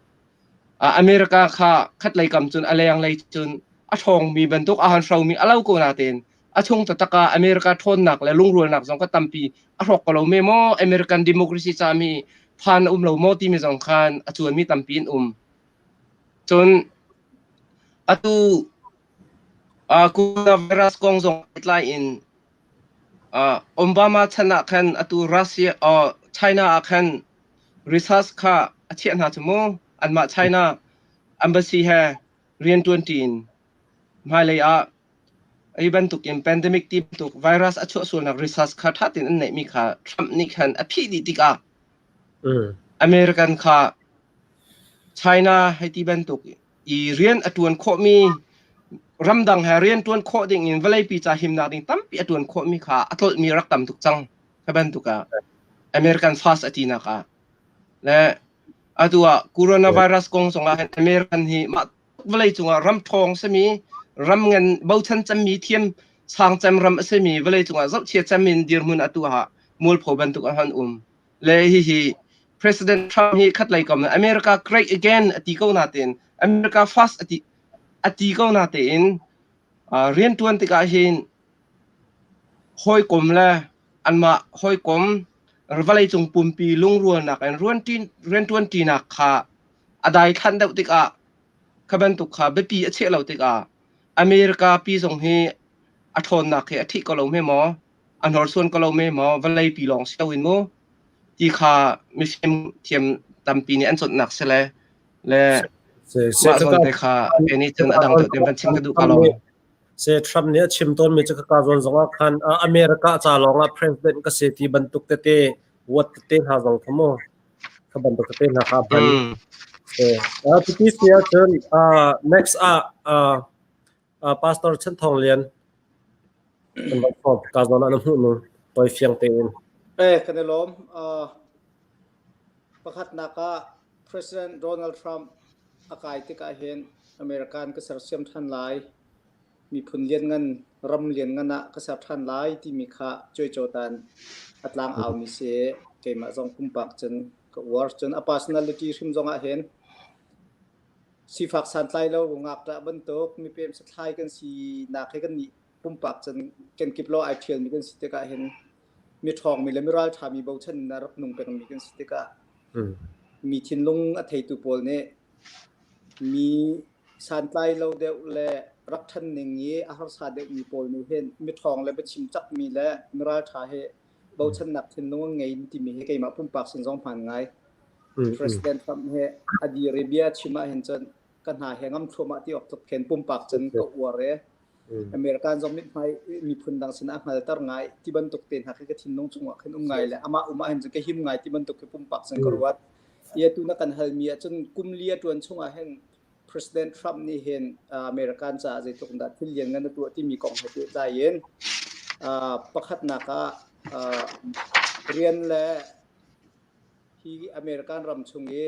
America kha khatlei kam cun a lenglei cun a ṭhawngmi bantuk a han hromi a lo ko natein a chung taktak ah America ṭhawnnak le lungrualnak zong ka tampi a hrawk ko lo me maw American democracy ca mi phan a um lo maw timi zong khan a cuanmi tampi an um. Cun atu coronavirus kong zong tlai in Obama chan ah khan atu Russia China ah khan research kha a chiah hna cu mu anmah China embassy he rianṭuan ṭi in hmailei ah hi bantukin pandemic ti bantuk virus a chuah sualnak research kha ṭha tein an neihmi kha Trump nih khan a phih dih tikah American kha China hei ti bantuk i rian a ṭuan khawhmi ramdang he rian ṭuan khawh ding in vawleipi ca himnak ding tampi a ṭuan khawhmi kha a tlolhmi rak tam tuk cang. Kha bantuk ah American first a tinak ah le atu ah coronavirus kong zongah hin American hi mah vawlei cungah ram ṭhawng simi ram ngan bochan cemmi thiam sang cem ram a simi vawlei cungah zohchia cem in dirhmun atu ah mualpho bantuk ah han um le hihi President Trump hi khatlei kam America great again a ti ko natein America first a ti a ti ko natein rianṭuan tikah hin Hawikom le anmah hawikom vawleicung pumpi lungrualnak in rianṭuanṭinak kha a daithlanh deuh tikah kha bantuk kha biapi a chiah lo tikah America pi zong hi a ṭhawnnak hi a ṭhih ko lo hme maw, a hnorsuan ko lo hme maw, vawleipi lawng si loin mu ti kha mifim thiam tampi nih an cawnhnak si le le mah zawn te kha kei nih cun a dang deuh tein van chim ka duh ko lo. Se Trump nih a chim tawnmi cu ka zawn zongah khan America ca lawngah president ka si ti bantuk tete what tete hna zong kha mu kha bantuk tete hna kha hman. Se cuti si ahcun next ah Pastor Chan Thawng Lian kan van sawm ka zawn ah na hmuh ning toi fiang tein. Eh kan i lawm. Pakhatnak ah President Donald Trump a kai tikah hin American ka sersiam ṭhan lai, miphun lianngan, ram lianngan ah ka ser ṭhan lai timi kha cuaicotan a tlangaumi si. Keimah zong pumpak cun ka uar. Cun a personality hrim zong ah hin sifak santlai lo ngakṭah bantuk mipem sathlai kan sinak he kan nih pumpak cun kenkip lo ai ṭhialmi kan si tikah hin mi ṭhawngmi le mi ralṭhami bochan in a rak nung pengmi kan si tikah mi thinlung a theitu pawl nih mi santlai lo deuh le rak ṭhan ning i a harsa deuhmi pawl nih hin mi ṭhawng le biachim cakmi le mi ralṭha hi bochannak thinlung an ngei timi hi keimah pumpak sin zong hmaan ngai. President Trump he a dir i bia chim ah hin cun ka hna he ngam thluahmah ti awk tluk khin pumpak cun ka uar i American zong mithmai miphun dang sinah a hngalter ngai ti bantuk te hna khi ka thinlung chungah khin um ngai le amah um ah hin cun ka him ngai ti bantuk khi pumpak cun ka ruat. I atu na kan halmi ahcun kum li a ṭuan chungah hin President Trump nih hin American caah zeitluk dah thil lianngan a tuah timi kong he pehtlai in pakhatnak ah rian le hi American ram chung i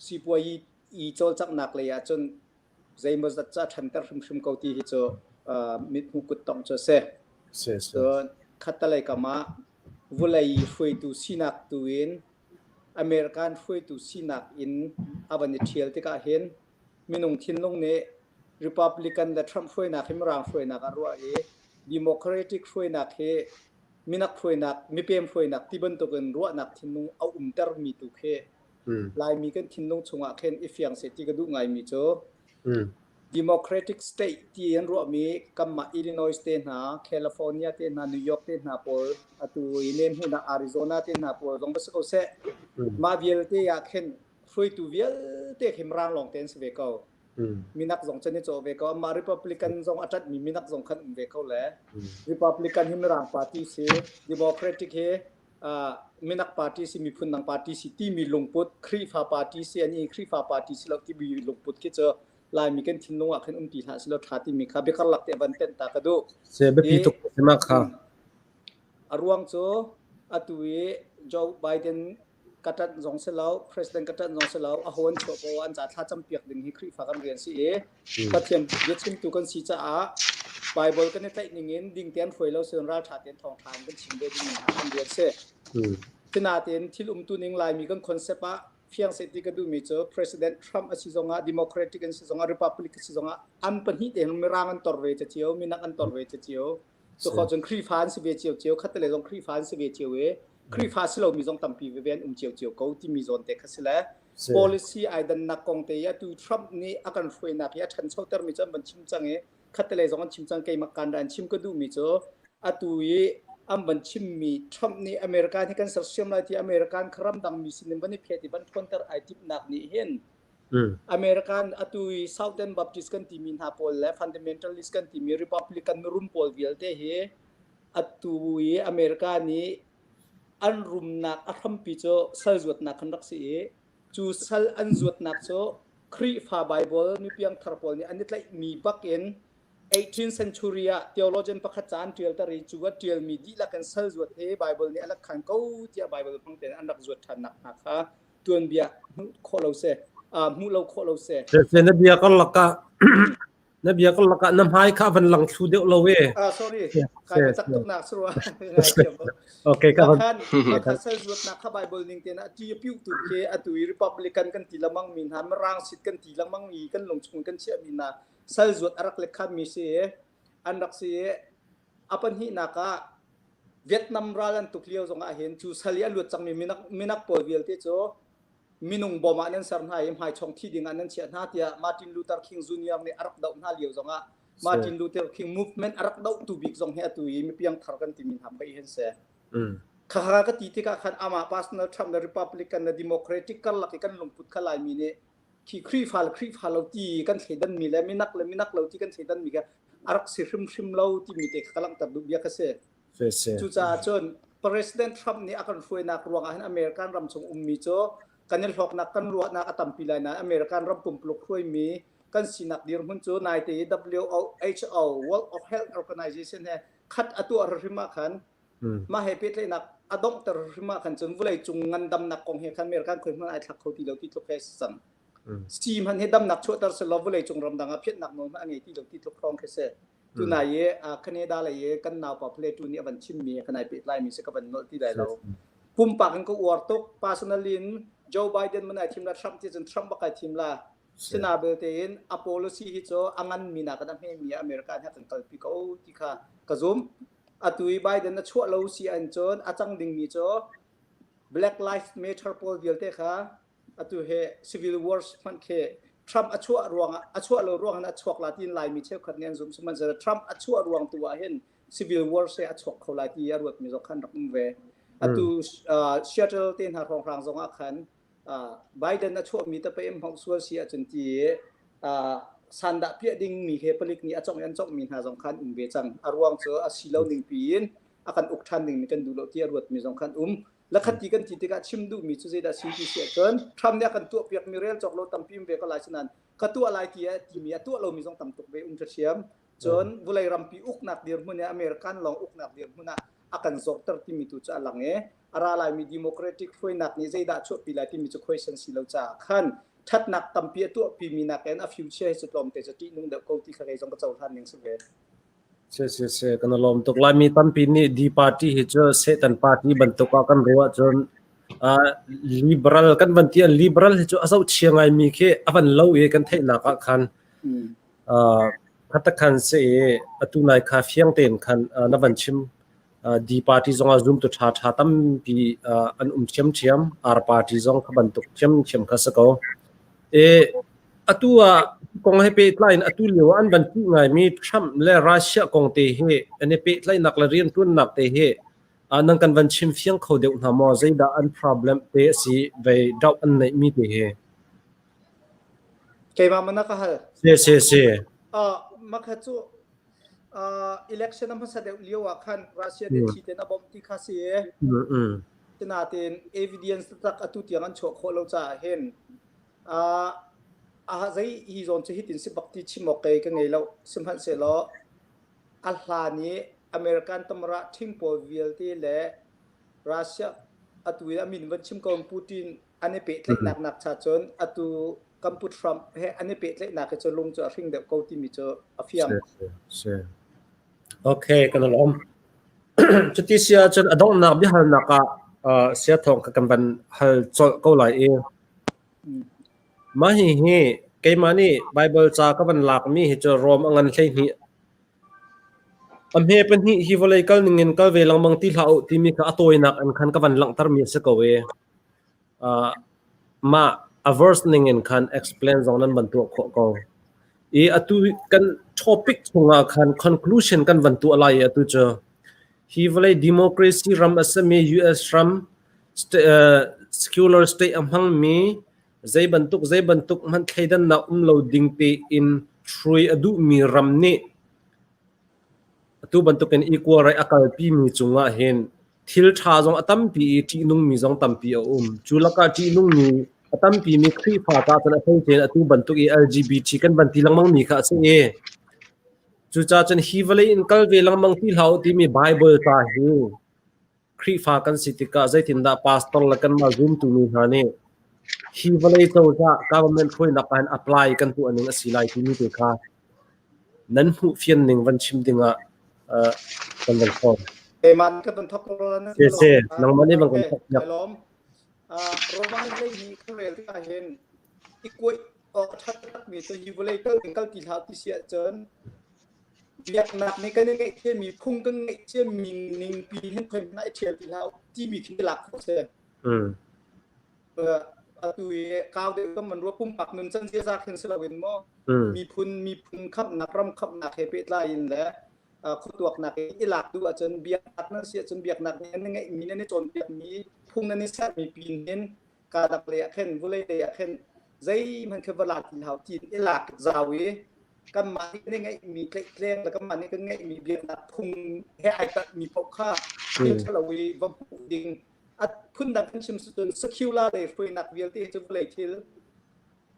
sipuayi i cawlcanghnak lei ahcun zeimawzat cu a ṭhanter hrimhrim ko ti hi cu mithmuh kuttongh cu a si. Cun khattelei kam ah vulei hruaitu sinak tu in American hruaitu sinak in a van i ṭhial tikah hin minung thinlung nih Republican le Trump hruainak hi Mirang hruainak ah ruah i Democratic hruainak hi minak hruainak, mipem hruainak ti bantukin ruahnak thinlung a umtermi tu khi. Laimi kan thinlung chungah khin i fiang seh ti ka duh ngaimi cu Democratic state ti an ruahmi kanmah Illinois te hna, California te hna, New York te hna pawl, atu i nemhmuhnak Arizona te hna pawl zong va si ko seh, mah vialte ah khin hruaitu vialte khi Mirang lawng te an si ve ko. Minak zong cun i cawh ve ko. Amah Republican zong a ṭanhmi minak zong khan um ve ko le Republican hi Mirang party si, Democratic hi minak party si miphun dang party si timi lungput Khrihfa party si an i Khrihfa party si lo timi lungput khi cu Laimi kan thinlung ah khin um ti hlah silo tha timi kha biakarlak te van tenh ta ka duh. Se biapi tuk ma kha. A ruang cu atu i Joe Biden ka ṭanh zong si lo, president ka ṭanh zong si lo, a hawn chuah ko an ca thla campiak ding hi Khrihfa kan rian si i Pathian biachimtu kan si caah Bible kan i tlaih ning in ding tein hruai lo sin ralṭha tein thawngṭha in kan chim ve ding hna kan rian si. Sinain thil umtu ning Laimi kan concept ah fiang seh ti ka duhmi cu President Trump a si zongah Democratic an si zongah Republic a si zongah an pahnih tein mirang an tor ve cio, minak an tor ve cio. Cukhawh cun Khrihfa an si ve cio cio, khatte zong Khrihfa an si ve cio i Khrihfa si lomi zong tampi veve an um cio cio ko timi zawn te kha si le policy ai dannak kong te i atu Trump nih a kan hruainak i a ṭhanchotermi cu an van chim cang i khatte zong an chim cang keimah kan ra an chim ka duhmi cu atu i an van chimmi Trump nih American hi kan sersiam lai ti American kha ramdang mi sinin van i phet i van ṭhawnter ai timhnak nih hin American atu i Southern Baptist kan timi hna pawl le Fundamentalist kan timi Republican mirum pawl vialte hi atu i America nih an rumnak a hrampi cu sal zuatnak kan rak si i cu sal an zuatnak cu Khrihfa Bible mi piangthar pawl nih an i tlaihmi bak in 18th century ah theologian pakhat ca an ṭialter i cu a ṭialmi dihlak in sal zuat hi Bible nih a lak khan ko tiah Bible hmang tein an rak zuat ṭhannak hna kha tuanbia hmuh khawh lo seh hmuh lo khawh lo seh. Na bia karlak ah na bia karlak ah na hmai kha van lang thlu deuh lo e. Ah sorry kai cak tuk nak surwa. Okay ka van. Kha sal zuat nak kha Bible ning te na ti piu tu ke atu i Republican kan ti lamang mi hna mirang sit kan ti lamang mi kan lung chung kan chia mi na sal zuat arak le khan mi si an rak si a pahnihnak ah Vietnam ral an tuk lio zong ah hin cu sal i a luat cangmi minak minak pawl vialte cu minung bom ah nan ser hna i hmaichong thi ding ah nan chiah hna tiah Martin Luther King Jr. nih a rak doh hna lio zong ah Martin Luther King movement a rak dohtu bik zong hi atu i mipiang thar kan timi hna pei hin si. Khakha ka ti tikah khan amah personal Trump le Republican le Democratic karlak i kan lungput kha Laimi nih khi Khrihfa le Khrihfa lo ti kan thleidanmi le minak le minak lo ti kan thleidanmi kha a rak si hrimhrim lo timi te kha ka langhter duh bia kha si. Cucaah cun President Trump nih a kan hruainak ruangah hin American ram chung ummi cu kan i hlawknak kan ruahnak a tampi lai nain American ram pumpuluk hruaimi kan sinak dirhmun cu naite i WHO World of Health Organization he khat a tuah hrim ah khan mah he pehtlaihnak a donghter hrim ah khan cun vawlei cung ngandamnak kong he khan American khoi hmanh ai thlak kho ti lo ti tluk he si cang. Sii hmanh hi damnak chuahter selaw vawlei cung ramdang ah phiatnak nawl hmanh a ngei ti lo ti tluk hrawng khi si. Tunai i Canada lei i kan naupa Plato nih a van chimmi kan ai pehtlai mi si ka van nolh ti lai lo. Pumpak in ka uar tuk. Personally in Joe Biden man ai thim la Trump ti cun Trump bak ai thim la. Sina belte in a policy hi cu a ngan mi nakin a hme mi America nih a kan kalpi ko ti kha ka zum. Atu i Biden a chuah lo si an cun a cang dingmi cu Black Lives Matter pawl vialte kha atu he civil wars hmanh khi Trump a chuah ruangah a chuah lo ruangah a chuak la tiin Laimi cheukhat nih an zumh sihmanhsehlaw Trump a chuah ruang tu ah hin civil wars he a chuak kho lai ti a ruatmi zong khan rak um ve. Atu Seattle te hna hrawnghrang zong ah khan Biden a chuahmi te pei hmang sual si ahcun ti sandah piah dingmi he palik nih a congh i an conghmi hna zong khan um ve cang. A ruang cu a si lo ning piin a kan uk ṭhan dingmi kan duh lo ti a ruatmi zong khan um. Lakhat ti kan ti tikah chim duhmi cu zeidah si ti si ahcun Trump nih a kan tuahpiakmi rel cawk lo tampi um ve ko lai sinain ka tuah lai ti a timi a tuah lomi zong tam tuk ve um ṭhiam. Cun vawlei rampi uknak dirhmun i American lawng uknak dirhmun ah a kan zorter timi tu cu a lang i a ra laimi Democratic hruainak nih zeidah chuahpi lai timi cu question si lo caah khan ṭhatnak tampi a tuahpimi nakin a future hi cu tlawmte cu ṭihnung deuh ko ti kha kei zong ka cohlan ning si ve. Si si si kan i lawm tuk. Laimi tampi nih D party hi cu Satan party bantuk ah kan ruah cun uh, liberal kan van ti an liberal hi cu a zohchia ngaimi khi a van lo i kan theihnak ah khan uh, khatakhan si i atu nai kha fiang tein khan uh, na van chim. D party zong ah zumtu ṭha ṭha tampi an um ṭhiamṭhiam. R party zong kha bantuk ṭhiamṭhiam kha si ko. E, atu ah kong he pehtlai in atu lio ah an van ṭih ngaimi Trump le Russia kong te hi an i pehtlaihnak le rianṭuannak te hi nan kan van chim fiang kho deuh hna maw? Zeidah an problem te a si vei doh an neihmi te hi? Keimah mana ka hal. Si si si. Uh, makha cu uh, election a hmasa deuh lio ah khan Russia nih thi ten a bawmh ti kha si e. Sinain evidence tak atu tiang an chuah khawh lo caah hin uh, a zei hi zawn cu hitin si bak ti chim awk kei ka ngei lo. Sihmanhsehlaw a hlan i American tamara ṭhing pawl vialte le Russia atu i a min van chim ko Putin an i pehtlaihnak nak cha cun atu kan pu Trump he an i pehtlaihnak hi cu lung cu a hring deuh ko timi cu a fiang. Si. Okay, kan lawm. Cuti si ahcun a donghnak biahalnak ah uh, sia thawng ka kan van hal colh ko lai i mah hi hi keimah nih Bible ca ka van lakmi hi cu Rom a ngan 12 A hme pahnih hi vawlei kal ningin kal ve lengmang ti hlah u timi kha a tawinak in khan ka van langhtermi a si ko i uh, mah a verse ning in khan explain zong nan van tuah khawh ko. I atu kan topic chungah khan conclusion kan van tuah lai i atu cu hi vawlei democracy ram a simi US ram uh, secular state a hmangmi zei bantuk zei bantuk hmanh thleidannak um lo ding tein hrui a duhmi ram nih Atu bantukin equal right a kalpimi cungah hin thil ṭha zong a tampi i ṭihnungmi zong tampi a um. Cu lakah ṭihnungmi a tampimi Khrihfa ca cun a hleice atu bantuk i LGBT kan van ti lengmangmi kha a si i cucaah cun hi vawlei in kal ve lengmang ti hlah u timi Bible ca hi Khrihfa kan si tikah zeitindah pastor le kanmah zumtu mi hna nih hi vawlei cozah government hruainak ah hin apply kan tuah ning a si lai timi te kha nan hmuh fian ning van chim dingah uh, kan van sawm. Keimah ka van thok ko la. Si si, nangmah nih van kan thok piak. Lawm. Roman lei hi kan rel tikah hin i kuaih awk a ṭhat mi cu hi vawlei kal ding kal ti hlah ti si ahcun biaknak nih kan i ngeih phung kan ngeih ciami ningpi hin khoi hmanh i ṭhial ti hlah timi khi lak khawh si. Atu i kau deuh kan man ruah pumpak nun can ziaza khin si loin maw miphun miphun khamhnak ram khamhnak he pehtlai in le khuatuaknak i lak duh ahcun biaknak nan si ahcun biaknak nih nan ngeihmi nan i cawnpiakmi phung nan i sermi pin hin kaa dang lei ah khin vulei lei ah khin zeihmanh khi va la ti hau ti i lak zau i kanmah nih kan i ngeihmi tlaihtleng le kanmah nih kan ngeihmi biaknak phung he ai kalhmi paoh kha thil ṭhalo i va hmuh ding a phundang kan chim cun secular lei hruainak vialte cu vawlei thil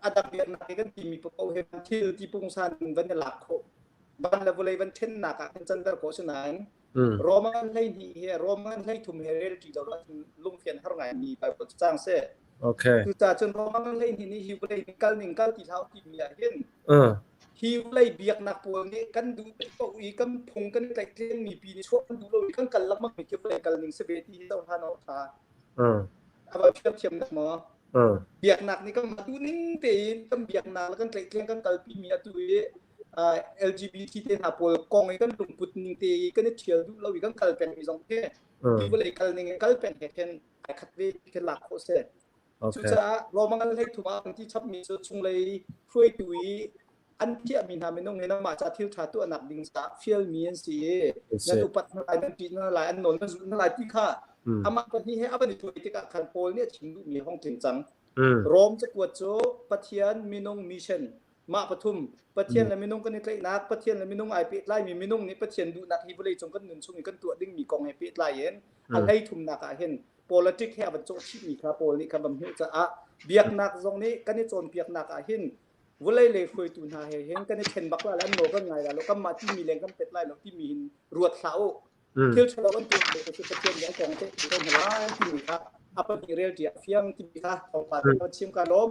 a dang biaknak he kan timi paoh he thil ti pungsan in van i lak khawh van le vawlei van ṭhennak ah kan canter khawh si nain Roman 12 he Roman 13 he rel ṭi lo ahcun lungfian har ngaimi Bible cu cang seh. Okay. Cucaah cun Roman 12 nih hi vawlei kal ning kal ti hlah timi ah hin hi vawlei biaknak pawl nih kan duh paoh i kan phung kan tlaihtleng mi pi nih chuah kan duh lo i kan kal lengmang mi khi vawlei kal ning si ve ti hi cohlan awk ṭha. A va thiamthiam dak maw? Biaknak nih kan duh ning tein kan biaknak le kan tlaihtleng kan kalpi mi atu i LGBT te hna pawl kong i kan lungput ning te i kan i ṭhial duh lo i kan kal peng mi zong khi hi vawlei kal ning in kal peng he khin ai khat ve ti lak khawh si. Cucaah Roman hlei thum ah an ti chap mi cu chunglei hruaitu i an thiahmi hna minung hi namah ca thil ṭha tuahnak ding caah fialmi an si i nan upat hna lai nan ṭih hna lai an nawl nan zulh hna lai ti kha amah pahnih he a van i tuai tikah khan Paul nih a chim duhmi hong tling cang. Rom cakuat cu Pathian minung mission Mah pathum, Pathian le minung kan i tlaihnak, Pathian le minung ai pehtlaimi minung nih Pathian duhnak hi vawlei cung kan nun chung i kan tuah dingmi kong he pehtlai in a hlei thumnak ah hin politic he a van cawh chihmi kha Paul nih khan van hmuh caah biaknak zong nih kan i cawnpiaknak ah hin vawlei lei hruaitu hna he hin kan i ṭhen bak lai an nawl kan ngai lai lo kanmah timi leng kan pet lai lo timi hin ruat hlah u thil ṭhalo an tuah lo cu Pathian nih a kong te ko hna lai timi kha a pahnih rel ṭi a fiang timi kha thawngpang kan chim ka lawm.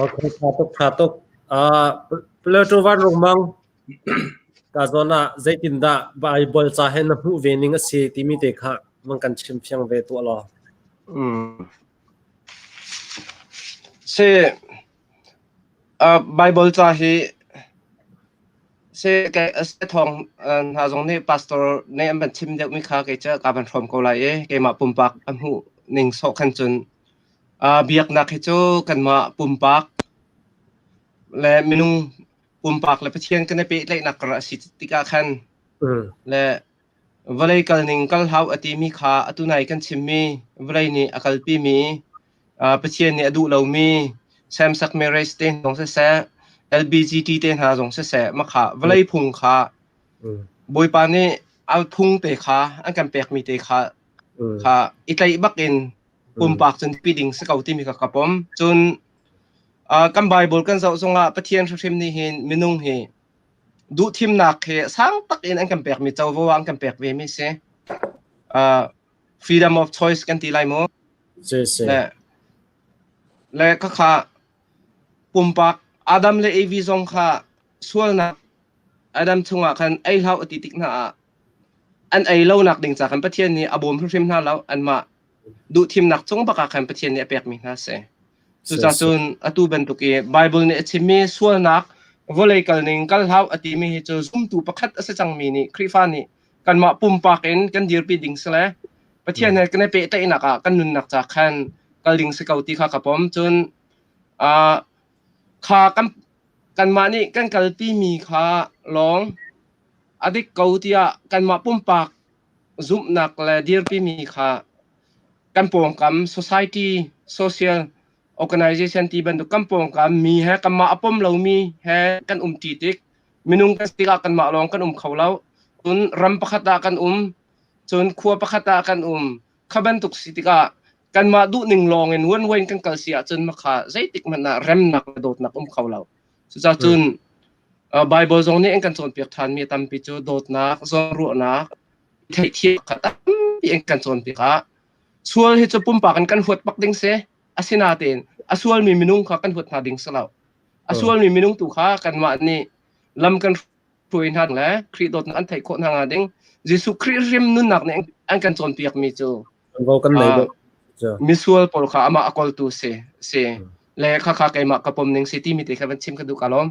Okay, tha tuk, tha tuk. Uh, Plato Van Rungmang, ka zawn ah zeitindah Bible ca he na hmuh ve ning a si timi te kha mang kan chim fiang ve tuah law. Mm. Si uh, Bible ca hi Se se thawng hna zong nih pastor nih an van chim deuhmi kha kei cu ka van hrawm ko lai i keimah pumpak a hmuh ning sawh khan cun biaknak hi cu kanmah pumpak le minung pumpak le Pathian kan i pehtlaihnak kar a si tikah khan le vawlei kalning kal hau a timi kha atu nai kan chimmi vawlei nih a kalpimi Pathian nih a duh lomi same-sex marriage te zong siseh LBGT te hna zong siseh makha vawlei phung kha Bawipa nih a phung te kha an kan pekmi te kha kha i tlaih bak in pumpak cun pi ding si ko timi kha ka pom. Cun kan Bible kan zoh zongah Pathian hrimhrim nih hin minung hi duhthimnak hi sang tak in an kan pekmi covo an kan pek ve mi si. Freedom of choice kan ti lai mu. Si si. Le le khakha pumpak Adam le Evi zong kha sualnak Adam chungah khan ei hlah a ti tik hna ah an ei lonak ding ca khan Pathian nih a bawm hrimhrim hna lo anmah duhthimnak cung bak ah khan Pathian nih a pekmi hna si. Cucaah cun atu bantuk i Bible nih a chimmi sualnak vawlei kal ning kal hlau a timi hi cu zumtu pakhat a si cangmi nih Khrihfa nih kanmah pumpak in kan dirpi ding si le Pathian he kan i pehtlaihnak ah kan nunnak ca khan kal ding si ko ti kha ka pom. Cun uh, kha kan kanmah nih kan kalpimi kha lawng a dik ko tiah kanmah pumpak zumhnak le dirpimi kha kan pawngkam society social organization ti bantuk kan pawngkam mi he kanmah a pom lomi he kan umṭi tik minung kan si tikah kanmah lawng kan um kho lo cun ram pakhat ah kan um cun khua pakhat ah kan um kha bantuk si tikah kanmah duhning lawng in one way in kan kal si ahcun makha zeitik hmanh ah remnak le dawtnak um kho lo cucaah cun Bible zong nih an kan cawnpiak ṭhanmi a tampi cu dawtnak, zawnruahnak, theihthiam kha tampi an kan cawnpiak ah sual hi cu pumpak in kan huat bak ding si. Asinain a sualmi minung kha kan huat hna ding si lo. A sualmi minung tu kha kanmah nih lam kan hruai hna le Khrih dawtnak an theih khawh hna hnga ding Jesuh Khrih hrim nunnak nih an kan cawnpiakmi cu kan nei misual pawl kha amah a kawltu si si le khakha keimah ka pom ning si timi te kha van chim ka duh ka lawm.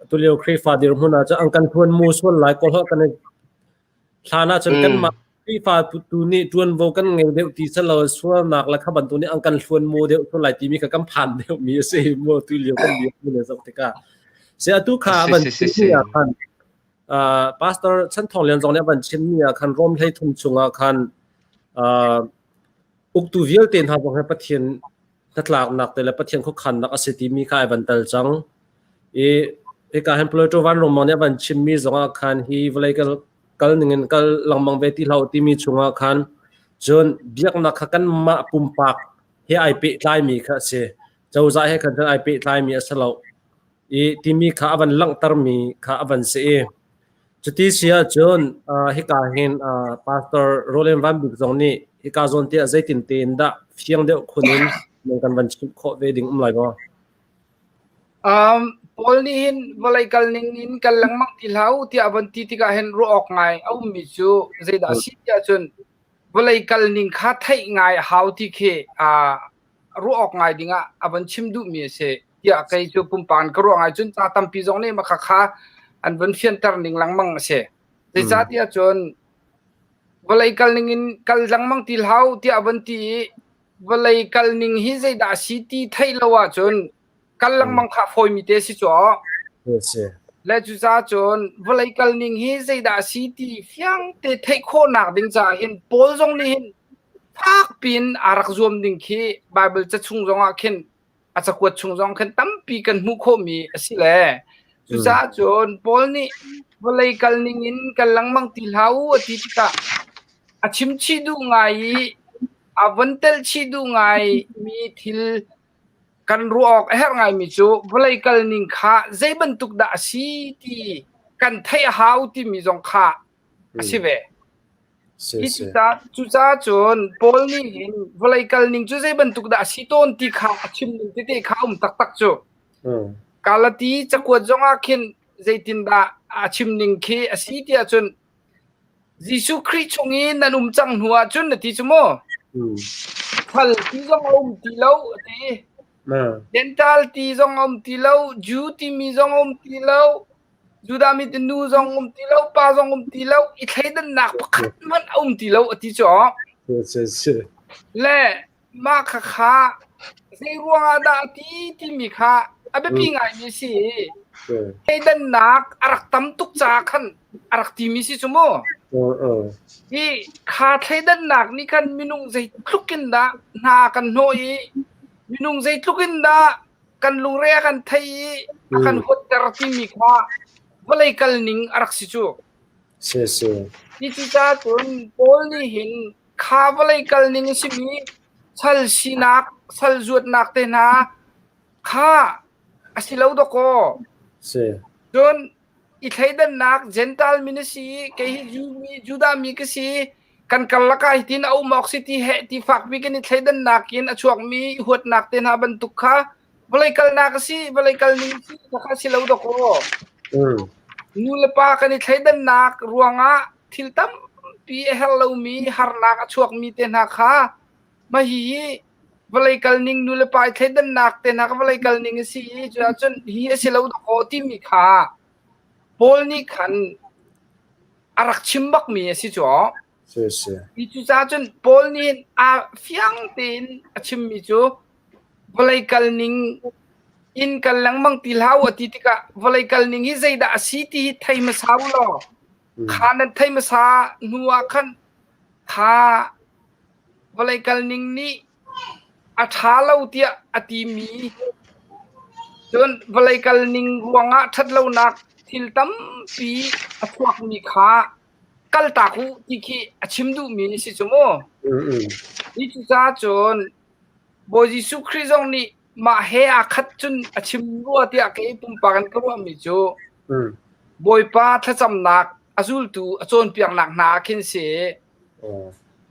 Tulio Khrihfa dirhmun ah cun an kan thuan mu sual lai kawl kan i hlan ah cun kanmah Khrihfa tu nih ṭuanvo kan ngei deuh ti selo sualnak le kha bantuk nih an kan hluan mu deuh sual lai timi kha kan phan deuh mi a si mu tulio kan dirhmun le zoh tikah si atu kha van chimmi ah khan Pastor Chan Thawng Lian zong nih a van chimmi ah khan Rom hlei thum chungah khan uktu vialte hna zong he Pathian hnatlaknak te le Pathian khuakhannak a si timi kha ai van tel cang. I hika hin Plato van Rungmang nih a van chimmi zongah khan hi vawlei kal kal ningin kal lengmang ve ti hlah timi chungah khan cun biaknak kha kanmah pumpak he ai pehtlaimi kha a si. Cozah he khan cun ai pehtlaimi a si lo. I timi kha a van langhtermi kha a van si i Cuti si ahcun hika hin Pastor Roland Van Bik zong nih hika zawn te ah zeitin tein dah fiang deuh khun in nan kan van chimh khawh ve ding um lai maw? Um, Paul nih hin vawlei kal ning in kal lengmang ti hlah u tiah a von ti tikah hin ruah awk ngai a ummi cu zeidah a si tiah cun vawlei kal ning kha theih ngai a hau ti khi uh, ruah awk ngai dingah a von chim duhmi a si tiah kei cu pumpak in ka ruah ngai cun ca tampi zong nih maka kha an von fianter ning lengmang a si. Zeicahtiah cun vawlei kal ning in kal lengmang ti hlah tiah a von ti i vawlei kal ning hi zeidah a si ti theih lo ahcun kal lengmang kha fawimi te si cu Le cucaah cun vawlei kal ning hi zeidah a si ti fiang te theih khawhnak ding caah hin Paul zong nih hin fak piin aa rak zuam ding khi Bible ca chung zongah khin a cakuat chung zong khin tampi kan hmuh khawhmi a si le cucaah cun Paul nih vawlei kal ning in kal lengmang ti hlah u a ti tikah a chim chih duh ngai i a von tel chih duh ngai mi thil kan ruah awk a herh ngaimi cu vawlei kal ning kha zei bantuk dah a si ti kan theih a hau timi zong kha a si ve. Cucaah cun Paul nih hin vawlei kal ning cu zei bantuk dah a si tawn ti kha a chim ning tete kha a um taktak cu. Galati cakuat zongah khin zeitindah a chim ning khi a si tiah cun Jesuh Khrih chung i nan um cang hnu ah cun na ti cu mu. Sal ti zong a um ti lo a ti. Gentile ti zong a um ti lo, Jew timi zong a um ti lo. Judah mi nu zong um ti lo, pa zong um ti lo, i thleidannak pakhat hmanh a um ti lo a ti cu. Le mah khakha zei ruangah dah a ti timi kha a biapi ngaimi a si i thleidannak a rak tam tuk caah khan a rak timi si cu mu. Hi kha thleidannak nih khan minung zeitluk in dah hna kan hnawh i minung zeitluk in dah kan lungre a kan thei i a kan huatter timi kha vawlei kal ning a rak si cu. Si si. Hi cucaah cun Paul nih hin kha vawlei kal ning a simi sal sinak, sal zuatnak te hna kha a si lo dawkaw. Si. Cun i thleidannak Gentile mi na si i kei hi Jew mi Judah mi ka si kan karlak ah hitin a um awk si ti heh ti fakpi kan i thleidannak in a chuakmi huatnak te hna bantuk kha vawlei kalnak a si vawlei kal ning si kha si lo dawkaw nu le pa kan i thleidannak ruangah thil tampi a herh lomi harnak a chuakmi te hna kha mah hihi vawlei kal ning nu le pa i thleidannak te hna kha vawlei kal ning a si i cuahcun hi a si lo dawkaw timi kha Paul nih khan a rak chim bakmi a si cu. Si si. Hi cucaah cun Paul nih a fiang tein a chimmi cu vawlei kal ning in kal lengmang ti hlah u a ti tikah vawlei kal ning hi zeidah a si ti hi thei hmasa u law kha nan thei hmasa hnu ah khan kha Vawlei kalning nih a ṭha lo tiah a timi cun vawlei kalning ruangah ṭhatlonak thil tampi a chuakmi kha kaltak u ti khi a chim duhmi a si cu mu. Hi cucaah cun Bawi Jesuh Khrih zong nih mah he aa khat cun a chim rua tiah kei pumpak in ka ruahmi cu Bawipa thlacamnak a zultu a cawnpiaknak hna ah khin si.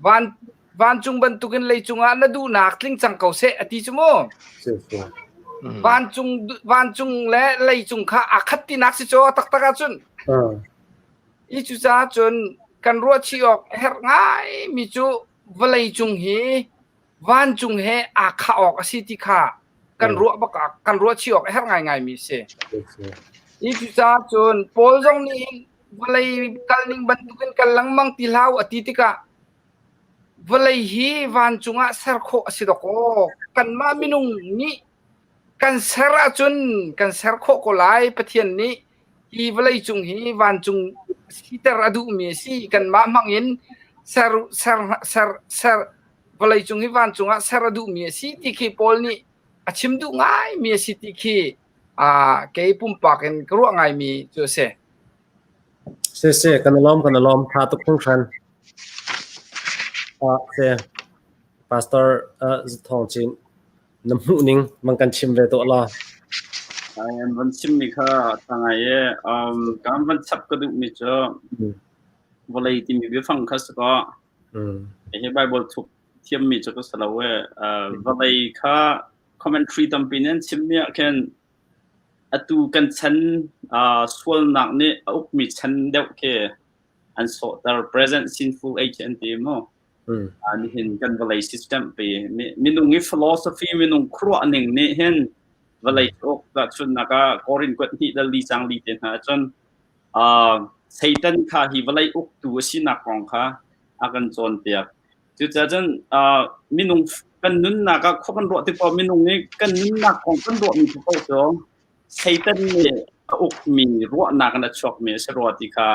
Van, vancung bantukin leicung ah na duhnak tling cang ko seh a ti cu mu. Vancung, vancung le leicung kha aa khat tinak si cu taktak ahcun. Hi cucaah cun kan ruah chih awk a herh ngaimi cu vawlei cung hi vancung he aa khah awk a si ti kha kan ruah bak ah kan ruah chih awk a herh ngaingaimi a si. Hi cucaah cun Paul zong nih vawlei kalning bantukin kal lengmang ti hlah u a ti tikah vawlei hi vancung ah ser khawh a si dawkaw kanmah minung nih kan ser ahcun kan ser khawh ko lai Pathian nih hi vawlei cung hi vancung siter a duhmi a si kanmah hmang in ser ser ser ser vawlei cung hi vancung ah ser a duhmi a si ti khi Paul nih a chim duh ngaimi a si ti khi kei pumpak in ka ruah ngaimi cu a si. Si si kan i lawm kan i lawm tha tuk hringhran. Se Pastor Thawng Cin na hmuh ning mang kan chim ve tuah la. An van chimmi kha tha ngai e. Um, kan van chap ka duhmi cu vawlei timi biafang kha si kaw hi Bible thuk thiammi cu ka si lo e. Vawlei kha commentary tampi nih an chimmi ah khin atu kan chan sualnak nih a ukmi chan deuh khi an sawhter present sinful age an ti mu. Nihin kan vawlei system pi minung i philosophy minung khuaruah ning nih hin vawlei uk tahchunhnak ah Korin kuat hnih dal li cang li te hna ahcun Satan kha hi vawlei uktu a sinak kong kha a kan cawnpiak. Cucaah cun minung kan nunnak ah khua kan ruah tik paoh minung nih kan nunnak kong kan ruahmi paoh cu Satan nih a ukmi ruahnak in a chuakmi a si rua ti kha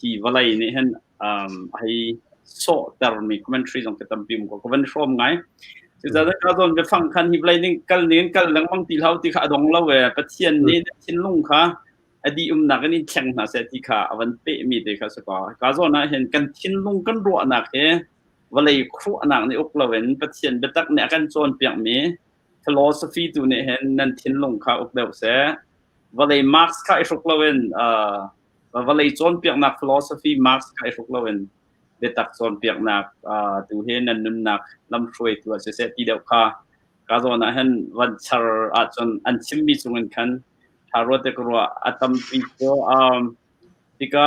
hi vawlei nih hin a hei sawhtermi commentary zong ka tampi um ko ka van hrawm ngai. Cucaah ka zawn biafang khan hi vawlei ning kal ning kal lengmang ti hlah ti kha a dong lo e Pathian nih na thinlung kha a dih umnak in in thleng hna seh ti kha a van pehmi te kha si ko. Ka zawn ah hin kan thinlung kan ruahnak hi vawlei khuahnak nih uk loin Pathian biatak nih a kan cawnpiakmi philosophy tu nih hin nan thinlung kha uk deuh seh. Vawlei mask kha i hruk loin vawlei cawnpiaknak philosophy mask kha i hruk loin biatak cawnpiaknak tu hi nan nunnak lamhruaitu ah siseh ti deuh kha ka zawn ah hin van char ahcun an chimmi chungin khan ṭha rua te ka ruah a tampi cu tika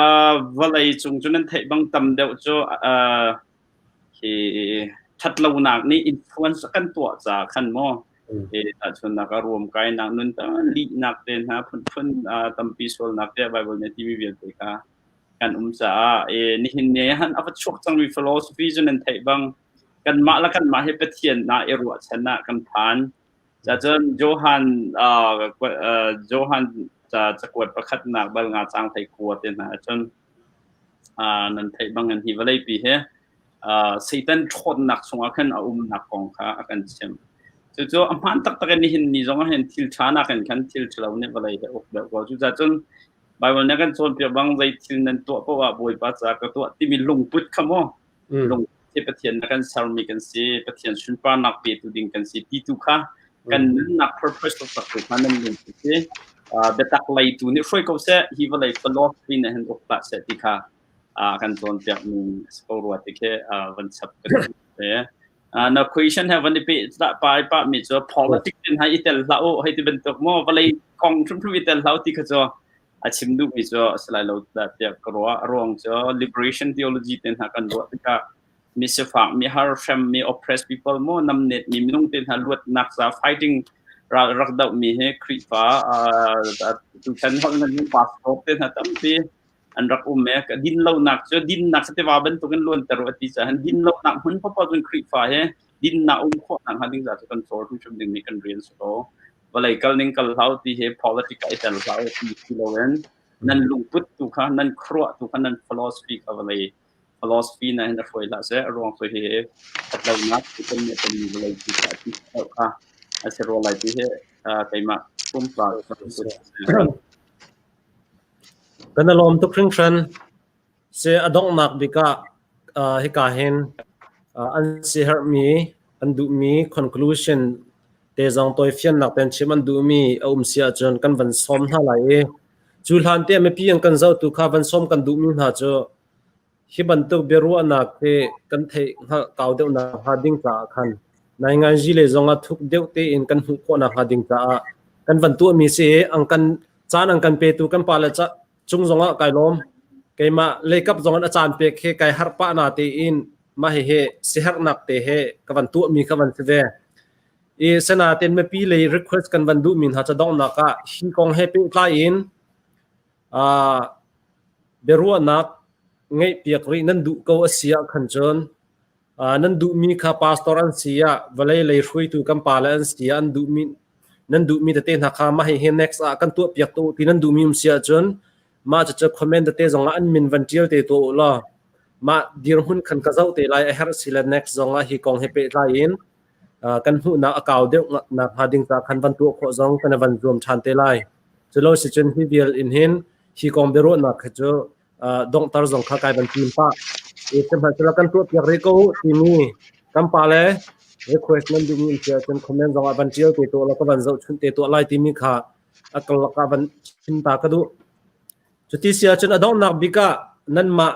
vawlei cung cu nan theih bang tam deuh cu hi ṭhatlonak nih influence a kan tuah caah khan maw. Tahchunhnak ah ruamkainak nun lihnak te hna phunphun tampi sualnak tiah Bible nih a timi vialte kha kan um caah nihin ni han a va chuak cangmi philosophy cu nan theih bang kanmah le kanmah hi Pathian ah i ruahchan ah kan phan. Cacun Johan Johan cakuat pakhatnak bal nga cang thei kua te hna ahcun nan theih bangin hi vawleipi hi Satan ṭhawnnak chungah khan a umnak kong kha a kan chimh. Cucu a hmaan taktak in nihin ni zong ah hin thil ṭha nakin khan thil ṭhalo nih vawlei hi a uk deuh ko. Cucaah cun Baibal nih a kan cawnpiak bang zei thil nan tuah paoh ah Bawipa caah ka tuah timi lungput kha maw lungput hi Pathian na kan sermi kan si, Pathian sunparnak petu ding kan si ti tu kha kan nunnak purpose taktak tu kha nan lungput hi biatak lei tu nih hruai ko seh, hi vawlei philosophy nih hin uk hlah seh ti kha kan cawnpiak mi a si ko rua ti khi van chap ka duh. Na question he van i pe pai pa mi cu politics in hai i tel hlah u hei ti bantuk maw vawlei kong hrimhrim i tel hlah u ti kha cu a chim duh mi cu a si lai lo dah tiah ka ruah. A ruang cu liberation theology te hna kan ruah tikah mi sifak mi har hrem mi oppressed people maw namnet mi minung te hna luatnak ca fighting ral rak doh mi hi Khrihfa tuchan holh nan pastor te hna tampi an rak um e. Din lonak cu dinnak cu tiva bantukin luanter u a ti caah din lonak hmun paohpaoh cun Khrihfa hi dinnak um khawh nakhnga ding ca cu kan cawl hrimhrim dingmi kan rian si ko. Vawlei kal ning kal hlah u ti hi politic ah i tel hlah u ti si loin nan lungput tu kha nan khuaruah tu kha nan philosophy kha vawlei philosophy na hin a hruai hlah seh. A ruang cu hihi ṭhatlonak kan nih tonmi vawlei tu kha a ti kha a si rua lai ti hi keimah pumpak Kan i lawm tuk hringhran. Si a donghnak bik ah hika hin an siaherhmi, an duhmi conclusion te zong tawifiannak tein chim an duhmi a um si ahcun kan van sawm hna lai i cu hlan te mipi an kan zohtu kha van sawm kan duhmi hna cu Hi bantuk biaruahnak hi kan theih hngalh kau deuhnak hnga ding caah khan nainganzi lei zongah thuk deuh tein kan hmuh khawhnak hnga ding caah kan van tuahmi si i an kan caan an kan petu kan pale ca cung zongah kai lawm. Keimah leikap zong in a caan pek hi kai harh pah na tein mah hihi siherhnak te he ka van tuahmi kha van si ve. I sanaten mipi lei request kan van duhmi hna ca donghnak ah hi kong he pehtlai in Biaruahnak ngeihpiak rih nan duh ko a si ah khan cun nan duhmi kha pastor an si ah vawlei lei hruaitu kan pale an si ah an duhmi nan duhmi tete hna kha mah hihi next ah kan tuahpiak tuah u ti nan duhmi um si ahcun mah cucu comment tete zongah an min van ṭial te tuah u law mah dirhmun khan ka zoh te lai a herh si le next zongah hi kong he pehtlai in kan hmuhnak a kau deuh nak hnga ding ca khan van tuah khawh zong kan van zuam ṭhan te lai. Culo sicun hi vial in hin hi kong biaruahnak kha cu donghter zong kha kai van tim pah. Sihmanhsehlaw kan tuah piak rih ko timi kan pa le request nan duhmi in sia cun comment zong ah van ṭial te tuah law ka van zohchunh te tuah lai timi kha a kalak ah van chim ta ka duh. Cuti si ahcun a donghnak bik ah nanmah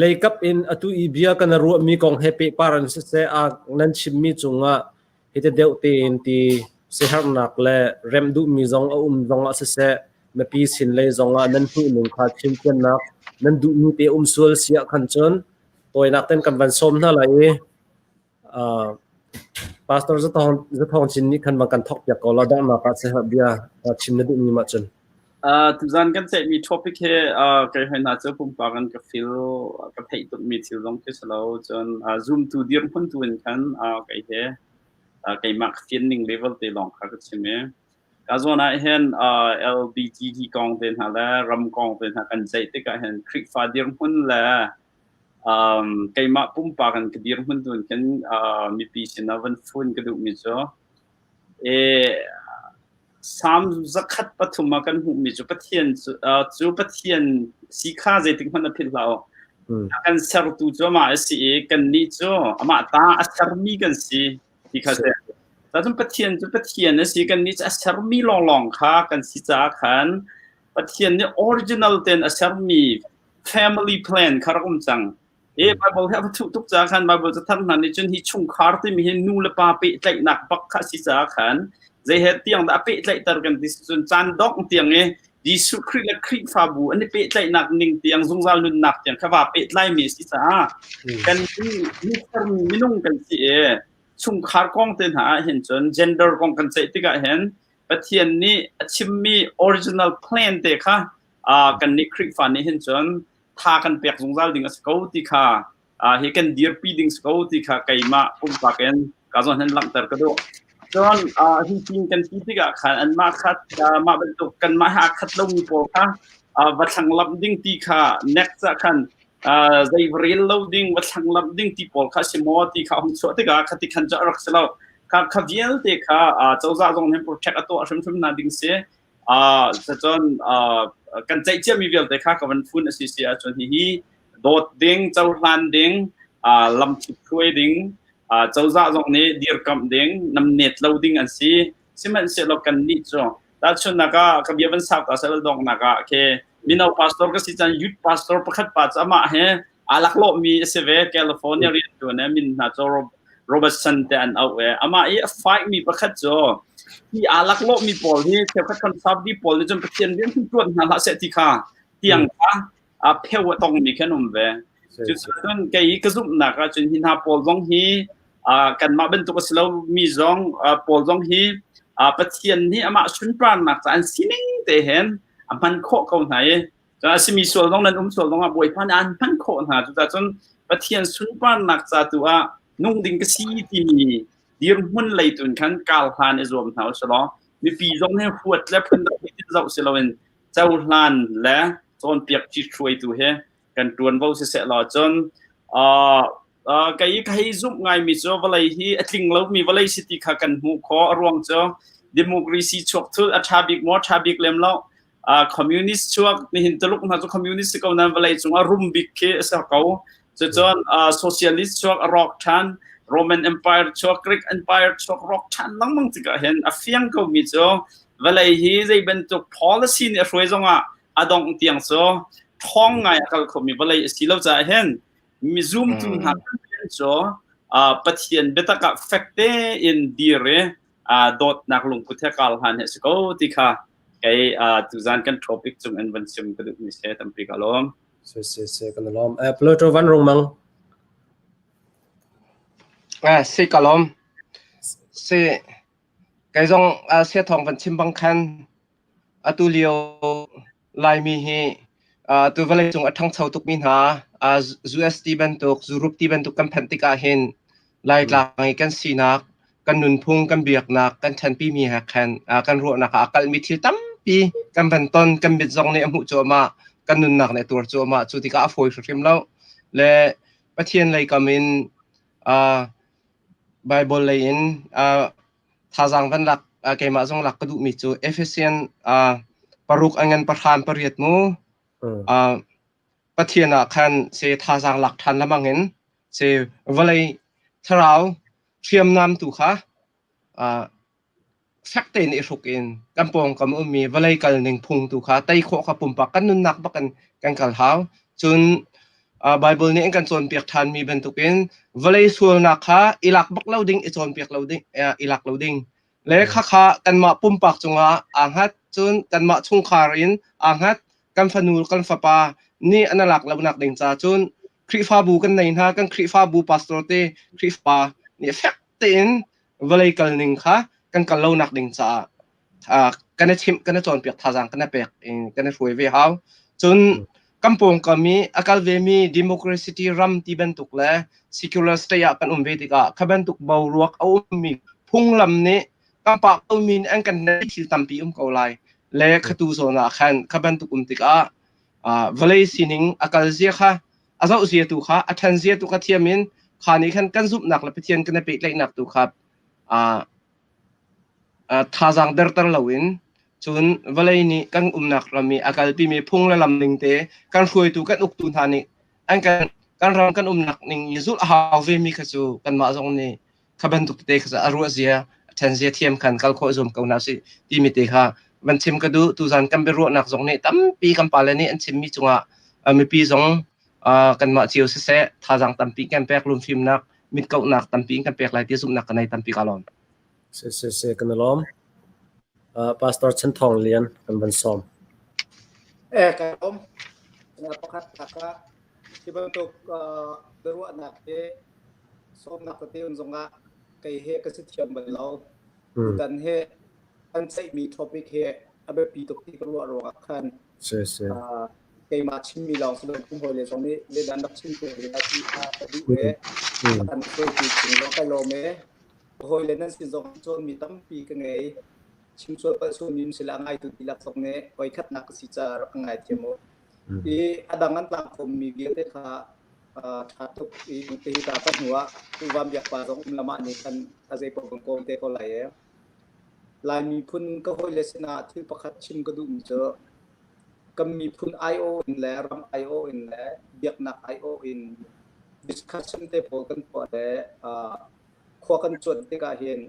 Leikap in atu i bia kan ruahmi kong he pehpar in siseh a nan chimmi cungah hiti deuh tein ti siaherhnak le remh duhmi zong a um zongah siseh mipi sin lei zongah nan hmuhning kha chimfiannak nan duhmi te um sual si ah khan cun tawinak ten kan van sawm hna lai i Pastor Zathawng Chin nih khan van kan thawk piak ko la donghnak ah siaherh bia chim na duhmi mah cun. Tuzan kan ceihmi topic hi kei hoi hna cu pumpak in ka feel ka theih tukmi thil zong khi si lo. Cun zumtu dirhmun tu in khan kei he keimah ka fian ning level te lawng kha ka chim i ka zawn ah hin LBGT kong te hna le ram kong te hna kan ceih tikah hin Khrihfa dirhmun le keimah pumpak in ka dirhmun tu in khin mipi sinah van fun ka duhmi cu Salm 103 ah kan hmuhmi cu Pathian cu Pathian si kha zeitik hmanh a philh hlah u. A kan sertu cu amah a si i kannih cu amah ta a sermi kan si ti kha si. Cun Pathian cu Pathian a si kannih cu a sermi lawnglawng kha kan si caah khan Pathian nih original tein a sermi family plan kha rak um cang. E Bible hi a va thuh tuk caah khan Bible cathar hna nih cun hi chungkhar timi hi nu le pa pehtlaihnak bak kha a si caah khan zei he tiang dah a pehtlaihter kan ti cun caan dongh tiang i Jesuh Khrih le Khrihfabu an i pehtlaihnak ning tiang zungzal nunnak tiang kha va pehtlaimi a si caah kan mi minung kan si i. Chungkhar kong te hna ah hin cun gender kong kan ceih tikah hin Pathian nih a chimmi original plan te kha kan nih Khrihfa nih hin cun tha kan pek zungzal ding a si ko ti kha hi kan dirpi ding si ko ti kha keimah pumpak in ka zawn hin langhter ka duh. Cun hi tin kan ti tikah khan anmah khat mah bantuk kanmah he aa khat lomi pawl kha va thlanglamh ding ti kha next ah khan zei va rel lo ding va thlanglamh ding ti pawl kha si maw ti kha hung chuah tikah khati khan cu a rak si lo. Kha kha vialte kha cozah zong nih protect a tuah hrimhrim hna ding si. Cun kan ceih ciami vialte kha ka van fun a si si ahcun hihi dawt ding, cohlan ding, lam hruai ding, cozah zong nih dirkamh ding, namnet lo ding an si. Sihmanhsehlaw kannih cu tahchunhnak ah ka bia van sau ta sel donghnak ah khi mino pastor ka si caan youth pastor pakhat pa cu amah he aa laklawhmi a si ve California riantuan e min hna cu Robertson te an auh e amah i a fight mi pakhat cu hi aa laklawhmi pawl hi cheukhat conservative pawl nih cun Pathian rian hin tuan hna hlah seh ti kha tiang kha a pheu a tongmi khan um ve. Cucun kei ka zumhnak ah cun hi hna pawl zong hi kanmah bantuk a si lomi zong pawl zong hi Pathian nih amah sunparnak ca an sining te hen a hman khawh ko hna i a simi sual zong nan um sual zong ah Bawipa nih an hman khawh hna. Cucaah cun Pathian sunparnak ca tu ah nung ding ka si timi dirhmun lei tun khan kal hlan i zuam hna usih law mipi zong hi huat le phundang zoh si loin cohlan le cawnpiak hruaitu hi kan ṭuanvo siseh law cun kei ka hei zumh ngaimi cu vawlei hi a tling lomi vawlei si ti kha kan hmuh khawh. A ruang cu democracy chuak thul a ṭha bik maw ṭha bik lem lo. Communist chuak nihin Tuluk hna cu communist si ko nain vawlei cungah rum bik khi a si ko. Cucun socialist chuak a rawk ṭhan, Roman Empire chuak, Greek Empire chuak rawk ṭhan lengmang tikah hin a fiang komi cu vawlei hi zei bantuk policy nih a hruai zongah a dongh tiang cu ṭhawng ngai a kal khomi vawlei a si lo caah hin mi zumtu hna cu Pathian biatak ah fek tein dir i dawtnak lungput he kal hlan hi a si ko ti kha kei tuzan kan topic cung in van chim ka duhmi si tampi ka lawm. Si si si kan lawm. Pluto van rung mang. Si ka lawm. Si Kei zong Siathawng van chim bang khan atu lio Laimi hi tu vawleicung a ṭhangcho tukmi hna US ti bantuk, Europe ti bantuk kan phanh tikah hin Laitlang i kan sinak, kan nunphung, kan biaknak, kan ṭhanpimi he khan kan ruahnak ah a kalhmi thil tampi kan van ton, kan mit zong nih a hmuh cuahmah, kan nunnak nih a tuar cuahmah. Cu tikah a fawi hrimhrim lo. Le Pathian lei kam in Baibal lei in thazaang van lak keimah zong lak ka duhmi cu Ephesian paruk a ngan pahran pariat mu Pathian ah khan se thazaang lak ṭhan lamang in se vawlei thlarau hriamnam tu kha Fek tein i hruk in kan pawngkam ummi vawlei kal ning phung tu kha tei khawh kha pumpak kan nunnak bak in kan kal hau. Cun Baibal nih an kan cawnpiak ṭhanmi bantukin vawlei sualnak kha i lak bak lo ding, i cawnpiak lo ding, i lak lo ding. Le khakha kanmah pumpak cungah aa hngat, cun kanmah chungkhar in aa hngat, kan fanu kan fapa nih an lak lonak ding ca cun Khrihfabu kan nei hna, kan Khrihfabu pastor te, Khrihfa nih fek tein vawlei kal ning kha kan kal lonak ding caah kan i chimh kan i cawnpiak thazaang kan i pek kan i hruai ve hau. Cun kan pawngkam i a kal vemi democracy ram ti bantuk le secular state ah kan um ve tikah kha bantuk boruak a ummi phunglam nih kan pah komi nih an kan neih thil tampi um ko lai le khatu zawn ah khan kha bantuk um tikah vawlei sining a kal zia kha a zoh zia tu kha a ṭhan zia tu kha thiam in kha nih khan kan zumhnak le Pathian kan i pehtlaihnak tu kha thazaang derter loin cun vawlei nih kan umnak ram i a kalpimi phung le lam ning te kan hruaitu kan uktu hna nih an kan kan ram kan umnak ning i zulh a hau vemi kha cu kanmah zong nih kha bantuk tete kha a ruah zia a ṭhen zia thiam khan kal khawh zuam ko hna sih timi te kha van chim ka duh. Tuzan kan biaruahnak zong nih tampi kan pale nih an chimmi cungah mipi zong kanmah cio siseh thazaang tampi kan pek lungfimnak mitkauhnak tampi kan pek lai ti zumhnak ka nei tampi ka lawm. Si si si kan lawm. Pastor Chan Thawng Lian kan van sawm. Eh ka lawm. Pakhat ka hi bantuk biaruahnak hi sawmnak tete um zongah. Kei he ka si thiam bal lo. Tutan he kan ceihmi topic he a biapi tuk ti ka ruah ruangah khan keimah chimmi lawng si loin kan hawile zong nih zeidah rak chim te ve ti kha ka duh e. Kan hruaitu cung zong kai lawm e. Ka hawile nan sin zong cawnmi tampi ka ngei. Chim sual palh sualmi um sila ngaitu dihlak zong nih oi khatnak ka si caah rak ka ngaithiam u. I a dang an tlangkawmmi vialte kha ṭha tuk i hika ka hnu ah Pu Van Biak pa zong um lamah nih khan a zeipaoh kan kawm te ko lai e. Lai miphun ka hawile sinah thil pakhat chim ka duhmi cu kan miphun aiawh in le ram aiawh in le biaknak aiawh in discussion te pawl kan tuah le khua kan cuanh tikah hin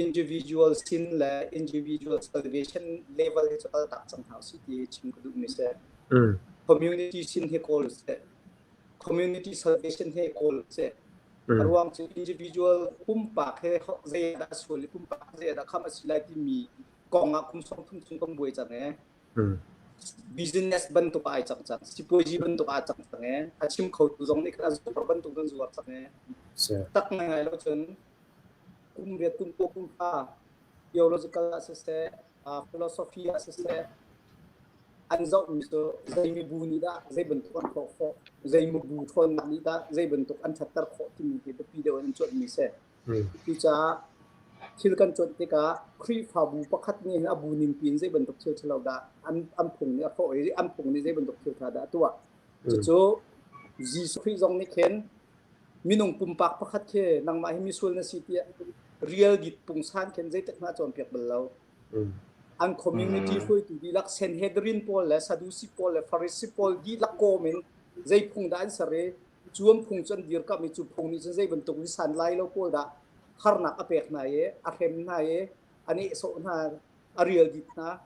individual sin le individual salvation level hi cu kal tak cang hna usih ti chim ka duhmi si. Community sin hi kawl seh. Community salvation hi kawl seh. A ruang cu individual pumpak he zei dah sual i pumpak zei dah kham a si lai timi kong ah kum 30 chung kan buai cang ee. Business bantuk ah ai cang cang. Sipuazi bantuk ah cang cang ee. A chim kho tu zong nih khan a zuar bantuk kan zuar cang ee. Tak ngai ngai lo cun kum riat kum ko kum fa theological ah siseh philosophy ah siseh an zohmi cu zei mibu nih dah zei bantuk an hrawh khawh zei mibu ṭhawnnak nih dah zei bantuk an ṭhatter khawh timi hi biapi deuh in an cuanhmi si. Cucaah thil kan cuanh tikah Khrihfabu pakhat nih hin a bu ningpi in zei bantuk thil ṭhalo dah an, an phung nih a hrawh i an phung nih zei bantuk thil ṭha dah a tuah. Cucu Jesuh Khrih zong nih khin minung pumpak pakhat khi nangmah hi misual na si tiah real dit pungsan khin zeitik hmanh a cawnpiak bal lo. An community hruaitu dihlak Sanhedrin pawl le Sadusi pawl le Farisi pawl dihlak kawm in zei phung dah an ser i cu an phung cu an dirkamh i cu phung nih cun zei bantuk mi sanlai lo pawl dah harnak a pek hna i a hrem hna i a nehsawh hna a rial dit hna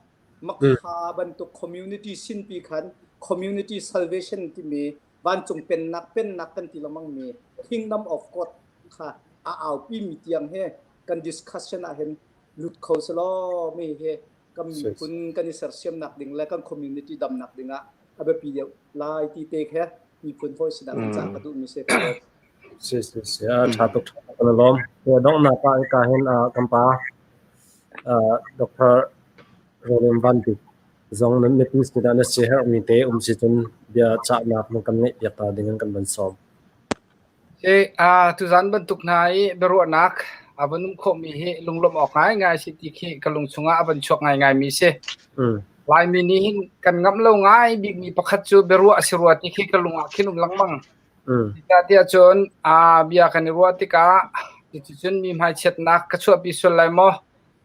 makha bantuk community sinpi khan community salvation timi vancung pennak pennak kan ti lengmang mi kingdom of God kha a aupi mi tiang he kan discussion ah hin lut kho selaw mi he kan miphun kan i sersiamnak ding le kan community damnak ding ah a biapi deuh lai ti te khe miphun hawi sinah kan cah ka duhmi si ko. Si si si a tha tuk tha tuk kan lawm. Donghnak ah ka hin kan pa Dr. Roland Van Bik zong nan mipi sinah na si herhmi te um si cun bia cahnak nan kan ngeih piak ta ding in kan van sawm. Tuzaan bantuk hna i biaruahnak a van um khawhmi hi lunglawmh awk ngaingai a si ti khi ka lung chungah a van chuak ngaingaimi a si. Laimi nih hin kan ngamh lo ngai bikmi pakhat cu biaruah a si rua ti khi ka lung ah khin um lengmang. Zeicahtiah cun bia kan i ruah tikah cuticun mi hmaichiatnak ka chuahpi sual lai maw,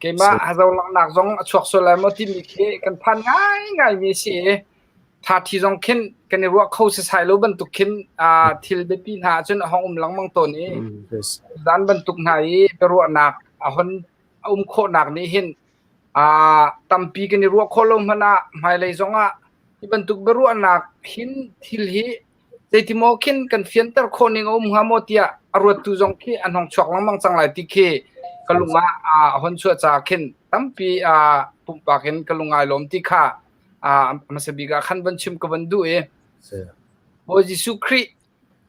keimah hazolanghnak zong a chuak sual lai maw timi khi kan phan ngaingaimi a si i Thathi zong khin kan i ruah kho sasai lo bantuk khin thil biapi hna ahcun a hong um lengmang tawn i zan bantuk hna i biaruahnak a hon a um khawhnak nih hin tampi kan i ruah khawh lo hmanh ah hmailei zong ah hi bantuk biaruahnak hin thil hi zeitimaw khin kan fianter khawh ning a um hnga maw tiah a ruattu zong khi an hong chuak lengmang cang lai ti khi ka lung ah a hon chuah caah khin tampi pumpak in ka lung ai lawm ti kha hmasa bik ah khan van chim ka van duh i Bawi Jesuh Khrih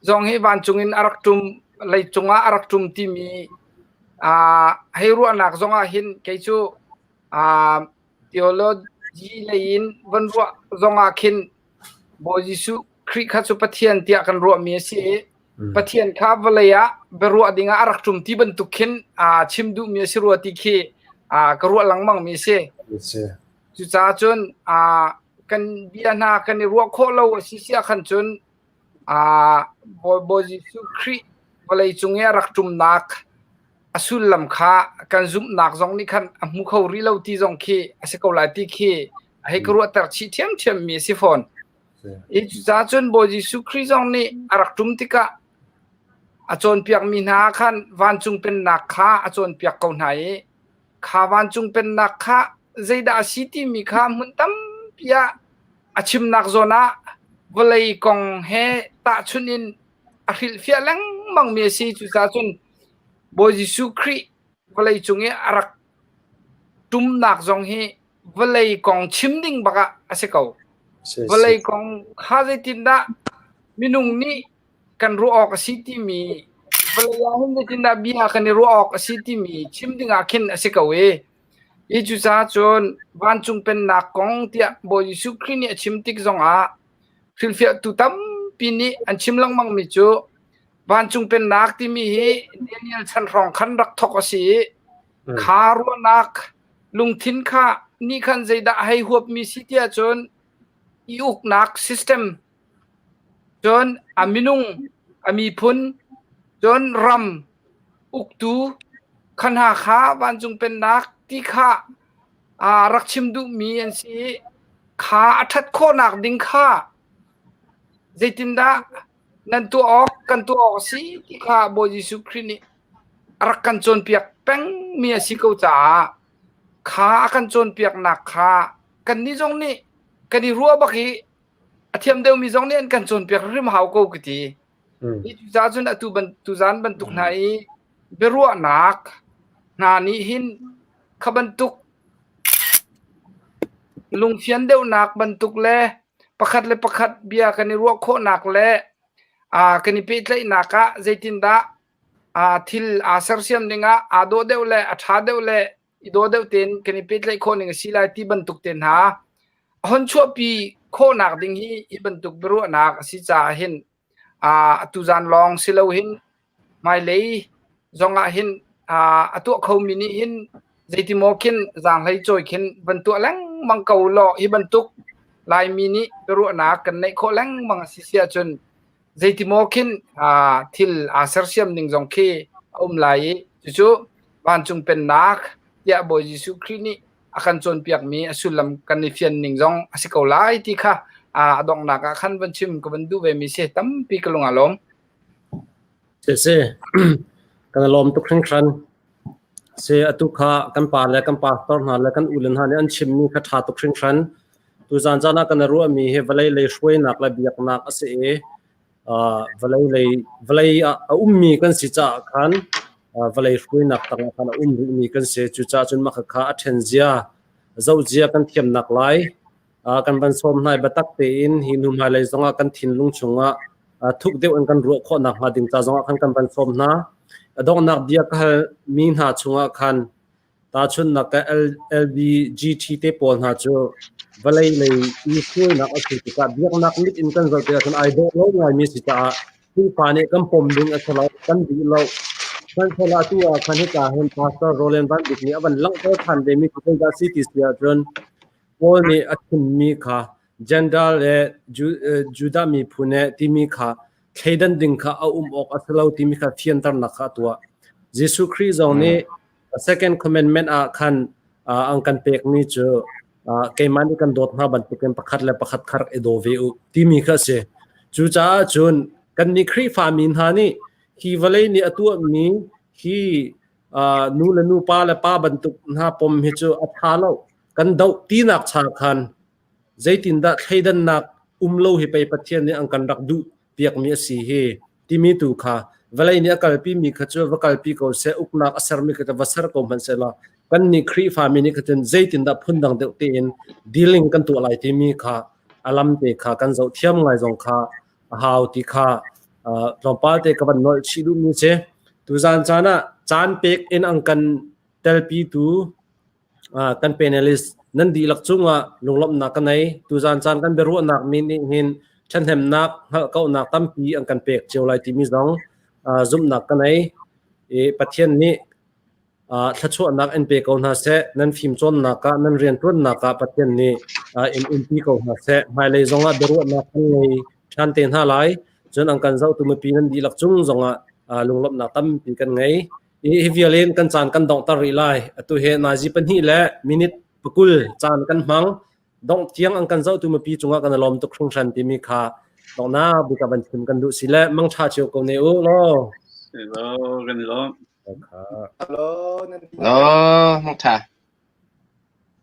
zong hi vancung in a rak ṭum leicung ah a rak ṭum timi hei ruahnak zong ah hin kei cu theology lei in van ruah zong ah khin Bawi Jesuh Khrih kha cu Pathian tiah kan ruahmi a si i Pathian kha vawlei ah biaruah ding ah a rak ṭum ti bantuk khin chim duhmi a si rua ti khi ka ruah lengmang mi a si. Cucaah cun kan bia hna kan i ruah khawh lo a si si ahkhan cun Bawi Jesuh Khrih vawleicung i a rak ṭumnak a sullam kha kan zumhnak zong nih khan a hmu kho rih lo ti zong khi a si ko lai ti khi a hei ka ruahter chih ṭhiamṭhiammi a si fawn. I cucaah cun Bawi Jesuh Khrih zong nih a rak ṭum tikah a cawnpiakmi hna khan vancung pennak kha a cawnpiak ko hna i Kha vancung pennak kha zeidah a si timi kha hmun tampi ah a chimnak zawn ah vawlei kong he tahchunh in a hrilhfiah lengmangmi a si. Cucaah cun Bawi Jesuh Khrih vawlei cung i a rak ṭumnak zong hi vawlei kong chim ding bak ah a si ko. Vawlei kong kha zeitindah minung nih kan ruah awk a si timi. Vawlei ah hin zeitindah bia kan i ruah awk a si timi chim dingah khin a si ko i hi cucaah cun vancung pennak kong tiah Bawi Jesuh Khrih nih a chim tik zongah hrilhfiahtu tampi nih an chim lengmangmi cu vancung pennak timi hi Daniel chan hrawng khan rak thawk a si i kha ruahnak lungthin kha nih khan zeidah a hei huapmi si tiah cun i uknak system Cun a minung, a miphun, cun ram uktu kha hna kha vancung pennak ti kha aa rak chim duhmi an si i kha a ṭhat khawhnak ding kha zeitindah nan tuah awk kan tuah awk a si ti kha Bawi Jesuh Khrih nih a rak kan cawnpiak pengmi a si ko caah kha a kan cawnpiaknak kha kannih zong nih kan i ruah bak i a thiam deuhmi zong nih an kan cawnpiak hrim hau ko ka ti. Hi cucaah cun atu ban tuzaan bantuk hna i biaruahnak hna nih hin kha bantuk lungfian deuhnak bantuk le pakhat le pakhat bia kan i ruah khawhnak le kan i pehtlaihnak ah zeitindah thil aa sersiam ning ah aa dawh deuh le a ṭha deuh le i daw deuh tein kan i pehtlaih khawh ning a si lai ti bantuk te hna a hon chuahpi khawhnak ding hi hi bantuk biaruahnak a si caah hin atu zan lawng si lo hin hmailei zong ah hin a tuah khomi nih hin zeitimaw khin zaanghlei cawi khin van tuah lengmang ko law hi bantuk Laimi nih biaruahnak kan neih khawh lengmang a si si ahcun zeitimaw khin thil aa sersiam ning zong khi a um lai i cucu vancung pennak tiah Bawi Jesuh Khrih nih a kan cawnpiakmi a sullam kan i fian ning zong a si ko lai ti kha a donghnak ah khan van chim ka van duh ve mi si tampi ka lung aa lawm. Si si kan lawm tuk hringhran. Si atu kha kan pa le kan pastor hna le kan ule hna nih an chimmi kha ṭha tuk hringhran. Tuzaan caan ah kan ruahmi hi vawlei lei hruainak le biaknak a si i vawlei lei vawlei ah a ummi kan si caah khan vawlei hruainak tangah khan a um rihmi kan si. Cucaah cun mah khakha a ṭhen zia, zoh zia kan thiamnak lai kan van sawm hna i biatak tein hi hnu hmailei zongah kan thinlung chungah thuk deuh in kan ruah khawh nakhnga ding ca zongah khan kan van sawm hna. A donghnak bia ka halmi hna chungah khan Tahchunhnak ah LBGT te pawl hna cu vawlei lei i hruainak a si tikah biaknak mit in kan zoh tikah cun ai dawh lo ngaimi a si caah Khrihfa nih kan pom ding a si lo, kan duh lo. Sihmanhsehlaw atu ah khan hika hin Pastor Roland Van Bik nih a van langhter ṭhan vemi cu zeidah a si ti si ahcun Paul nih a chimmi kha Gentile le Judah miphun he timi kha thleidan ding kha a um awk a si lo timi kha fianternak kha a tuah. Jesuh Khrih zong nih second commandment ah khan an kan pekmi cu keimah nih kan dawt hna bantukin pakhat le pakhat kha rak i daw ve u timi kha a si. Cucaah cun kannih Khrihfami hna nih hi vawlei nih a tuahmi hi nu le nu pa le pa bantuk hna pom hi cu a ṭha lo. Kan doh tinak cha khan zeitindah thleidannak um lo hi pei Pathian nih an kan rak duh piakmi a si hi timi tu kha vawlei nih a kalpimi kha cu va kalpi ko seh uknak a sermi kha va ser ko hmanh sehla kannih Khrihfami nih kha cun zeitindah phundang deuh tein dealing kan tuah lai timi kha a lam te kha kan zoh thiam ngai zong kha a hau ti kha tlawmpal te ka van nolh chih duhmi si tuzan caan ah caan pek in an kan telpitu Kan panelist nan dihlak cungah lunglawmhnak ka nei. Tuzaan caan kan biaruahnak mi nih hin ṭhahnemnak, hngalhkauhnak tampi an kan pek cio lai timi zong zumhnak ka nei. I Pathian nih thluachuahnak in pe ko hna seh. Nan fimcawnnak ah, nan rianṭuannak ah Pathian nih in umpi ko hna seh. Hmailei zongah biaruahnak kan ngei ṭhan te hna lai. Cun an kan zohtu mipi nan dihlak cung zongah lunglawmhnak tampi kan ngei. Hi vial in kan caan kan donghter rih lai. Atu hi nazi pahnih le minute pakul caan kan hmang. Dongh tiang an kan zohtu mipi cungah kan i lawm tuk hringhran timi kha donghnak bik ah van chim kan duh si le mangṭha cio ko ne u law. Hello, kan i lawm. Hello, Hello, mangṭha.